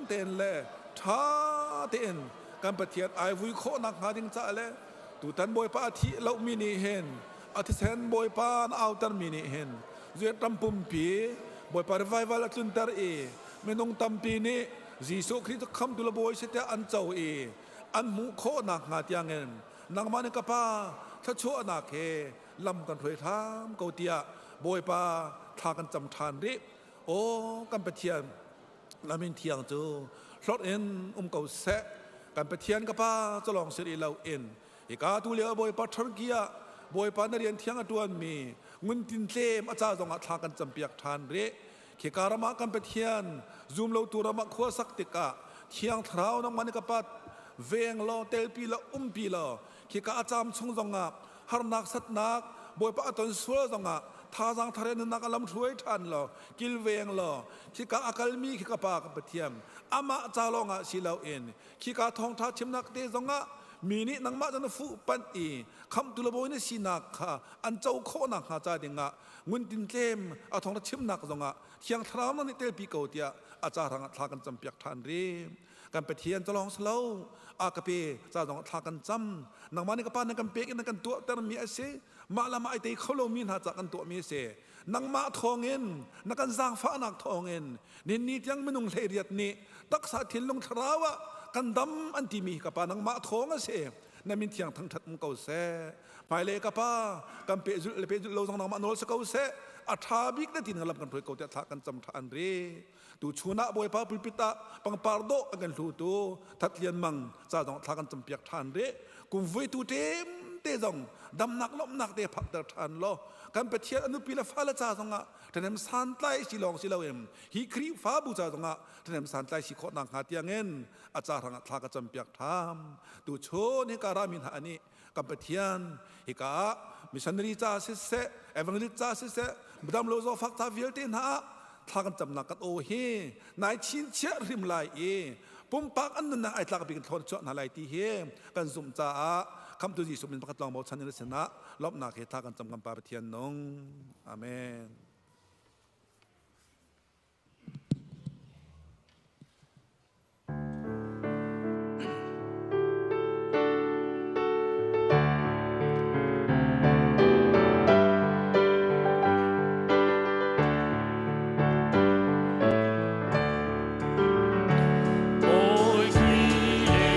tein le ṭha tein kan Pathian ai vui khawh nakhnga ding caah le tutan Bawipa a thih lomi nih hin a thisen Bawipa na autermi nih hin Vietnam pumpi Bawipa revival a tlunter i minung tampi nih Jesuh Khrih cu khamtu le Bawi si tiah an co i an hmuh khawh nakhnga tiangin nangmah nih ka Pa thluachuahnak he lam kan hruai hram ko tiah Bawipa thla kan cam ṭhan rih. Aw kan Pathian, na min thiang cu hlorh in um ko seh. Kan Pathian ka Pa cu lawng si rih loin hika tu lio Bawipa Turkey ah Bawipa na rian thiang a ṭuanmi ngun tin tlem a ca zongah thla kan campiak ṭhan rih. Khika ram ah kan Pathian zum lotu ram ah khua sak tikah Thiang Thlarau nangmah nih ka pa veng law telpi law umpi law khika a caam chung zongah harnak satnak Bawipa a ton sual zongah thazaang thar in nunnak a lam hruai ṭhan law kilveng law khika a kalmi khi ka pa ka Pathian amah ca lawngah si loin khika thawngṭha chimnak te zongah mi nih nangmah cu na fuh panh i khamhtu le bawi na sinak kha an co khawh nakhnga ca dingah ngun tin tlem a thawngṭha chimnak zongah Thiang Thlarau nang nih telpi ko tiah a ca hrangah thla kan campiak ṭhan rih. Kan Pathian cu lawng si lo, a ka pe ca zong thla kan cam. Nangmah nih ka pa na kan pek in na kan tuahtermi a si. Mah le mah ai tei kho lomi hna ca kan tuahmi a si. Nangmah thawngin, na kan zaangfahnak thawngin, ninni tiang minung hleiriat nih taksa thinlung thlarau ah kan dam an timi ka pa nangmah thawng a si. Na min thiang thangṭhat um ko seh. Hmailei ka pa kan pehzulh le pehzulh lo zong nangmah nawl si ko seh. A ṭha bik na tin lam kan hruai ko tiah thla kan cam ṭhan rih. Tu chun ah Bawipa pulpit ah pangpar dawh an kan hlutu That Lian Mang ca zong thla kan campiak ṭhan rih. Kum vui tu ṭem te zong damnak lawmhnak te phakter ṭhan law kan Pathian a nupi le fale ca zongah ṭhahnem santlai si lawng si loin hi Khrihfabu ca zongah ṭhahnem santlai si khawh nakhnga tiangin a ca hrangah thla ka campiak ṭham. Tu chun hika rami hna nih kan Pathian hika ah missionary ca siseh evangelist ca siseh midam lo zawfak ca vialte hna ah thla kan camnak kan aw hi nai chinchiah hrim lai i pumpak an nunnak ai tlak bik in thlawn chuah hna lai ti hi kan zumh caah khamtu Jesuh min pakhat lawng bochan in sinah lawmhnak he thla kan cam kan Pa Pathian nung. Amen. Bawi Khrih le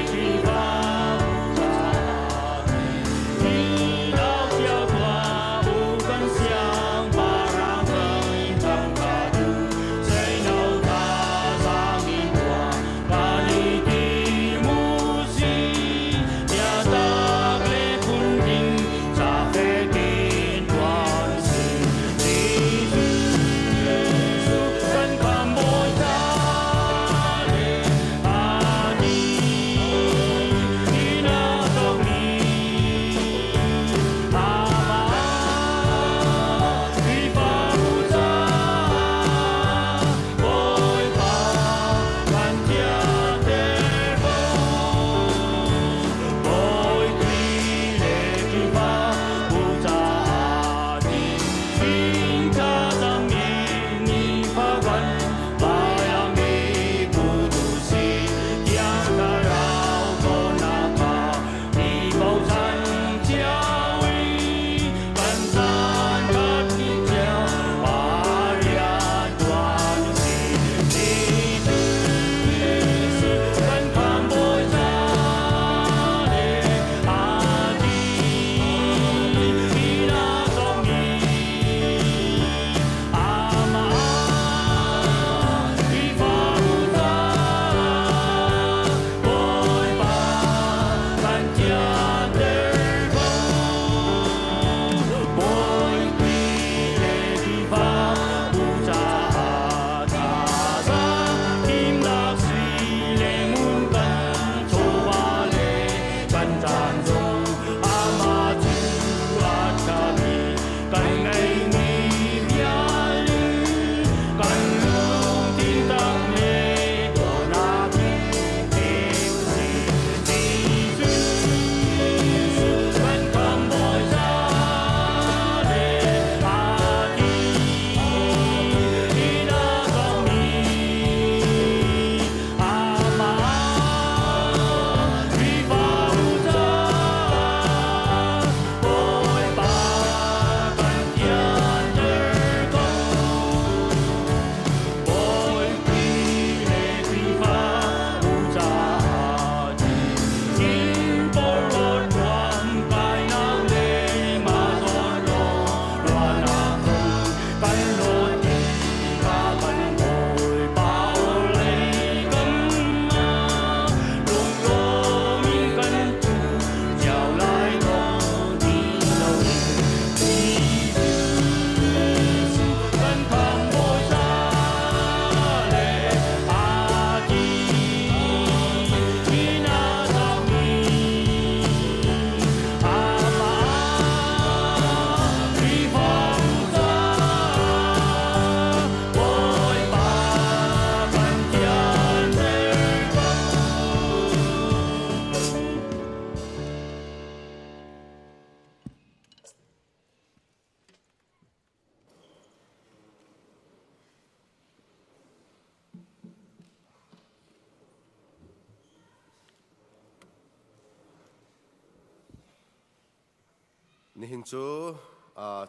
Nihin cu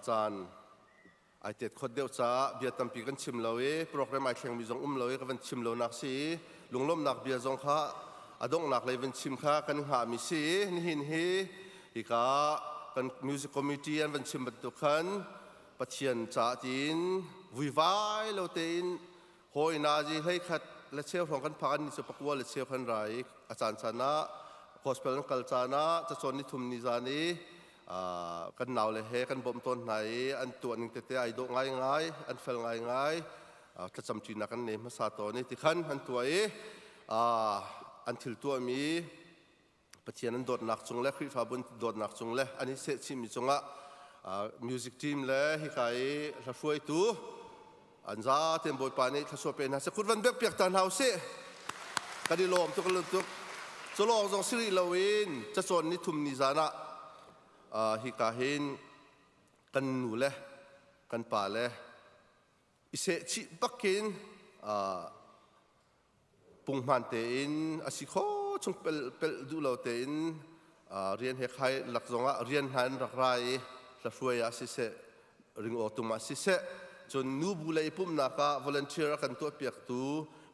caan ai tet khot deuh caah bia tampi kan chim lo i program ai thlengmi zong um lo i ka van chim lo nak si i lunglawmhnak bia zong kha a donghnak lei van chim kha kan hngahmi si i nihin hi hika kan music committee an van chim bantuk khan Pathian caah tiin vuivai lo tein hawi nazi hlei khat le cheu hrawng kan phak an ni cu pakua le cheu kan ra i a caan caan ah gospel an kal caan ah cacawn ni thum ni zan i kan nau le he kan bawmh tawn hna i an tuah ning tete ai dawh ngaingai an fel ngaingai thlacam ṭinak kan nei hmasa tawn i tikhan an tuah i an thil tuahmi Pathian an dawtnak cung le Khrihfabu an dawtnak cung le an i sehchihmi cungah music team le hika i hlahruaitu an za tein Bawipa nih thluachuah pe hna seh kut van bek piak ta hna usih kan i lawm tuk tuk culawng zong si rih loin cacawn ni thum ni zan ah hika hin kan nu le kan pa le i sehchih bakin punghman tein a si kho chung pel pel duh lo tein rian he khai lak zongah rian hna in rak ra i hlahruai ah siseh ringaw tum ah siseh cun nu bu lei pumhnak ah volunteer a kan tuahpiaktu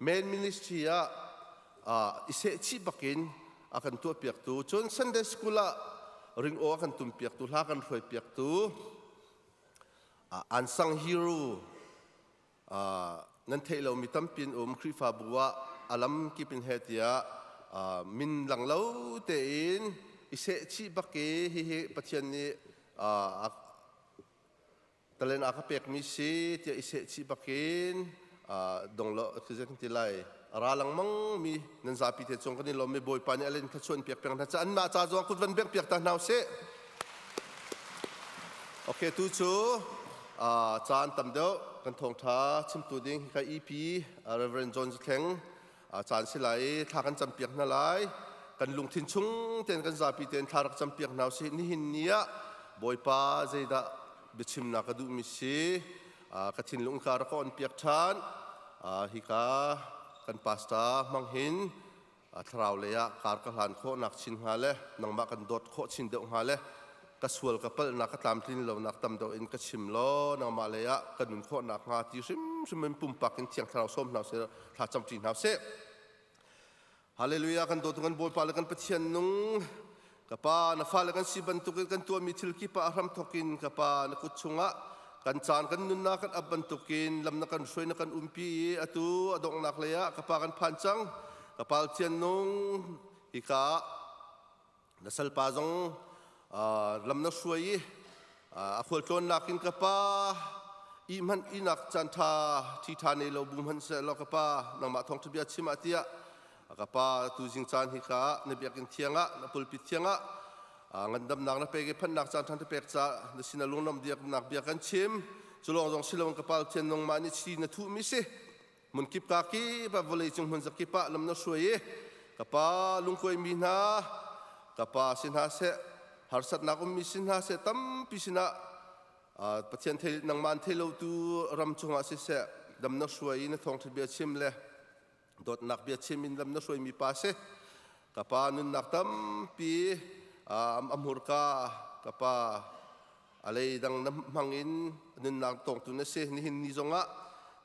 main ministry ah i sehchih bakin a kan tuahpiaktu cun Sunday school ah ringaw a kan tumpiaktu hla kan hruaipiaktu unsung hero Nan theih lomi tampi an um Khrihfabu ah a lam kip in he tiah min lang lo tein i sehchih bak i hihi Pathian nih talent a ka pekmi si tiah i sehchih bakin dong lo kan ti lai a ra lengmang mi nan zapi te cung kan i lawm i Bawipa nih a len thluachuah piak peng hna ca anmah ca zong kut van bek piak ta hna usih. Okay, tu cu caan tam deuh kan thawngṭha chimtu ding hika EP Reverend John Thleng caan si lai i thla kan campiak hna lai. Kan lungthin chung tein kan zapi tein thla rak campiak hna usih. Nihin ni ah Bawipa zeidah biachimnak ka duhmi si ka thinlung ka rak ka on piak ṭhan. Hika kan pastor hmang hin thlarau lei ah kar ka hlan khawhnak chin hnga le nangmah kan dawt khawh chin deuh hnga le ka sual ka palhnak ka tlamtlin lonak tam deuh in ka chim law nangmah lei ah ka nun khawhnak hnga ti hrimhrim in pumpak in thiang thlarau sawm hna sih thla camṭi hna sih. Hallelujah kan dawtu kan Bawipa le kan Pathian nung Ka pa, na fale kan si bantukin kan tuahmi thil kip ah a hramthawk in ka pa na kut chungah kan caan kan nunnak kan ap bantukin lam na kan hruai na kan umpi i atu a donghnak lei ah ka pa kan phan cang. Ka pa Pathian nung hika ah na salpa zong lam na hruai i a khualtlawnnak in ka pa i hmanh inak caan ṭha ṭhi ṭha nei lo bu hmanh seh law ka pa nangmah thawngṭha bia chim ah tiah Ka pa tuzing caan hi ka na biakinn thiang ah na pulpit thiang ah ngandamnak na pek i phannak caan ṭhan te pek ca na sin a lunglawm biaknak bia kan chim culawng zong silawng ka pal thian nangmah nih chi na thuhmi si hmunkip ka kip ah vawlei cung hmun zakip ah lam na hruai i ka pa lungkuaimi hna ka pa si hna seh harsatnak ummi si hna seh tampi sinah Pathian thei nangmah an thei lotu ram chungah siseh dam na hruai i na thawngṭha bia chim le Dawtnak bia chim in lam na hruaimi pa si. Ka pa nunnak tampi a hmurka ka pa a lei dang na hmang in nunnak tawngtu na si. Nihin ni zongah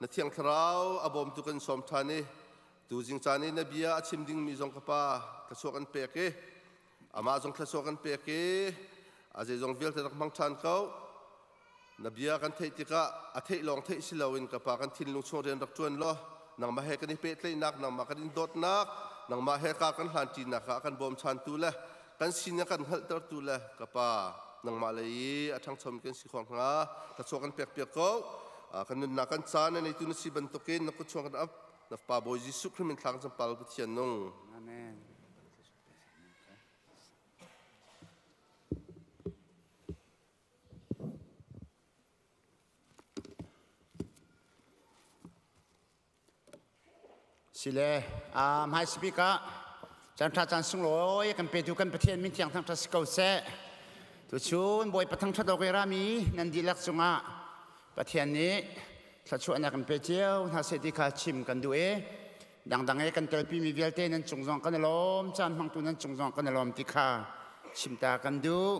na thiang thlarau a bawmtu kan sawm ṭhan i tu zing caan i na bia a chim dingmi zong ka pa thluachuah kan pek i amah zong thluachuah kan pek i a zeizong vialte rak hmang ṭhan ko. Na bia kan theih tikah a theih lawng theih si loin ka Pa kan thinlung chung rian rak ṭuan law nangmah he kan i pehtlaihnak, nangmah kan in dawtnak, nangmah he ka kan hlanṭinak ah kan bawmchantu le kan sin a kan hngalhtertu le ka Pa nangmah lei i a ṭhangchomi kan si khawh hnga thluachuah kan pekpiak ko. Kan nunnak kan caan na neitu na si bantukin na kut chung kan ap na Fapa Bawi Jesuh Khrih min thla kan campal Pathian nung. Amen. Sile hmai speak ah caan ṭha caan sunglawi kan petu kan Pathian min thiang thangṭhat si ko seh. Tuchun Bawipa thangṭhat awk i rami nan dihlak cungah Pathian nih thluachuahnak kan pe cio hna seh ti kha chim kan duh i dangdang i kan telpimi vialte nan cung zong kan i lawm caan hmangtu nan cung zong kan i lawm ti kha chim ta kan duh.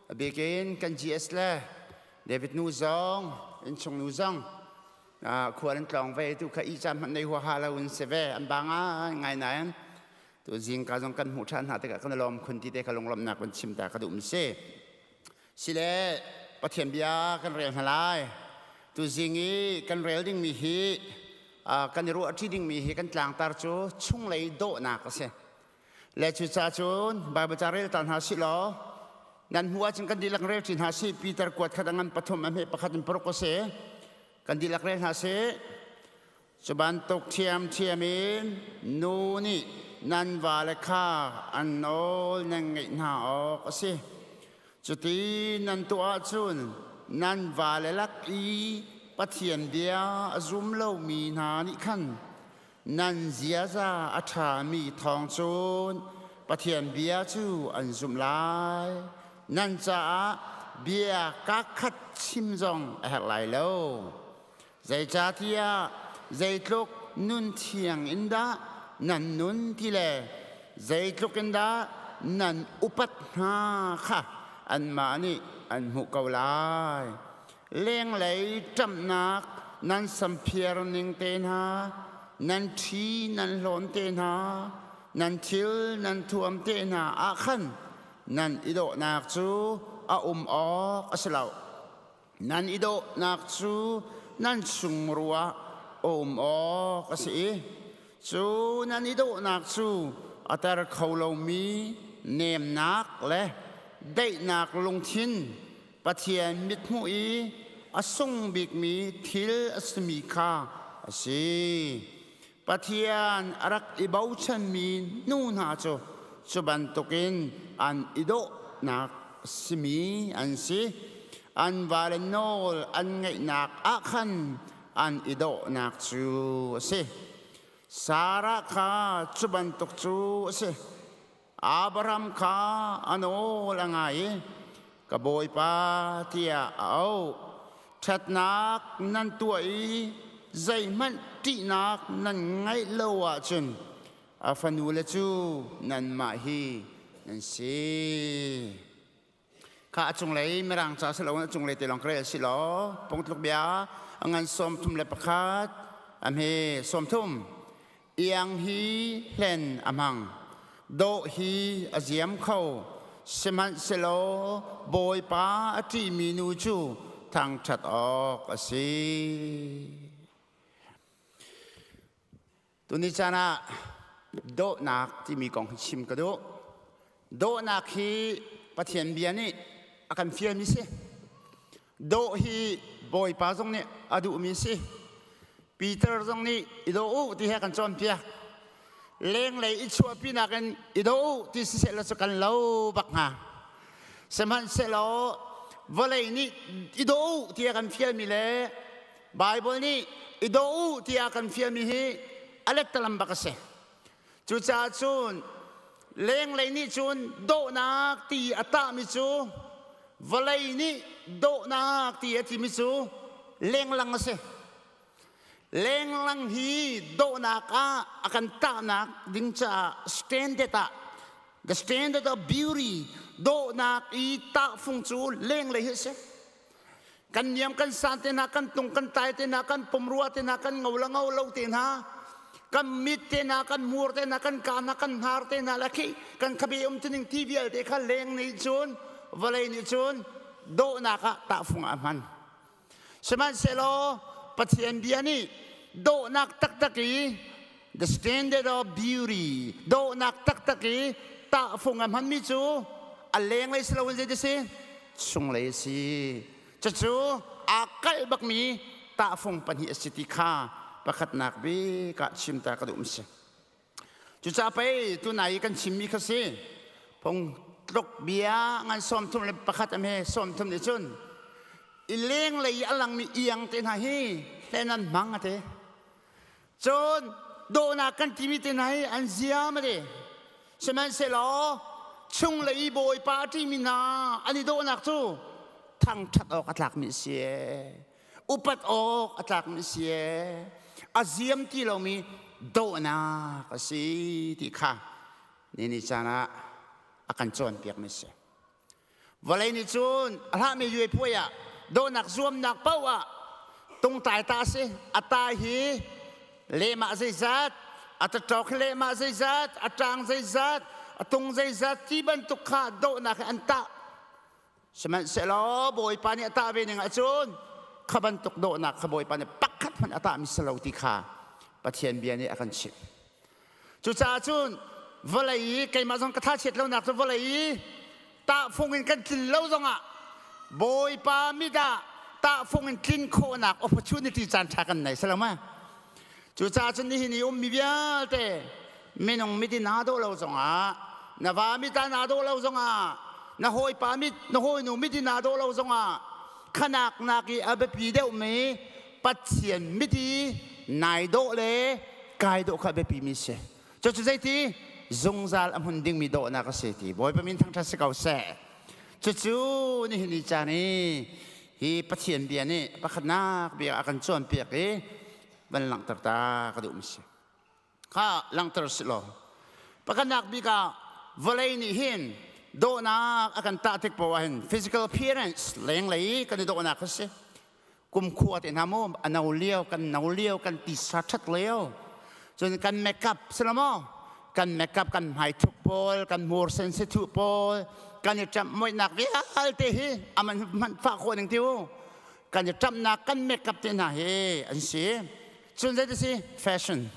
A bikin kan GS le David nu zong innchung nu zong khual an tlawng ve tu kha i caan hmanh nei huaha lo in si ve an ba ngai ngai nain tu zingka zong kan hmuh ṭhan hna tikah kan lawm khun ti te kha lunglawmhnak kan chim ta ka duh mi si. Sile Pathian bia kan rel hna lai. Tu zing i kan rel dingmi hi kan i ruahṭi dingmi hi kan tlangtar cu chunglei dawhnak a si. Le cucaah cun Baibal ca rel ta hna sih law nan hmuh ahcun kan dihlak rel ṭi hna sih. Peter kuat khat a ngan pathum a hme pakhat in paruk a si. Kan dihlak rel hna sih. Cu bantuk ṭhiamṭhiam in nu nih nan vale kha an nawl nan ngeih hna awk a si. Cuti nan tuah ahcun nan vale lak i Pathian bia a zum lomi hna nih khan nan ziaza a ṭhami thawng cun Pathian bia cu an zumh lai. Nan caah bia kakhat chim zong a herh lai lo. Zeicahtiah zeitluk nun thiang in dah nan nun ti le zeitluk in dah nan upat hna kha anmah nih an hmuh ko lai. Lenglei ṭamhnak nan samphiar ning te hna, nan ṭhi nan hlawn te hna, nan thil nan thuam te hna ah khan nan i dawhnak cu a um awk a si lo. Nan i dawhnak cu nan chungmuru ah a um awk a si i cu nan i dawhnak cu a ter kho lomi nemnak le daihnak lungthin Pathian mithmuh i a sung bikmi thil a simi kha a si. Pathian a rak i bochanmi nu hna cu cu bantukin an i dawhnak simi an si. An vale nawl an ngeihnak ah khan an i dawhnak cu a si. Sarah kha cu bantuk cu a si. Abraham kha a nawl a ngai i ka bawipa tiah a auh. Ṭhatnak nan tuah i zeihmanh ṭihnak nan ngeih lo ahcun a fanule cu nanmah hi nan si. Kha a cunglei Mirang ca si loin a cunglei te lawng ka rel si law pungtluk bia a ngan 31 a hme 30 iang hi hlen a hmang dawh hi a ziam kho sihmanhsehlaw Bawipa a ṭihmi nu cu thangṭhat awk a si. Tuni caan ah dawhnak timi kong hi chim ka duh. Dawhnak hi Pathian bia nih a kan fialmi si. Dawh hi Bawipa zong nih a duhmi si. Peter zong nih i daw u ti he kan cawnpiak. Lenglei i chuahpi nakin i daw u ti siseh law cu kan lo bak hnga. Sihmanhsehlaw vawlei nih i daw u ti a kan fialmi le Baibal nih i daw u tiah kan fialmi hi a lettalam bak a si. Cucaah cun lenglei nih cun dawhnak ti a tahmi cu vawlei nih dawhnak ti a timi cu lenglang a si. Lenglang hi dawhnak ah a kan tahnak ding caah standard ah the standard of beauty dawhnak i tahfung cu lenglei hi a si. Kan niam kan san te hna, kan tung kan tai te hna, kan pumrua te hna, kan ngo la ngo lo te hna, kan mit te hna, kan hmur te hna, kan ka hna, kan hnar te hna la khi kan khabe um tuning ti vialte kha leng nih cun vawlei nih cun dawhnak ah tahfung ah hman. Sihmanhsehlaw Pathian bia nih dawhnak taktak i the standard of beauty dawhnak taktak i tahfung a hmanmi cu a lenglei si loin zei si chunglei a si cucu aa kalh bakmi tahfung pahnih a si ti kha pakhatnak bik ah chim ta ka duh si cucaah pei tunai i kan chimmi kha si phung tluk bia ngan 31 a hme 30 nih cun i lenglei i a langmi iang te hna hi hlen an hmang a ti Cun dawhnak kan timi te hna hi an ziam a ti. Sihmanhsehlaw chunglei i Bawipa a ṭihmi hna an i dawhnak cu thangṭhat awk a tlakmi a si ee. Upat awk a tlakmi a si ee. A ziam ti lomi dawhnak a si ti kha ni ni caan ah a kan cawnpiakmi a si. Vawlei nih cun a hlahmi yuai puai ah dawhnak zuamnak paoh ah tungtai ta a si. A tai hi lehmah zeizat, a taṭawk hi lehmah zeizat, a ṭang zeizat, a tung zeizat ti bantuk kha dawhnak hi an tah. Sihmanhsehlaw Bawipa nih a tah ve ning ahcun kha bantuk dawhnak kha Bawipa nih pakhat hmanh a tahmi si lo ti kha Pathian bia nih a kan chimh. Cucaah cun vawlei i keimah zong ka thachiat lonak cu vawlei i tahfung in kan tlin lo zongah Bawipa mit ah tahfung in tlin khawhnak opportunity caan ṭha kan nei si lo ma? Cucaah cun nihin i ummi vialte minung mit in aa dawh lo zongah na va mit ah naa dawh lo zongah na hawipa mit na hawinu mit in aa dawh lo zongah khanak nak i a biapi deuhmi Pathian mit i nai dawh le kai dawh kha biapi mi si. Cucu zeiti zungzal a hmun dingmi dawhnak a si ti Bawipa min thangṭhat si ko seh. Cucu nihin ni caan i hi Pathian bia nih pakhatnak bia a kan cawnpiak i van langhter ta ka duhmi si. Kha langhter si law pakhatnak bik ah vawlei nih hin dawhnak a kan tah tik poah hin physical appearance lenglei kan i dawhnak a si. Kumkhua te hna mu a no lio kan no lio kan tisa ṭhat lio cun kan makeup si lo maw kan makeup kan hmaithuk pawl kan hmur sensitive pawl kan i ṭamh muihnak vialte hi aman hmanh fah khawh ning tiu kan i ṭamhnak kan makeup te hna hi an si cun zei si fashion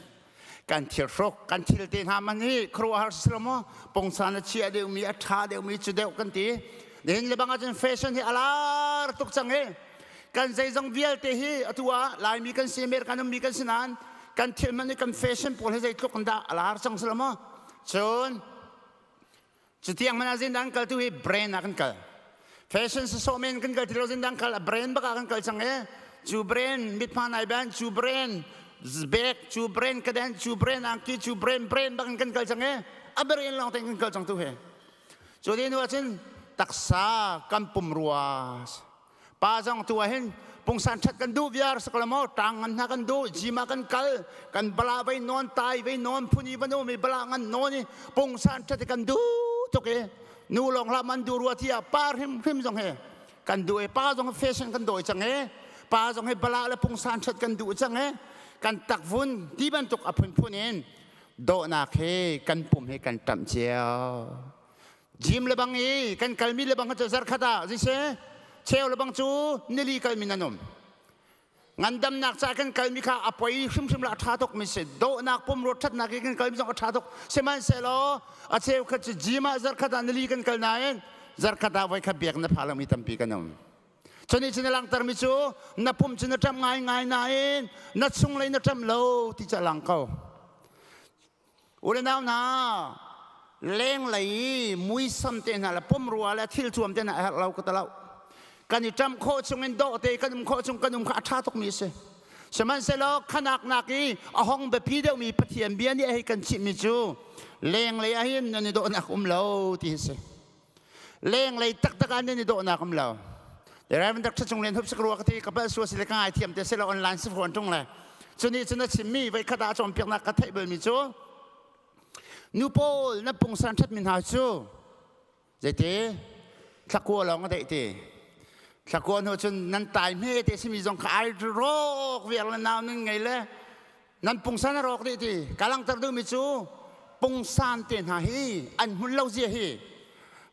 kan thil hruk kan thil te hna man hi khuaruahhar si lo maw pongsan a chia deuhmi a ṭha deuhmi cu deuh kan ti nihin le bang ahcun fashion hi a lar tuk cang i kan zeizong vialte hi atu ah Laimi kan si American ummi kan si nain kan thil man hi kan fashion pawl hi zeitluk in dah a lar cang si lo maw cun Cutiang hmanh ah zindang kal tu hi brand ah kan kal. Fashion sawsawh men kan kal ti lo zindang kal a brand bak ah kan kal cang e. Cu brand mithma nai ban cu brand bag cu brand kaden cu brand angki cu brand brand bak in kan kal cang e. A brand lawng tein kan kal cang tu he. Cu ti hnu ah cun taksa kan pumrua Pa zong tu ah hin pungsan ṭhat kan duh viar sakala maw ṭang ngan hna kan duh gym ah kan kal kan bala vei nawn tai vei nawn phun i van um i bala ngan nawn i pungsan ṭhat kan duh tuk i nu lawng hlah man duh rua ti ah pa hrimhrim zong he kan duh i pa zong fashion kan dawi cang i pa zong he bala le pungsan ṭhat kan duh cang i kan takvun ti bantuk a phunphun in dawhnak he kan pum he kan ṭamh cio Gym le bang i kan kalmi le bang cu zarkhat ah zeise cheu le bang cu nili kalmi nan um. Ngandamnak ca kan kalmi kha a poi hrimhrim la a ṭha tuk mi si. Dawhnak pumrua ṭhatnak i kan kalmi zong a ṭha tuk. Sihmanhsehlaw a cheu khat cu gym ah zarkhat ah nili kan kal nain zarkhat ah voi khat biak na pha lomi tampi kan um. Cuni cun a langhtermi cu na pum cu na ṭam ngaingai nain na chunglei na ṭam lo ti cu a lang ko. U le nau hna, lenglei i muisam te hna le pumrua le thil thuam te hna a herh lo ka ti lo. Kan i ṭamh khawh chungin dawhte kan um khawh chung kan um kha a ṭha tukmi a si. Sihmanhsehlaw khanak nak i a hong biapi deuhmi Pathian bia nih a hei kan chimhmi cu lenglei ah hin nan i dawhnak um lo ti hi si. Lenglei taktak ah nan i dawhnak um lo. Reverend Dr. Cung Lian Hup sak rua ka ti ka bal sua si le ka ngaithiam te silo online si fawn ṭung le cuni cun a chimmi voi khat ah cawnpiaknak ka theih balmi cu nu pawl na pungsan ṭhatmi hna cu zeiti thlakua lawng a deih ti thlakua hnu cun nan tai hme te simi zong kha ai rawk viar le nau nan ngei le nan pungsan a rawk dih ti ka langhter duhmi cu pungsan te hna hi an hmun lo zia hi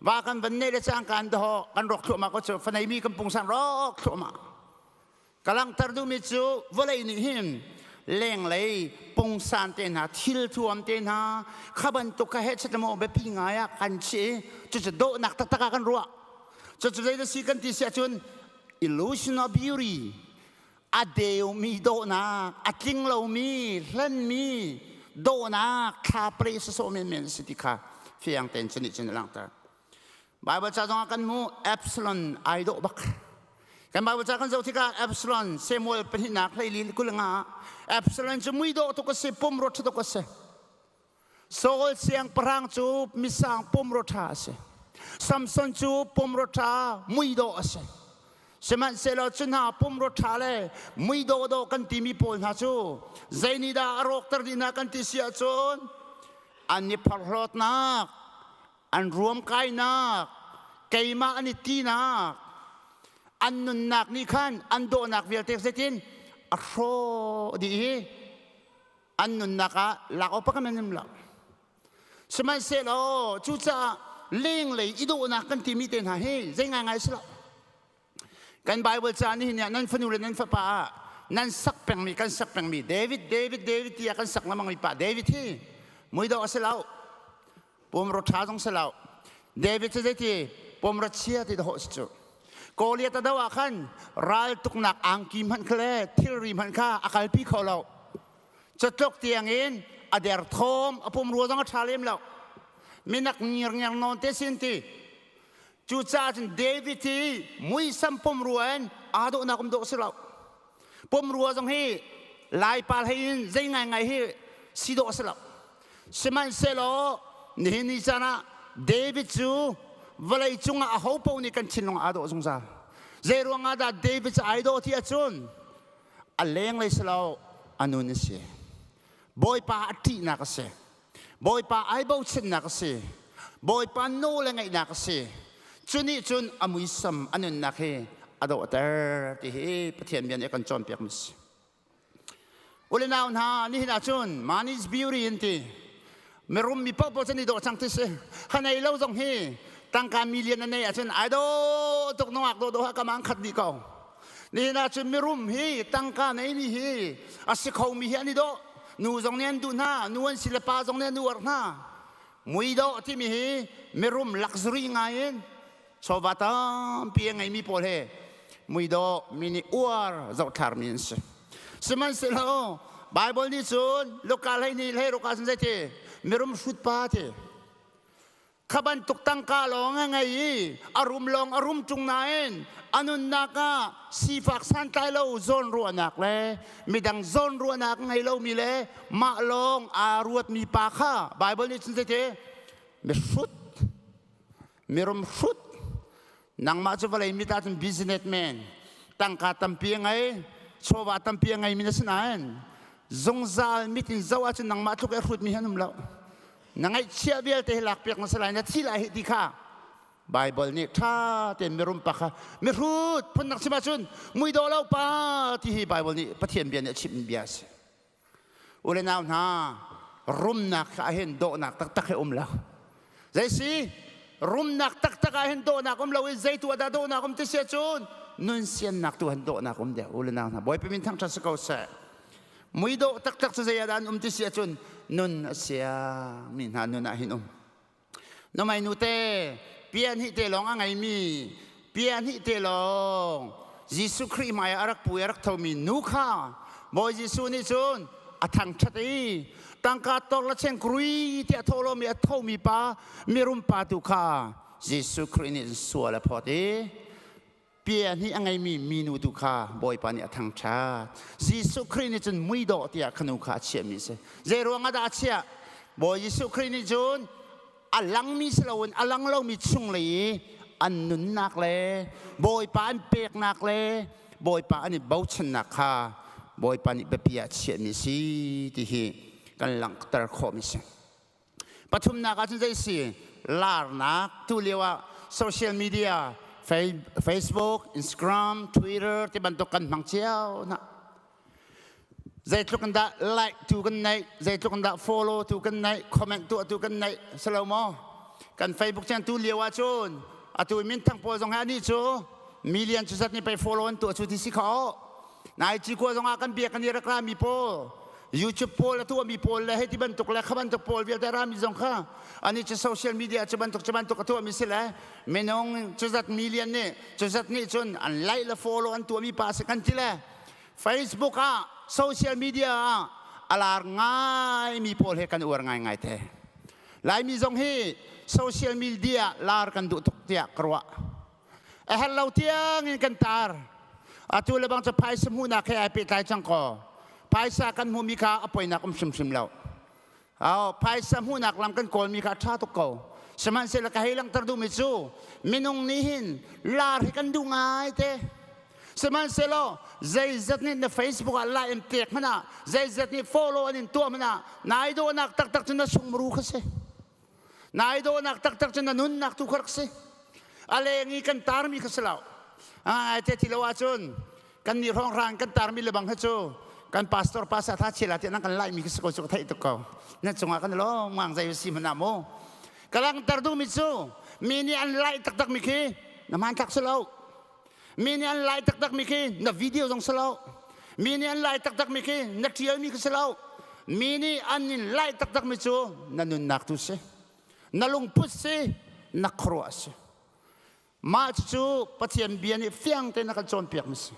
va kan van ne le cang kan daho kan rawk thluahmah ko cu fanei mi kan pungsan rawk thluahmah ka langhter duhmi cu vawlei nih hin lenglei pungsan te hna thil thuam te hna kha bantuk kha he chet maw biapi ngai ah kan chi cucu dawhnak taktak ah kan ruah cucu zei da si kan ti si ahcun illusion of beauty a deumi dawhnak a tling lomi hlenmi dawhnak thla pre sawsawh menmen si ti kha fiang tein cu nih cun a langhter Bible ca zongah kan hmu Absalom ai dawh bak kan Bible ca kan zoh tikah Absalom Samuel pahnihnak hleili 20 ah Absalom cu mui dawh tuk a si pumrua ṭha tuk a si Saul siangpahrang cu misang pumrua ṭha a si. Samson cu pumrua ṭha muidawh a si. Sihmanhsehlaw cu hna pumrua ṭha le muidawh dawh kan timi pawl hna cu zeinihdah a rawkter dih hna kan ti si ahcun an i phorhlawtnak, an ruamkainak, Keimah an i tinak an nunnak nih khan an dawhnak vialte zeitin a hrawh dih hi an nunnak ah lak awk pakhat an um lo. Sihmanhsehlaw cucaah lenglei i dawhnak kan timi te hna hi zei ngaingai si lo. Kan Bible ca nih hin nan fanu le nan fapa ah nan sak pengmi kan sak pengmi David David David tiah kan sak lengmang mi pa David hi muidawh a si lo. Pumro ṭha zong si lo. David cu zeiti pumro chia ti dawh si cu. Goliath a do ah khan ral tuknak angki hmanh kha le thilri hmanh kha a kalpi kho lo. Catluk tiangin a derthawm a pumrua zong a ṭha lem lo. Minak ngirnger nawn te sin ti. Cucaah cun David hi muisam pumrua in aa dawhnak um dawh si lo. Pumrua zong hi Laipal hei in zei ngaingai hi si dawh a si lo. Sihmanhsehlaw nihin ni caan ah David cu vawlei cungah aho paoh nih kan thinlung aa dawh zungzal. Zei ruangah dah David cu ai dawh ti ahcun a lenglei si lo a nun a si. Bawipa a ṭihnak a si. Bawipa ai bochannak a si. Bawipa nawl a ngaihnak a si. Cu nih cun a muisam a nunnak hi a dawhter ti hi Pathian bia nih a kan cawnpiakmi a si. Ule nau hna nihin ah cun money is beauty an ti. Mirum mi paohpaoh cu an i dawh cang ti si. Hanei lo zong hi tangka million a nei ahcun ai dawh tuk nungak dawh dawh ha kam ah an khat dih ko. Nihin ah cun mirum hi tangka neimi hi a si khomi hi an i dawh. Nu zong nih an duh hna, nu an si le pa zong nih an uar hna. Mui dawh timi hi mirum luxury ngai in chawva tampi a ngeimi pawl he mui dawh mi nih uar zohthlarmi an si. Sihmanhsehlaw Bible nih cun Luka 12 hlei ruk ah cun zeiti mirum hrut pa ti Kha bantuk tangka lawng a ngei i a rum lawng a rum ṭung nain a nunnak ah sifak santlai lo zawnruahnak le midang zawnruahnak ngei lomi le mah lawng aa ruatmi pa kha Baibal nih cun zeiti mihrut mirum hrut nangmah cu vawlei mit ahcun businessman tangka tampi a ngei chawva tampi a ngeimi na si nain zungzal mit in zoh ahcun nangmah tluk i a hrutmi hi an um lo Na ngaihchiah vialte hi lakpiak na si lai na thi lai hi ti kha Baibal nih ṭha tein mirum pa kha mihrut phunnak chim ahcun muidawh lo pa ti hi Baibal nih Pathian bia nih a chimmi bia a si. U le nau hna rumnak kha ahhin dawhnak taktak hi um lo. Zei si rumnak taktak ah hin dawhnak um lo i zei tu ah dah dawhnak um ti si ahcun nun siannak tu han dawhnak um deuh u le nau hna Bawipa min thangṭhat si ko seh. Muidawh taktak cu zei ah dah an um ti si ahcun nun a siang mi hna nun ah hin um. Namai nu te pia hnih te lawng a ngeimi pia hnih te lawng Jesuh Khrih hmai ah a rak pu i a rak thomi nu kha Bawi Jesuh nih cun a thangṭhat i tangka tor le cheng krui tiah tho lomi a thomi pa mirum pa tu kha Jesuh Khrih nih sual a phawt i Pia hnih a ngeimi minu tu kha Bawipa nih a thangṭhat. Jesuh Khrih nih cun muidawh tiah kha nu kha a chiahmi a si. Zei ruangah dah a chiah? Bawi Jesuh Khrih nih cun a langmi si loin a lang lomi chunglei i an nunnak le Bawipa an peknak le Bawipa an i bochannak kha Bawipa nih biapi ah a chiahmi a si ti hi kan langhter khawhmi a si. Pathumnak ah cun zei si larnak tu lio ah social media Facebook, Instagram, Twitter ti bantuk kan hmang cio hna. Zeitluk in dah like tu kan neih, zeitluk in dah follow tu kan neih, comment tuah tu kan neih, si lo maw? Kan Facebook chan tu lio ah cun atu minthang pawl zong he anih cu million cu zat nih pei follow an tuah cu ti si kho. Nai cikua zong ah kan biak kan i rak rami pawl YouTube pawl a tuahmi pawl le hei ti bantuk le kha bantuk pawl vialte rami zong kha ani cu social media cu bantuk cu bantuk a tuahmi si le minung cu zat million nih cu zat nih cun an like le follow an tuahmi pa si kan ti le Facebook ah social media ah a lar ngaimi pawl he kan uar ngaingai te Laimi zong hi social media lar kan duh tuk tiah ka ruah A herh lo tiang in kan tar. Atu le bang cu phaisa hmuhnak he ai pehtlai cang kaw. Phaisa kan hmuhmi kha a poinak um hrimhrim lo. Aw, phaisa hmuhnak lam kan kawlmi kha a ṭha tuk ko. Sihmanhsehlaw ka hei langhter duhmi cu minung nih hin lar hi kan duh ngai te. Sihmanhsehlaw zeizat nih na Facebook ah like in pek hmanh ah, zeizat nih follow an in tuah hmanh ah, nai dawhnak taktak cu na sungmuru kha si. Nai dawhnak taktak cu na nunnak tu kha rak si. A leng i kan tarmi kha si lo. Ai te ti lo ahcun kan nih hrawnghrang kan tarmi le bang kha cu kan pastor pa sa tha chila ti nan kan lai mi kha si ko cu ka theih tuk ko. Na cungah kan lawm ngang zei si hmanh ah mu. Ka langhter duhmi cu mi nih an lai taktak mi khi na hmanthlak si lo. Mi nih an lai taktak mi khi na video zong si lo. Mi nih an lai taktak mi khi na ṭial mi khi si lo. Mi nih an in lai taktak mi cu na nunnak tu si. Na lungput si, na khuaruah si. Mah cucu Pathian bia nih fiang tein a kan cawnpiak mi si.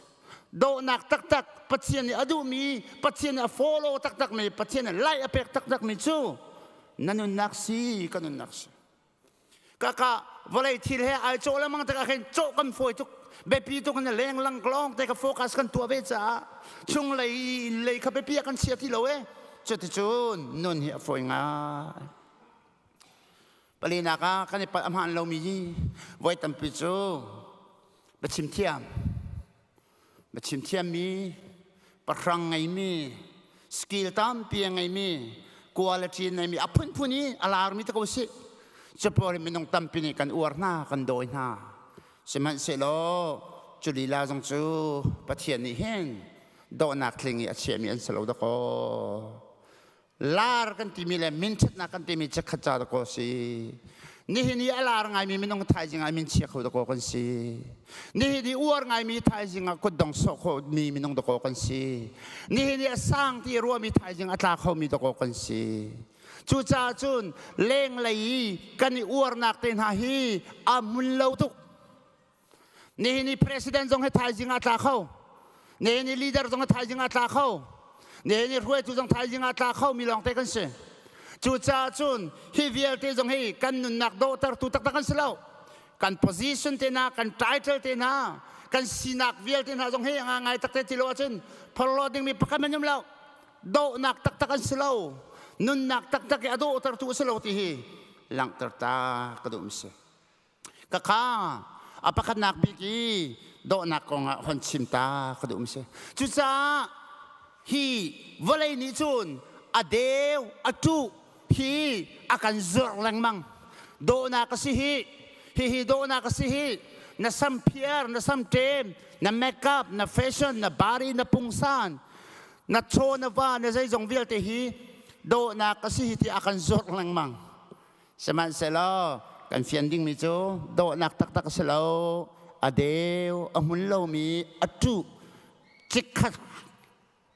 Dawhnak taktak Pathian nih a duhmi, Pathian nih a follow taktak mi, Pathian nih lai a pek taktak mi cu na nunnak si, ka nunnak si. Kaka vawlei thil he ai cawh lengmang tikah khin cawh kan fawi tuk. Biapi tuk in leng lang lawng te ka focus kan tuah ve caah chunglei lei kha biapi ah kan chia ti lo e. Cuticun nun hi a fawi ngai. Palinak ah kan i palh a hmaan lomi hi voi tampi cu biachim thiam, biachim thiammi, pahrang ngeimi, skill tampi a ngeimi, quality ngeimi, a phunphun i a larmi te ko si. Cu pawl hi minung tampi nih kan uar hna, kan dawi hna. Sihmanhsehlaw cu lila zong cu Pathian nih hin dawhnak tling i a chiahmi an si lo dakaw. Lar kan timi le minṭhatnak kan timi chikkhat ca dakaw si. Nihin i a lar ngaimi minung thaizing ah min chia kho dakaw kan si. Nihin i uar ngaimi thaizing ah kutdong sawh khomi minung dakaw kan si. Nihin i a sang ti ruahmi thaizing a tla khomi dakaw kan si. Cucaah cun lenglei i kan i uarnak te hna hi a hmun lo tuk. Nihin i president zong hi thaizing ah tla kho. Nihin i leader zong hi thaizing ah tla kho. Nihin i hruaitu zong thaizing ah tla kho mi lawngte kan si. Cucaah cun hi vialte zong hi kan nunnak dawhtertu taktak an si lo. Kan position te hna, kan title te hna, kan sinak vialte hna zong hi nga ngai takte ti lo ahcun phorhlaw dingmi pakhat man um lo. Dawhnak taktak an si lo. Nunnak taktak i a dawhtertu a si lo ti hi langhter ta ka duh mi si. Ka kha a pakhatnak bik i dawhnak kong ah hon chim ta ka duh mi si. Cucaah hi vawlei nih cun a deu a ṭuh hi a kan zuarh lengmang. Dawhnak a si hi, hihi dawhnak a si hi. Na sam phiar, na sam ṭem, na makeup, na fashion, na bari, na pungsan, na chaw, na va, na zeizong vialte hi dawhnak a si hi ti a kan zuarh lengmang. Sihmanhsehlaw kan fian dingmi cu dawhnak taktak a si lo, a deu, a hmun lomi, a ṭuh, cikkhat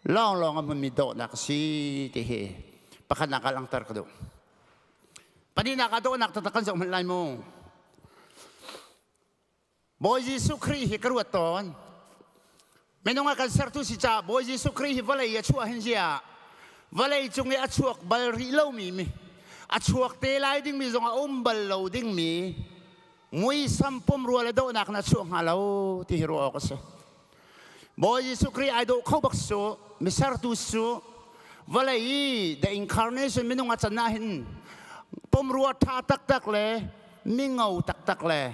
lawnglawng a hmunmi dawhnak a si ti hi pakhatnak ah langhter ka duh. Pahnihnak ah dawhnak taktak kan zoh hmanh lai mu. Bawi Jesuh Khrih hi ka ruat tawn. Minung a kan sertu si caah Bawi Jesuh Khrih hi vawlei a chuah hin zia vawlei cung i a chuak bal rih lomi mi a chuak te lai dingmi zong a um bal lo dingmi muisam pumrua le dawhnak in a chuah hnga lo ti hi ruah awk a si. Bawi Jesuh Khrih ai dawh kho bak su misertu su vawlei i the incarnation minung a can ah hin pumrua ṭha taktak le mingo taktak le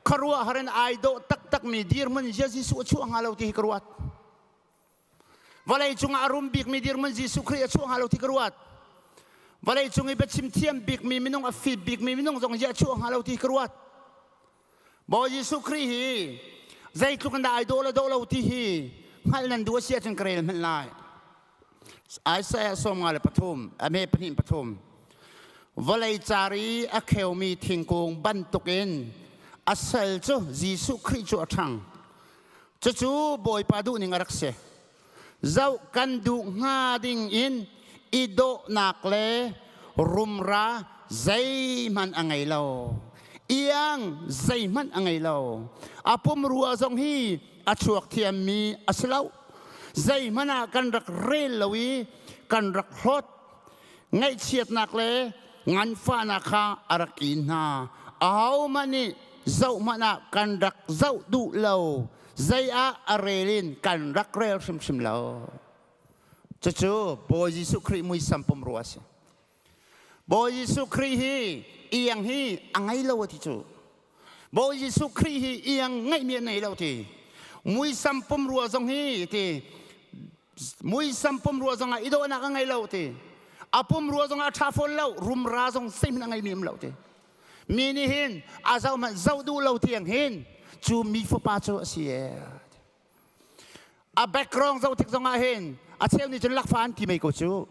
khuaruahhar in ai dawh taktakmi dirhmun Jesuh a chuah hnga lo ti hi ka ruat. Vawlei cungah a rum bikmi dirhmun Jesuh Khrih a chuah hnga lo ti ka ruat. Vawlei cung i biachim thiam bikmi minung a fit bikmi minung zong hi a chuah hnga lo ti hi ka ruat. Bawi Jesuh Khrih hi zeitluk in dah ai dawh le dawh lo ti hi hngalh nan duh a si ahcun ka rel hmanh lai. Isaiah 53 a me pahnih pathum vawlei car i a kheumi thingkung bantukin a sal cu Jesuh Khrih cu a ṭhang. Cucu Bawipa duhning a rak si. Zoh kan duh hnga ding in i dawhnak le rumra zeihmanh a ngei lo. Iang zeihmanh a ngei lo. A pumrua zong hi a chuak thiammi a si lo. Zeihmanh ah kan rak rel lo i kan rak hlawt. Ngaihchiatnak le nganfahnak kha a rak in hna. Ahohmanh nih zohhmanh ah kan rak zoh duh lo. Zei ah a rel in kan rak rel hrimhrim lo. Cucu Bawi Jesuh Khrih muisam pumrua a si. Bawi Jesuh Khrih hi iang hi a ngei lo a ti cu. Bawi Jesuh Khrih hi iang ngeihmi a nei lo ti. Muisam pumrua zong hi ti muisam pumrua zong ah i dawhnak a ngei lo ti. A pumrua zong ah a ṭha fawn lo, rumra zong zeihmanh a ngeimi um lo ti. Mi nih hin a zoh hmanh zoh duh lo tiang hin cu mi fapa cu a si e. A background zoh tik zongah hin a cheu nih cun lakfa an ti mei ko cu.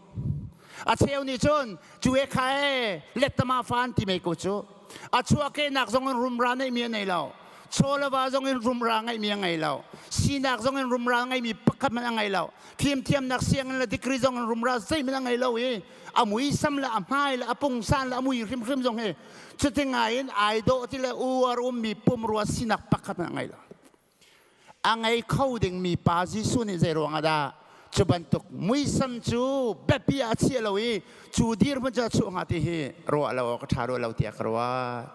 A cheu nih cun cu e kha e lettama fa an ti mei ko cu. A chuahkehnak zong in rumra neihmi a nei lo. Chawlava zong in rumra ngeihmi a ngei lo. Sinak zong in rumra ngeimi pakhat hmanh a ngei lo. Fimthiamnak sianginn le degree zong in rumra zeihmanh a ngei lo i a muisam le a hmai le a pungsan le a mui hrimhrim zong hi cuti ngai in ai dawh ti le uar ummi pumrua sinak pakhat hmanh a ngei lo. A ngei kho dingmi pa Jesuh nih zei ruangah dah cu bantuk muisam cu biapi ah a chia lo i cu dirhmun cu a chuah hnga ti hi ruah lo awk a ṭha rua lo tiah ka ruat.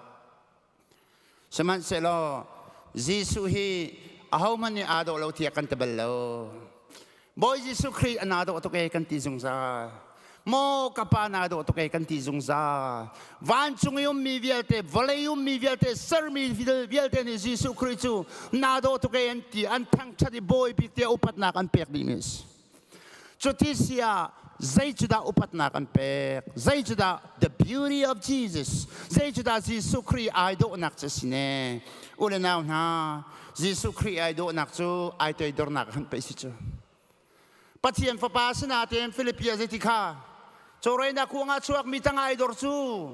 Sihmanhsehlaw Jesuh hi ahohmanh nih aa dawh lo tiah kan ti bal lo. Bawi Jesuh Khrih a naa dawh tuk e kan ti zungzal. Maw ka pa naa dawh tuk e kan ti zungzal. Vancung i ummi vialte, vawlei ummi vialte, sermi vialte nih Jesuh Khrih cu naa dawh tuk e an ti, an thangṭhat i Bawi bik tiah upatnak an pek dihmi a si. Cuti si ah zei cu dah upatnak an pek? Zei cu dah the beauty of Jesus? Zei cu dah Jesuh Khrih ai dawhnak cu a si ne? U le nau hna, Jesuh Khrih ai dawhnak cu ai toidornak han pei si cu. Pathian Fapa sinatein Filipia zeiti kha cawreinak kuangah chuakmi tang ai dor cu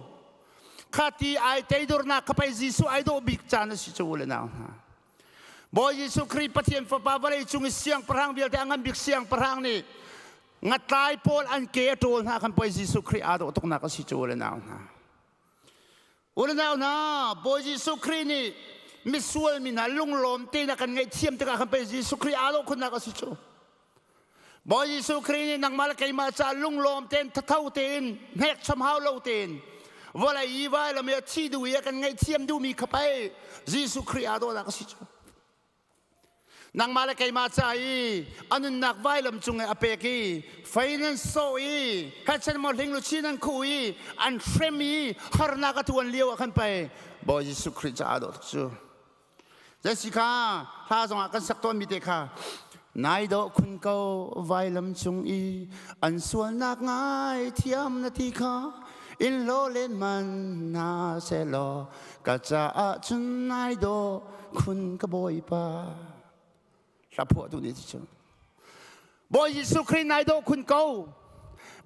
kha ti ai teidornak kha pei Jesuh ai dawh bik caan a si cu u le nau hna. Bawi Jesuh Khrih Pathian Fapa vawlei cung i siangpahrang vialte a ngan bik siangpahrang nih ngatlai pawl an ke a ṭawl hna khan Bawi Jesuh Khrih aa dawh tuknak a si cu u le nau hna. U le nau hna, Bawi Jesuh Khrih nih misual mi hna lunglawm tein a kan ngaihthiam tikah khan pei Jesuh Khrih aa dawh khunnak a si cu. Bawi Jesuh Khrih nih nangmah le keimah caah lunglawm tein thatho tein hnekchom hau lo tein vawlei i vailam i a thi duh i a kan ngaihthiam duhmi kha pei Jesuh Khrih aa dawhnak a si cu. Nangmah le keimah ca i a nunnak vailam cung i a pek i fei nan sawh i khachen maw hling luchin an khuh i an hrem i harnak a tuan lio ah khan pei Bawi Jesuh Khrih ca aa dawh tuk cu. Zeisi kha hla zongah kan sak tawnmi te kha nai dawh khun ko vailam cung i an sualnak ngai thiam na ti kha in hlaw len man na selaw ka caah cun nai dawh khun ka bawipa hla phuah tu nih cu Bawi Jesuh Khrih nai dawh khun ko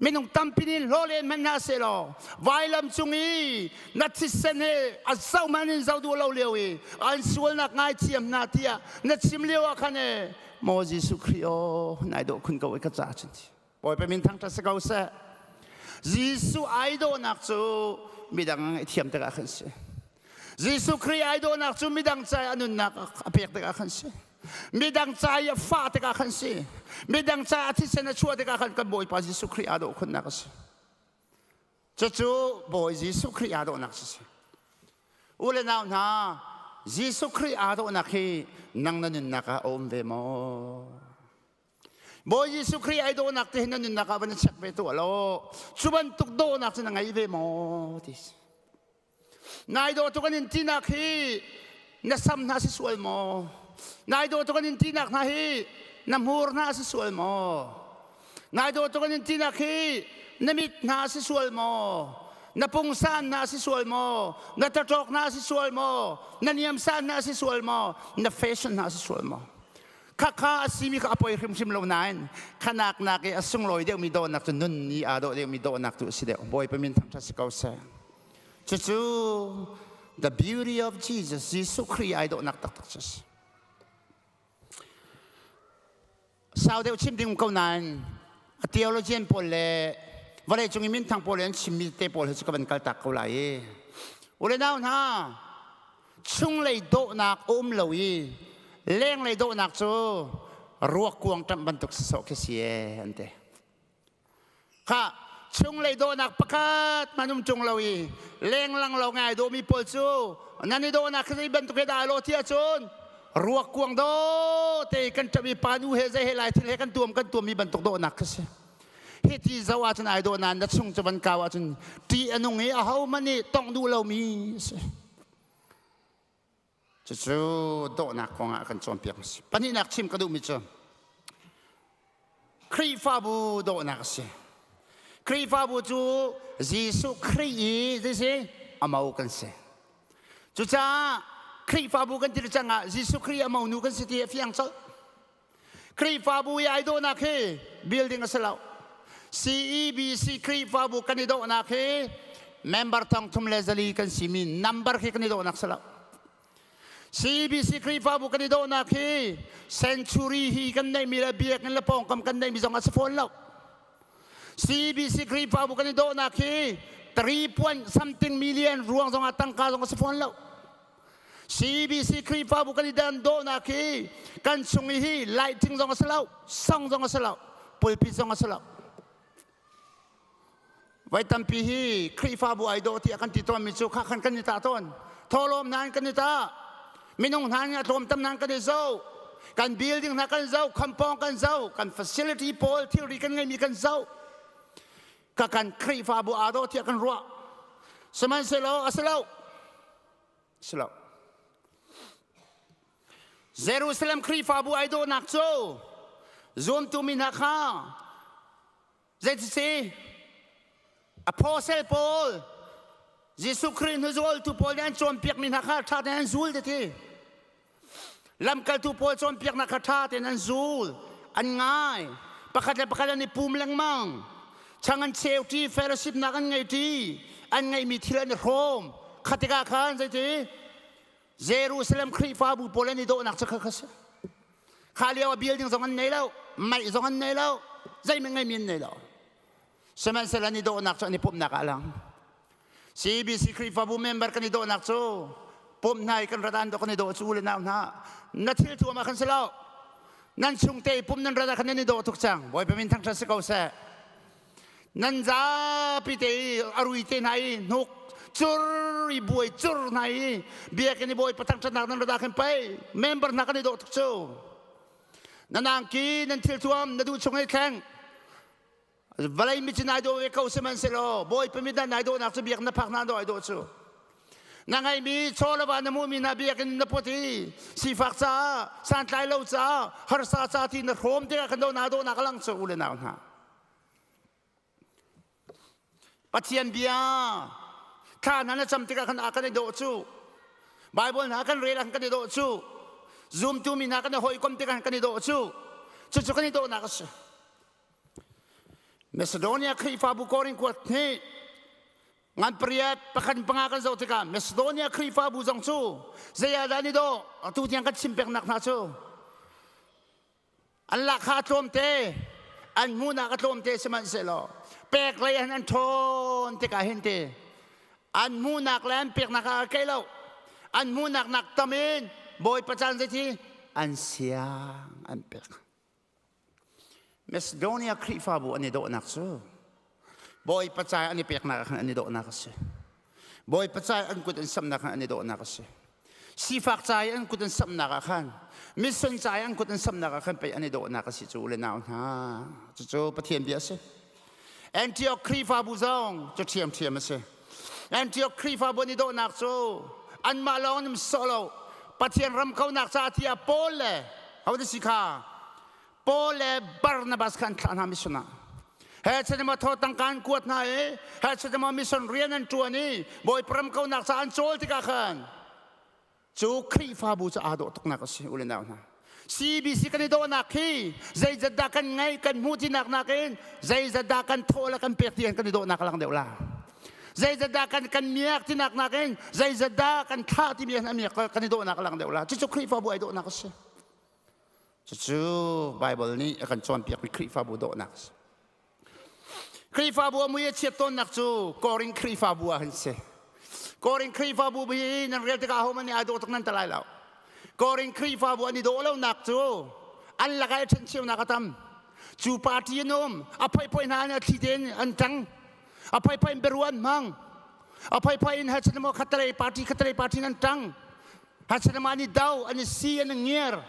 minung tampi nih hlaw len hmanh hna sehlaw vailam cung i na thisen he a zoh hmanh in zoh duh lo lio i an sualnak ngaithiam hna tiah na chim lio ah khan e maw Jesuh Khrih aw nai dawh khun ko i ka ca cun ti Bawipa min thangṭhat si ko seh Jesuh ai dawhnak cu midang a thiam tikah khan si Jesuh Khrih ai dawhnak cu midang ca i a nunnak a pek tikah khan si midang ca i a fah tikah khan si midang ca a thisen a chuah tikah khan kan Bawipa Jesuh Khrih aa dawh khunnak a si cucu Bawi Jesuh Khrih aa dawhnak si u le nau hna Jesuh Khrih aa dawhnak hi nang na nunnak ah a um ve maw Bawi Jesuh Khrih ai dawhnak te hi na nunnak ah van i check ve tuah law cu bantuk dawhnak cu na ngei ve maw ti Nai dawh tuk an in tinak hi na sam hna si sual maw? Nai dawh tuk an in tinak hna hi na hmur hna si sual maw? Nai dawh tuk an in tinak hi na mit hna si sual maw? Na pungsan hna si sual maw? Na taṭawk hna si sual maw? Na niamsan hna si sual maw? Na fashion hna si sual maw? Khakha a simi kha a poi hrimhrim lo nain khanak nak i a sunglawi deuhmi dawhnak cu nun ni aa dawh deuhmi dawhnak tu a si deuh. Bawipa min thangṭhat si ko seh. Cucu the beauty of Jesus, Jesuh Khrih ai dawhnak taktak cu si. Sau deuh chim ding ko nain a theologian pawl le vawlei cung i minthang pawl an chimmi te pawl hi cu ka van kal tak ko lai i u le nau hna chunglei dawhnak a um lo i lenglei dawhnak cu ruak kuang ṭamh bantuk sawsawh khi si e an ti. Kha chunglei dawhnak pakhat hmanh um ṭung lo i lenglang lo ngai dawhmi pawl cu nan i dawhnak khi zei bantuk he dah a lawh ti ahcun ruak kuang daw te kan ṭap i pa nu he zei he lai thil he kan tuam kan tuammi bantuk dawhnak khi si. Hi ti zoh ahcun ai dawh nain na chung cu van kau ahcun ṭih a nung i ahohmanh nih tongh duh lomi a si. Cucu dawhnak kong ah kan cawnpiak a si. Pahnihnak chim ka duhmi cu Khrihfabu dawhnak a si. Khrihfabu cu Jesuh Khrih i zei si a mo kan si. Cucaah Khrihfabu kan ti cang ah Jesuh Khrih a monu kan si ti a fiang colh. Khrihfabu i ai dawhnak hi building a si lo. CEBC Khrihfabu kan i dawhnak hi member thong thum le zali kan simi number khi kan i dawhnak si lo. CEBC Khrihfabu kan i dawhnak hi century hi kan neihmi le biakinn le pawngkam kan neihmi zong a si fawn lo. CBC Khrihfabu kan i dawhnak hi 3 point something million ruang zong ah tangka zong a si fawn lo. CBC Khrihfabu kan i dan dawhnak hi kan chung i hi lighting zong a si lo, song zong a si lo, pulpit zong a si lo. Voi tampi hi Khrihfabu ai dawh tiah kan ti tawnmi cu kha khan kan i tah tawn. Thawhlawm hna in kan i tah. Minung hna in a tlawm tam hna in kan i zoh. Kan building hna kan zoh, compound kan zoh, kan facility pawl thilri kan ngeimi kan zoh. Ka kan Khrihfabu aa dawh tiah kan ruah. Sihmanhsehlaw a si lo. Si lo. Jerusalem Khrihfabu ai dawhnak cu zuamtu mi hna kha Zeiti Apostle pawl Jesuh Khrih hnuzultu pawl nih an cawnpiakmi hna kha ṭha tein an zul ti. Lamkaltu pawl cawnpiaknak kha ṭha tein an zul, an ngai. Pakhat le pakhat an i pum lengmang. Chang an cheu ṭi, fellowship nak an ngei ṭi, an ngeihmi thil an i hrawm. Kha tikah khan zeiti Jerusalem Khrihfabu pawl an i dawhnak cu kha kha si. Kha lio ah building zong an nei lo, mei zong an nei lo, zeihmanh ngeimi an nei lo. Sihmanhsehlaw an i dawhnak cu an i pumhnak ah a lang. CBC Khrihfabu member kan i dawhnak cu pumh hna i kan rat an dawh kan i dawh cu u le nau hna na thil thuam ah khan si lo. Nan chungte i pum nan rat ah khan nan i dawh tuk cang. Bawipa min thangṭhat si ko seh. Nan zapi te i a rui te hna i hnuk cur i buai cur hna i biakinn i bawipa thangṭhatnak nan rat ah khin pei member hna kan i dawh tuk cu. Nan angki nan thil thuam na duh chung i thleng vawlei mi cu nai dawh ve ko sihmanhsehlaw bawipa mit ah nai dawhnak cu biak na phak hna dawh ai dawh cu. Na ngeihmi chaw le va na hmuhmi hna biakinn na put i sifak caah santlai lo caah harsa ca ti na hrawm tikah kan dawh na dawhnak a lang cu u le nau hna. Pathian bia thla hna na cam tikah khan a kan i dawh cu. Bible hna kan rel ah kan i dawh cu. Zumtu mi hna kan i hawikom tikah kan i dawh cu. Cucu kan i dawhnak a si. Macedonia Khrihfabu Korin kuat nih ngan pariat pakhat panga kan zoh tikah Macedonia Khrihfabu zong cu zei ah dah an i dawh atu tiang kan chim peknak hna cu An lahkhah a tlawmte, an hmuhnak a tlawmte sihmanhsehlaw pek lei ah an ṭhawn tikah hin ti an hmuhnak le an peknak ah a kei lo. An hmuhnak nak tam in Bawipa caan zeiti an siang an pek. Macedonia Khrihfabu an i dawhnak cu Bawipa cai an i peknak ah khan an i dawhnak a si. Bawipa cai an kut an samnak khan an i dawhnak a si. Sifak cai an kut an samnak ah khan mission cai an kut an samnak ah khan pei an i dawhnak a si cu le nau hna. Cucu Pathian bia a si. Antioch Khrihfabu zong cu ṭhiamṭhiam a si. Antioch Khrihfabu an i dawhnak cu anmah lawng an sawh lo. Pathian ram kaunak caah tiah Paul le ho si kha Paul le Barnabas kha an thlah hna mission ah. He chan thaw tangka an kuat hna i he chan mission rian an ṭuan i Bawipa ram kaunak ca an cawl tikah khan cu Khrihfabu cu aa dawh tuknak a si u le nau hna. CBC kan i dawhnak hi zeizat dah kan ngeih kan hmuh tinak nakin zeizat dah kan thawh le kan pek ti kan i dawhnak a lang deuh la. Zeizat dah kan kan miak tinak nakin zeizat dah kan thlah timi an miak kan i dawhnak a lang deuh la. Cucu Khrihfabu ai dawhnak a si. Cucu Baibal nih a kan cawnpiakmi Khrihfabu dawhnak a si. Khrihfabu a mui a chiat tawnnak cu Korin Khrihfabu ah an si. Korin Khrihfabu hi nan rel tikah ahohmanh nih ai dawh tuk nan ti lai lo. Korin Khrihfabu an i dawh lonak cu an lakah i ṭhencheunak a tam. Cu party an um, a phoiphoi hna an a thli tein an ṭang. A phoiphoi in biaruah an hmang. A phoiphoi in hachanamo khatalei party khatalei party in an ṭang. Hasanama an i do, an i si, an i ngiar.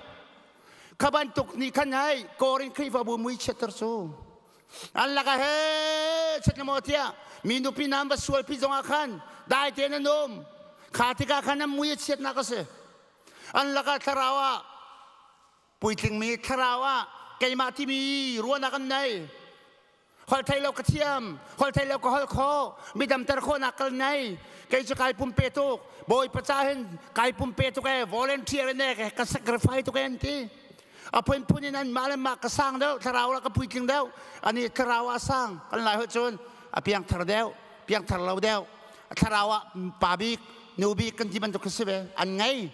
Kha bantuk nih khan hei Korin Khrihfabu mui chiatter cu. An lakah he chet maw tiah mi nupi nam va sualpi zongah khan dai tein an um. Kha tikah khan an mui a chiatnak a si. An lakah thlarau ah puitlingmi thlarau ah keimah timi ruahnak an nei. Holh thei lo ka thiam, holh thei lo ka holh khawh, mi damter khawhnak kal nei. Kei cu kai pumpe tuk. Bawipa ca hin kai pumpe tuk e, volunteer in e, ka sacrifice tuk e an ti. A phunphun in an mah le mah ka sang deuh, thlarau la ka puitling deuh. Ani thlarau ah sang. Kan lai holh cun a piangthar deuh, piangthar lo deuh. Thlarau ah pa bik, nu bik kan ti bantuk khi si ve. An ngei.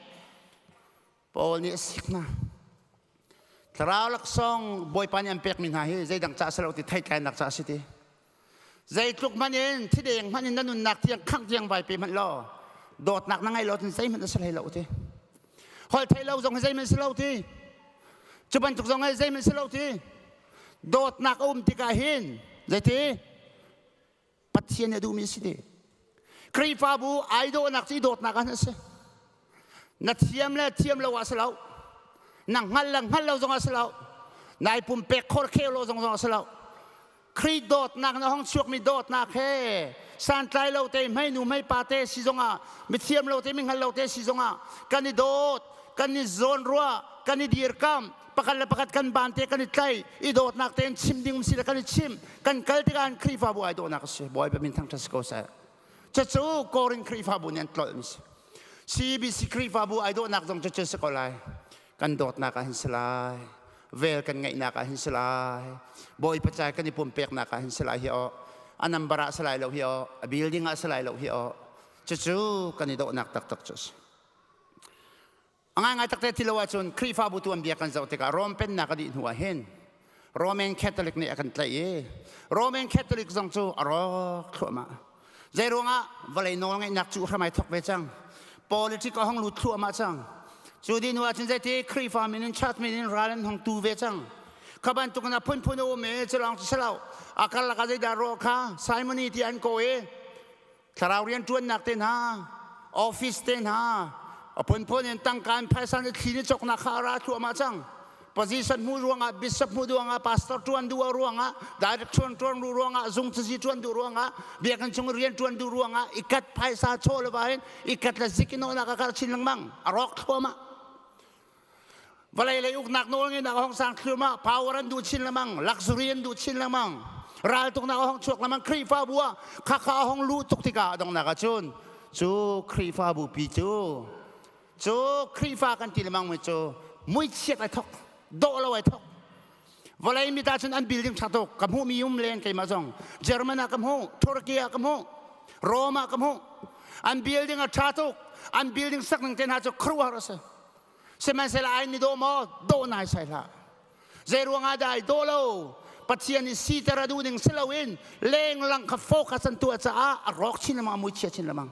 Paul nih a sik hna. Thlarau laksawng Bawipa nih an pekmi hna hi zeidang ca si lo ti theitlainak ca a si ti. Zeitluk hmanh in thideng hmanh in na nunnak tiang khangh tiang vai pe hmanh law dawtnak na ngei lo cun zeihmanh na si hlei lo ti. Holh theih lo zong hi zeihmanh si lo ti. Cu bantuk zong hi zeihmanh si lo ti. Dawtnak a um tikah hin zeiti Pathian nih a duhmi a si ti. Khrihfabu ai dawhnak cu i dawtnak ah a si. Na thiam le thiam lo ah si lo. Na hngal le hngal lo zong ah si lo. Nai pumpek khor kheu lo zong zong ah si lo. Khrih dawtnak na hong chuakmi dawtnak he santlai lo te hmei nu hmei pa te si zongah mithiam lo te mi hngal lo te si zongah kan i dawt kan i zawn ruah kan i dirkamh pakhat le pakhat kan ban te kan i tlaih i dawtnak tein chim ding si le kan i chim kan kal tikah an Khrihfabu ai dawhnak a si Bawipa min thangṭhat si ko seh cucu Korin Khrihfabu nih an tlolh mi si CBC Khrihfabu ai dawhnak zong cucu si ko lai kan dawtnak ah hin si lai vel kan ngeihnak ah hin si lai Bawipa cai kan i pumpeknak ah hin si lai hi aw a number ah si lai lo hi aw a building ah si lai lo hi aw cucu kan i dawhnak taktak cu a si A ngaingai takte ti lo ahcun Khrihfabu tuanbia kan zoh tikah Rom pennak a dih hnu ah hin Roman Catholic nih a kan tlaih i Roman Catholic zong cu a rawk thluahmah. Zeiruangah vawlei nawlngeihnak cu hram ai thok ve cang. Politic a hong lut thluahmah cang. Cu dih hnu ahcun zeiti Khrihfa min in church min in ral an hong tu ve cang. Kha bantuk in a phunphun a um i cu lawng cu si lo. A karlak ah zeidah rawh kha Simony ti an kaw i thlarau rianṭuannak te hna office te hna a phunphun in tangka in phaisa ni thli ni cawknak kha a ra thluahmah cang position hmu ruangah bishop hmu ruangah pastor ṭuan duh ruangah director ṭuan duh ruangah zung cazi ṭuan duh ruangah biakinn chung rian ṭuan duh ruangah ikat phaisa chaw le va in ikat le zik in awnak a kar chin lengmang a rawk thluahmah Vawlei lei uknak nawl ngeihnak a hong sang thluahmah, power an duh chin lengmang, luxury an duh chin lengmang, raltuknak a hong chuak lengmang, Khrihfabu ah khakha a hong luh tuk tikah a donghnak ahcun cu Khrihfabu pi cu cu Khrihfa kan ti lengmang mi cu muichiat ai thok, dawh lo ai thok. Vawlei mit ahcun an building ṭha tuk, ka hmuhmi um len keimah zong. German ah ka hmuh, Turkey ah ka hmuh, Rome ah ka hmuh. An building a ṭha tuk, an building sak ning te hna cu khuaruahhar a si. Sihmanhsehlaw ai ni dawh maw? Dawh nai sai hlah. Zei ruangah dah ai dawh lo? Pathian i siter a duh ning si loin lenglang kha focus an tuah caah a rawk chin lengmang, a mui chia chin lengmang.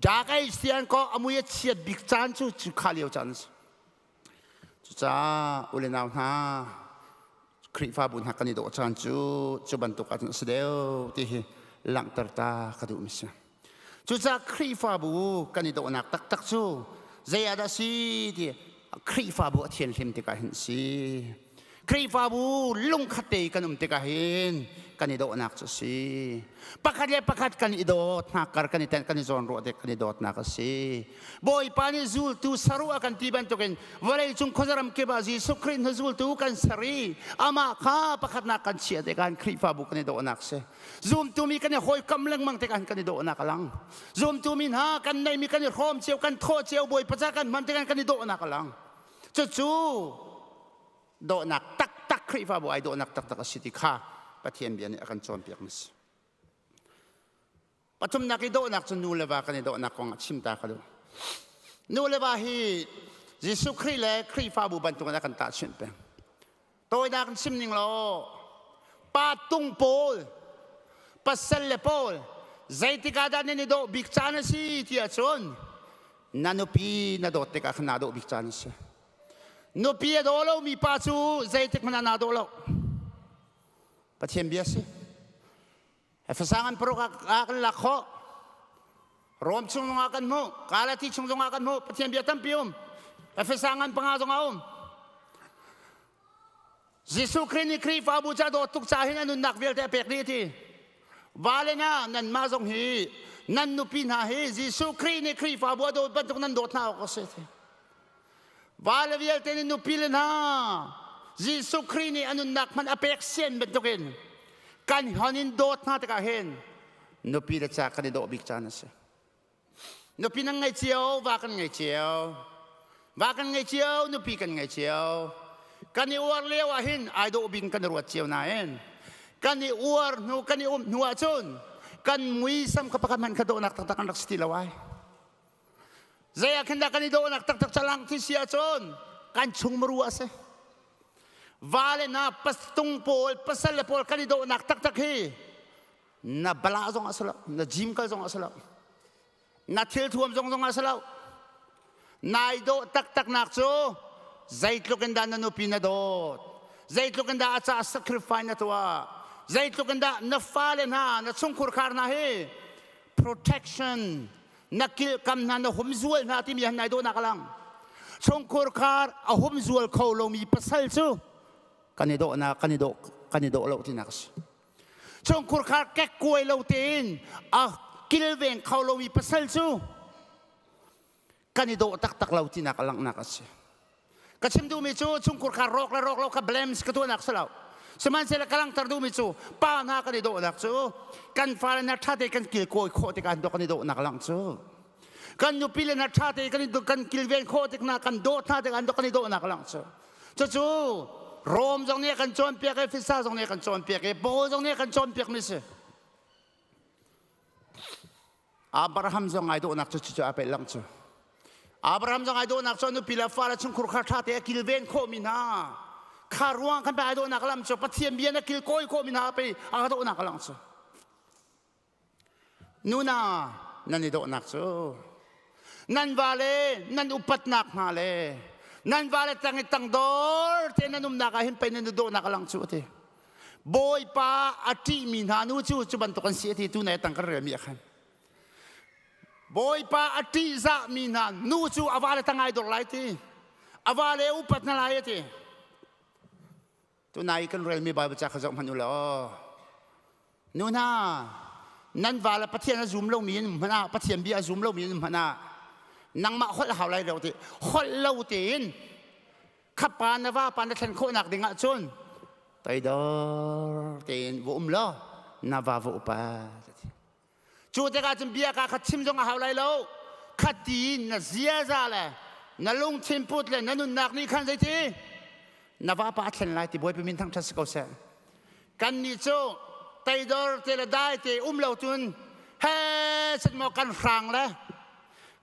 Dark Age ti an ko a mui a chiat bik caan cu cu kha lio caan a si. Cucaah u le nau hna, Khrihfabu hna kan i dawh caan cu cu bantuk ahcun a si deuh ti hi langhter ta ka duhmi si. Cucaah Khrihfabu kan i dawhnak taktak cu zei ah dah si ti Khrihfabu a thianhlim tikah hin si. Khrihfabu lungkhat te kan um tikah hin kan i dawhnak cu a si. Pakhat le pakhat kan i dawt hna kar kan i tenh kan i zawnruah tik kan i dawtnak a si. Bawipa nih zultu saruh a kan ti bantukin vawlei cung khuazaram kip ah Jesuh Khrih hnu zultu kan ser i amah kha pakhatnak kan chiah tikah Khrihfabu kan i dawhnak a si. Zumtu mi kan i hawikom lengmang tikah kan i dawhnak a lang. Zumtu mi hna kan neimi kan i hrawm cio kan thawh cio Bawipa ca kan hman tikah kan i dawhnak a lang. Cucu dawhnak taktak Khrihfabu ai dawhnak taktak a si ti kha Pathian bia nih a kan cawnpiak mi si. Pathumnak i dawhnak cu nu le va kan i dawhnak kong ah chim ta ka duh. Nu le va hi Jesuh Khrih le Khrihfabu bantuk in a kan tahchunh peng. Tawinak in chim ning law pa tung pawl pasal le pawl zeitik ah dah nan i dawh bik caan a si ti ahcun na nupi na dawt tikah khan naa dawh bik caan a si. Nupi a daw lomi pa cu zeitik hmanh ah naa dawh lo. Pathian bia si. Efesa ngan paruk ah kan lak khawh. Rom chung zongah kan hmuh. Galati chung zongah kan hmuh. Pathian bia tampi um. Efesa ngan panga zongah um. Jesuh Khrih nih Khrihfabu ca dawt tuk ca hin a nunnak vialte a pek dih ti. Vale na nanmah zong hi nan nupi hna hi Jesuh Khrih nih Khrihfabu a dawt bantuk nan dawt hna awk a si. Vale vialte nih nupi le hna Jesuh Khrih nih a nunnak hmanh a pek sian bantukin kan hon in dawt hna tikah hin nupi le ca kan i dawh bik caan a si. Nupi nan ngei cio, va kan ngei cio. Va kan ngei cio, nupi kan ngei cio. Kan i uar lio ah hin ai dawh bik kan i ruat cio nain kan i uar hnu kan i um hnu ahcun kan muisam kha pakhat hmanh kha dawhnak taktak an rak si ti lo ai. Zei ah khin dah kan i dawhnak taktak calang thi si ahcun kan chung maru a si. Va le na pastung pawl pasal le pawl kan i dawhnak taktak hi na bala zong a si lo, na gym kal zong a si lo. Na thil thuam zong zong a si lo. Nai dawh taktak nak cu zeitluk in dah na nupi na dawt, zeitluk in dah a caah sacrifice na tuah, zeitluk in dah na fale hna, na chungkhur khar hna hi protection na kilkam hna na humzual hna timi han nai dawhnak a lang. Chungkhur khar a humzual kho lomi pasal cu kan i dawhnak kan i dawh kan i dawh lo tinak a si. Chungkhur khar kekkuai lo tein a kilveng kho lomi pasal cu kan i dawh taktak lo tinak a langhnak a si. Ka chim duhmi cu chungkhur khar rawk le rawk lo kha blames ka tuahnak si lo. Sihmanhsehlaw ka langhter duhmi cu pa hna kan i dawhnak cu kan fale hna ṭha tein kan kilkawi khawh tikah kan i dawhnak lang cu. Kan nupi le hna ṭha tein kan kan kilven khawh tik hna kan dawt hna tikah kan i dawhnak lang cu. Cucu Rom zong nih a kan cawnpiak i Fisa zong nih a kan cawnpiak i Paul zong nih a kan cawnpiak mi si. Abraham zong ai dawhnak cu cucu a peh lang cu. Abraham zong ai dawhnak cu nupi le fale chungkhur kha ṭha te a kilven khawhmi hna. Kha ruang kan pe ai dawhnak lam cu Pathian bia na kilkawi khawhmi hna pei a dawhnak lang cu. Nuna nan i dawhnak cu nan vale nan upatnak hna le nan vale tang i tangdor te nan umnak ah hin pei nan i dawhnak a lang cu a ti. Bawipa a ṭihmi hna nu cu cu bantuk an si a ti tu nai tang kan relmi ah khan. Bawipa a ṭihzahmi hna nu cu a vale tang ai dor lai ti. A vale upat hna lai a ti. Tunai kan relmi Bible ca kha zoh hmanh u law nu hna nan va le Pathian a zum lomi in hmanh ah Pathian bia a zum lomi in hmanh ah nangmah holh hau lai lo ti holh lo tein khapa na va pa na thlen khawhnak ding ahcun toidor tein va um law na va va upa Cu tikah cun bia ka kha chim zong a hau lai lo. Khati na ziaza le na lungthin put le na nunnak nih khan zeiti na vapa a thlen lai ti Bawipa min thangṭhat si ko seh. Kannih cu teidor te le dai te um lo cun he set maw kan hrang le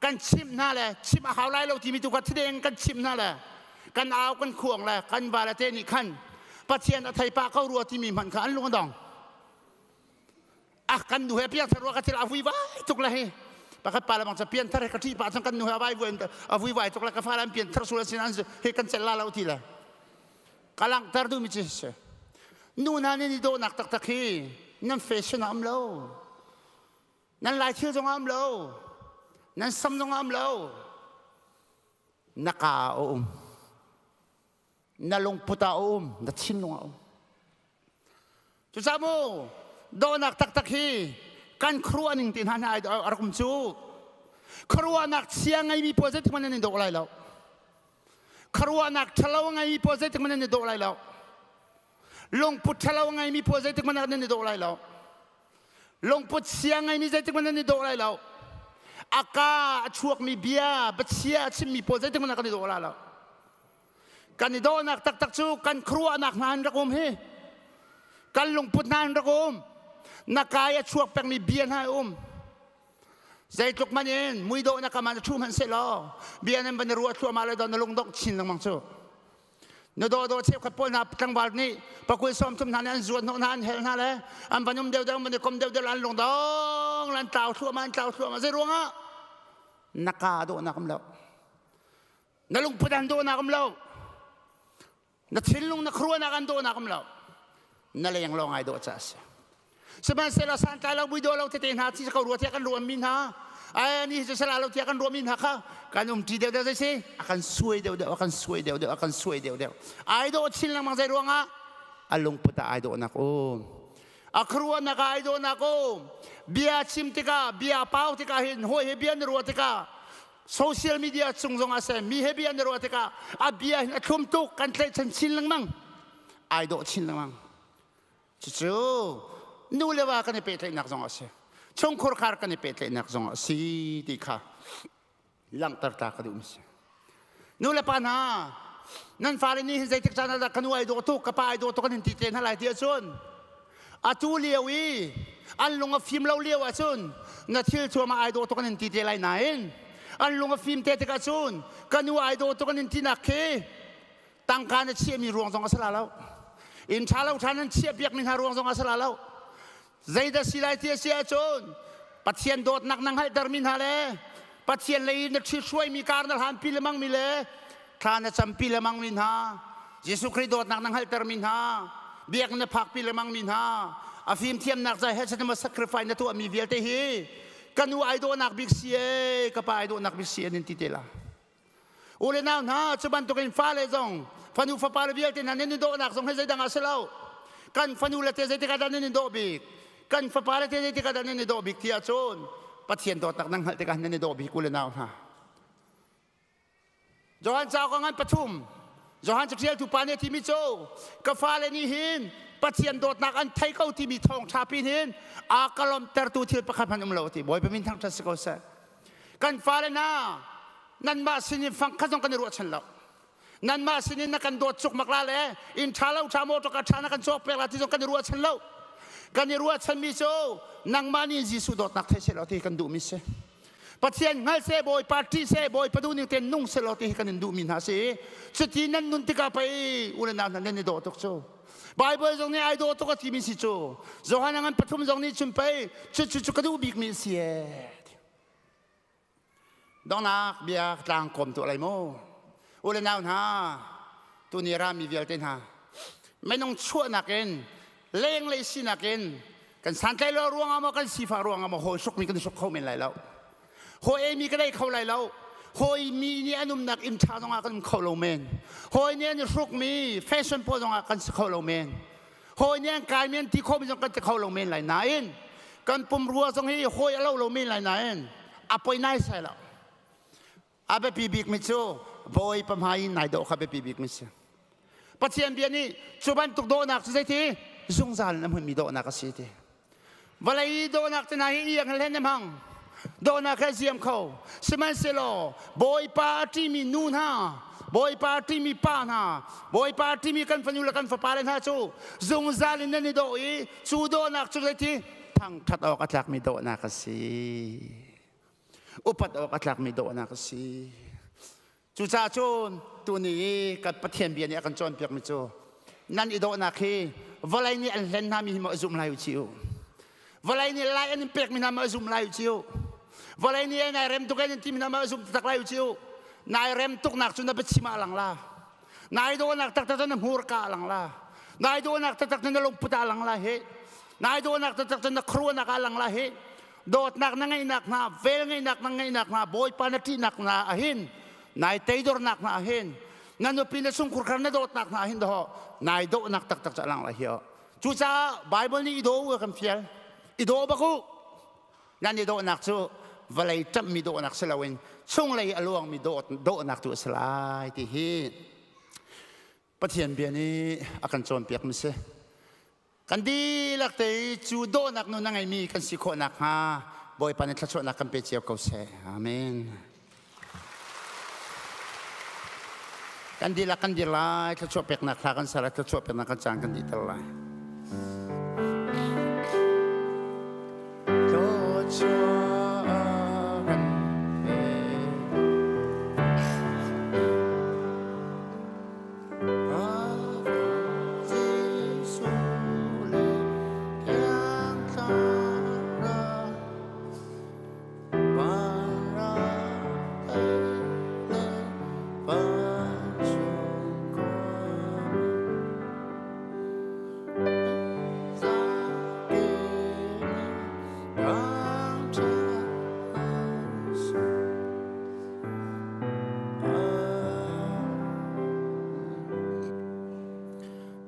kan chimh hna le chimh a hau lai lo timi tu kha thideng kan chimh hna le kan au kan khuang le kan va le te nih khan Pathian a thei pah ko rua timi hmanh kha an lung a dong. A kan nu he piangthar rua ka thil a vui vai tuk le hi pakhat pa le bang ca pianthar he ka ṭih pah cang kan nu he a vai vui a vui vai tuk le ka fale an pianthar sul sin an he kan celh la lo ti le ka langhter duhmi cu si nu hna nih ni dawhnak taktak hi nan fashion a um lo nan lai thil zong a um lo nan sam zong a um lo na ka a um na lungput ah a um na thinlung ah a um cucaah mu dawhnak taktak hi kan khuaruah ning te hna hna a rak um cu khuaruahnak chia ngeimi pawl zeitik hmanh nan i dawh lai lo khuaruahnak ṭhalo ngeimi pawl zeitik hmanh nan i dawh lai lo lungput ṭhalo ngeimi pawl zeitik hmanh nan i dawh lai lo lungput chia ngeimi zeitik hmanh nan i dawh lai lo a ka a chuakmi bia biachia a chimmi pawl zeitik hmanh kan i dawh lai lo Kan i dawhnak taktak cu kan khuaruahnak hna in rak um hi. Kan lungput hna in rak um. Na kai a chuak pengmi bia hna um. Zeitluk man in muidawh na kam ah na ṭhu hmanh sehlaw bia nan van i ruah thluahmah le daw na lungdongh chin lengmang cu. Na dawdawh cheukhat pawl hna tlangval nih pakul 30 hna nih an zuat hnawh hna an hel hna le an van um deuhdeuh an van i kom deuhdeuh an lungdong an tlau thluahmah an tlau thluahmah zei ruangah na ka dawhnak um lo. Na lungput an dawhnak um lo. Na thinlung na khuaruahnak an dawhnak um lo. Na leng lawng ai dawh caah a si. Sihmanhsehlaw santlai lo mui dawh lo tete hna ci ko rua tiah kan ruahmi hna ai ni cu sala lo tiah kan ruahmi hna kha kan um ṭi deuh deuh zei si a kan suai deuh deuh a kan suai deuh deuh a kan suai deuh deuh ai dawh chin lengmang zei ruangah a lungput ah ai dawhnak um a khuaruahnak ah ai dawhnak um bia chim tikah bia pau tikah hin hawi he bia na ruah tikah Social media cung zong ah seh mi he bia an i ruah tikah a bia hin a thlum tuk kan tlaihchan chin lengmang ai dawh chin lengmang cucu nu le va kan i pehtlaihnak zong a si chungkhur khar kan i pehtlaihnak zong a si ti kha. Langhter ta ka duh mi si. Nu le pa hna, nan fale nih hin zeitik caan ah dah ka nu ai dawh tuk, ka pa ai dawh tuk an in ti te hna lai ti ahcun atu lio i an lung a fim lo lio ahcun na thil thuam ah ai dawh tuk an in ti te lai nain an lung a fim te tikah cun ka nu ai dawh tuk an in tinak khi tangka na chiahmi ruang zong a si la lo inn ṭha lo ṭha nan chiah piakmi hna ruang zong a si la lo zeidah si lai ti a si ahcun Pathian dawtnak na hngalhtermi hna le Pathian lei na ṭhithruaimi kar na hlanpi lemangmi le thla na campi lemangmi hna Jesuh Khrih dawtnak na hngalhtermi hna biakinn na phakpi lemangmi hna a fimthiamnak zai he ma sacrifice na tuahmi vialte hi ka nu ai dawhnak bik si e ka pa ai dawhnak bik si an in ti te la U le nau hna, cu bantukin fale zong fanu fapa le vialte hna nan i dawhnak zong hi zeidang ah si lo. Kan fanu le te zeitik ah dah nan i dawh bik? Kan fapa le te zeitik ah dah nan i dawh bik ti ahcun Pathian dawtnak nan hngalh tikah nan i dawh bik u le nau hna. Johan cauk a ngan pathum Johan caṭialtu pa nih a timi cu ka fale nih hin Pathian dawtnak an thei ko timi thawngṭha pin hin a ka lawmhtertu thil pakhat hmanh um lo a ti. Bawipa min thangṭhat si ko seh. Kan fale hna nanmah sinin fang khat zong kan i ruahchan lo. Nanmah sinin na kan dawt cuk mak la le inn ṭha lo ṭha motor ṭha na kan cawk pek la ti zong kan i ruahchan lo. Kan i ruahchanmi cu nangmah nih Jesuh dawtnak thei seh law ti kan duhmi si. Pathian hngal seh, Bawipa ṭih seh, Bawipa duhning tein nung seh law ti hi kan in duhmi hna si. Cuti nan nun tikah pei u le nau hna nan i dawh tuk cu. Bible zong nih ai dawh tuk a timi si cu. Johan a ngan pathum zong nih cun pei cu cu cu ka duh bikmi a si ee. Donghnak bia tlang kawm tuah lai mu. U le nau hna, tuni rami vialte hna, minung chuahnak in lenglei sinak in kan santlai lo ruangah maw kan sifah ruangah maw hawi hrukmi kan hruk kho men lai lo. Hawi eimi kan ei kho lai lo. Hawi mi nih an umnak inn ṭha zongah kan um kho lo men. Hawi nih an i hrukmi fashion pawl zongah kan si kho lo men. Hawi nih an kaimi an ti khomi zong kan ti kho lo men lai nain kan pumrua zong hi hawi a lo lo men lai nain a poi nai sai lo. A biapi bikmi cu Bawipa hmai in nai dawh kha biapi bikmi si. Pathian bia nih cu bantuk dawhnak cu zeiti zungzal in a hmunmi dawhnak a si ti. Vawlei dawhnak te hna hi iang hlen hmang. Dawhnak he ziam kho. Sihmanhsehlaw Bawipa a ṭimi nu hna, Bawipa a ṭimi pa hna, Bawipa a ṭimi kan fanu le kan fapale hna cu zungzal in nan i dawh i cu dawhnak cu zeiti thangṭhat awk a tlakmi dawhnak a si. Upat awk a tlakmi dawhnak a si. Cucaah cun tuni i kan Pathian bia nih a kan cawnpiakmi cu nan i dawhnak hi vawlei nih an hlen hna mi hi maw a zum lai u ci u. Vawlei nih lai an in pekmi hna maw a zum lai u ci u. Vawlei nih nai rem tuk an in timi hna maw a zum taktak lai u ci u. Nai rem tuknak cu na biachim ah a lang la. Nai dawhnak taktak cu na hmurka ah a lang la. Nai dawhnak taktak cu na lungput ah a lang la hi. Nai dawhnak taktak cu na khuaruahnak ah a lang la hi. Dawtnak na ngeihnak hna, vel ngeihnak na ngeihnak hna, Bawipa na ṭihnak hna ahin, nai teidornak hna ahin, na nupi na chungkhur kha na dawtnak hna ahin daw nai dawhnak taktak cu a lang lai hi. Cucaah Bible nih i daw u a kan fial. I daw bak u. Nan i dawhnak cu vawlei ṭamhmi dawhnak si loin chunglei a luangmi dawhnak tu a si lai ti hi Pathian bia nih a kan cawnpiakmi si. Kan dihlak te i cu dawhnak nun a ngeimi kan si khawh nakhnga Bawipa nih thluachuahnak kan pe cio ko seh. Amen. Kan dihlak kan dir lai, thluachuah peknak hla kan ser lai, thluachuah peknak kan caan kan dihter lai. Thluachuah kan pe.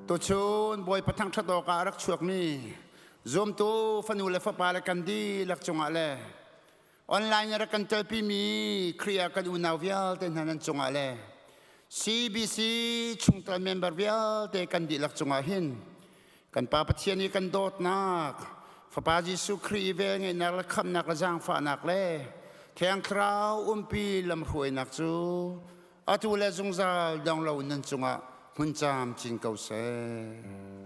Tuchun Bawipa thangṭhat awkah a rak chuakmi zumtu fanu le fapa le kan dihlak cungah le online i rak kan telpimi Khrih ah kan unau vialte hna nan cungah le CBC chungtel member vialte kan dihlak cungah hin kan Pa Pathian i kan dawtnak Fapa Jesuh Khrih i velngeihnak le khamhnak le zaangfahnak le. Thiang Thlarau umpi lamhruainak cu atu le zungzal dong lo nan cungah hmun camcin ko seh.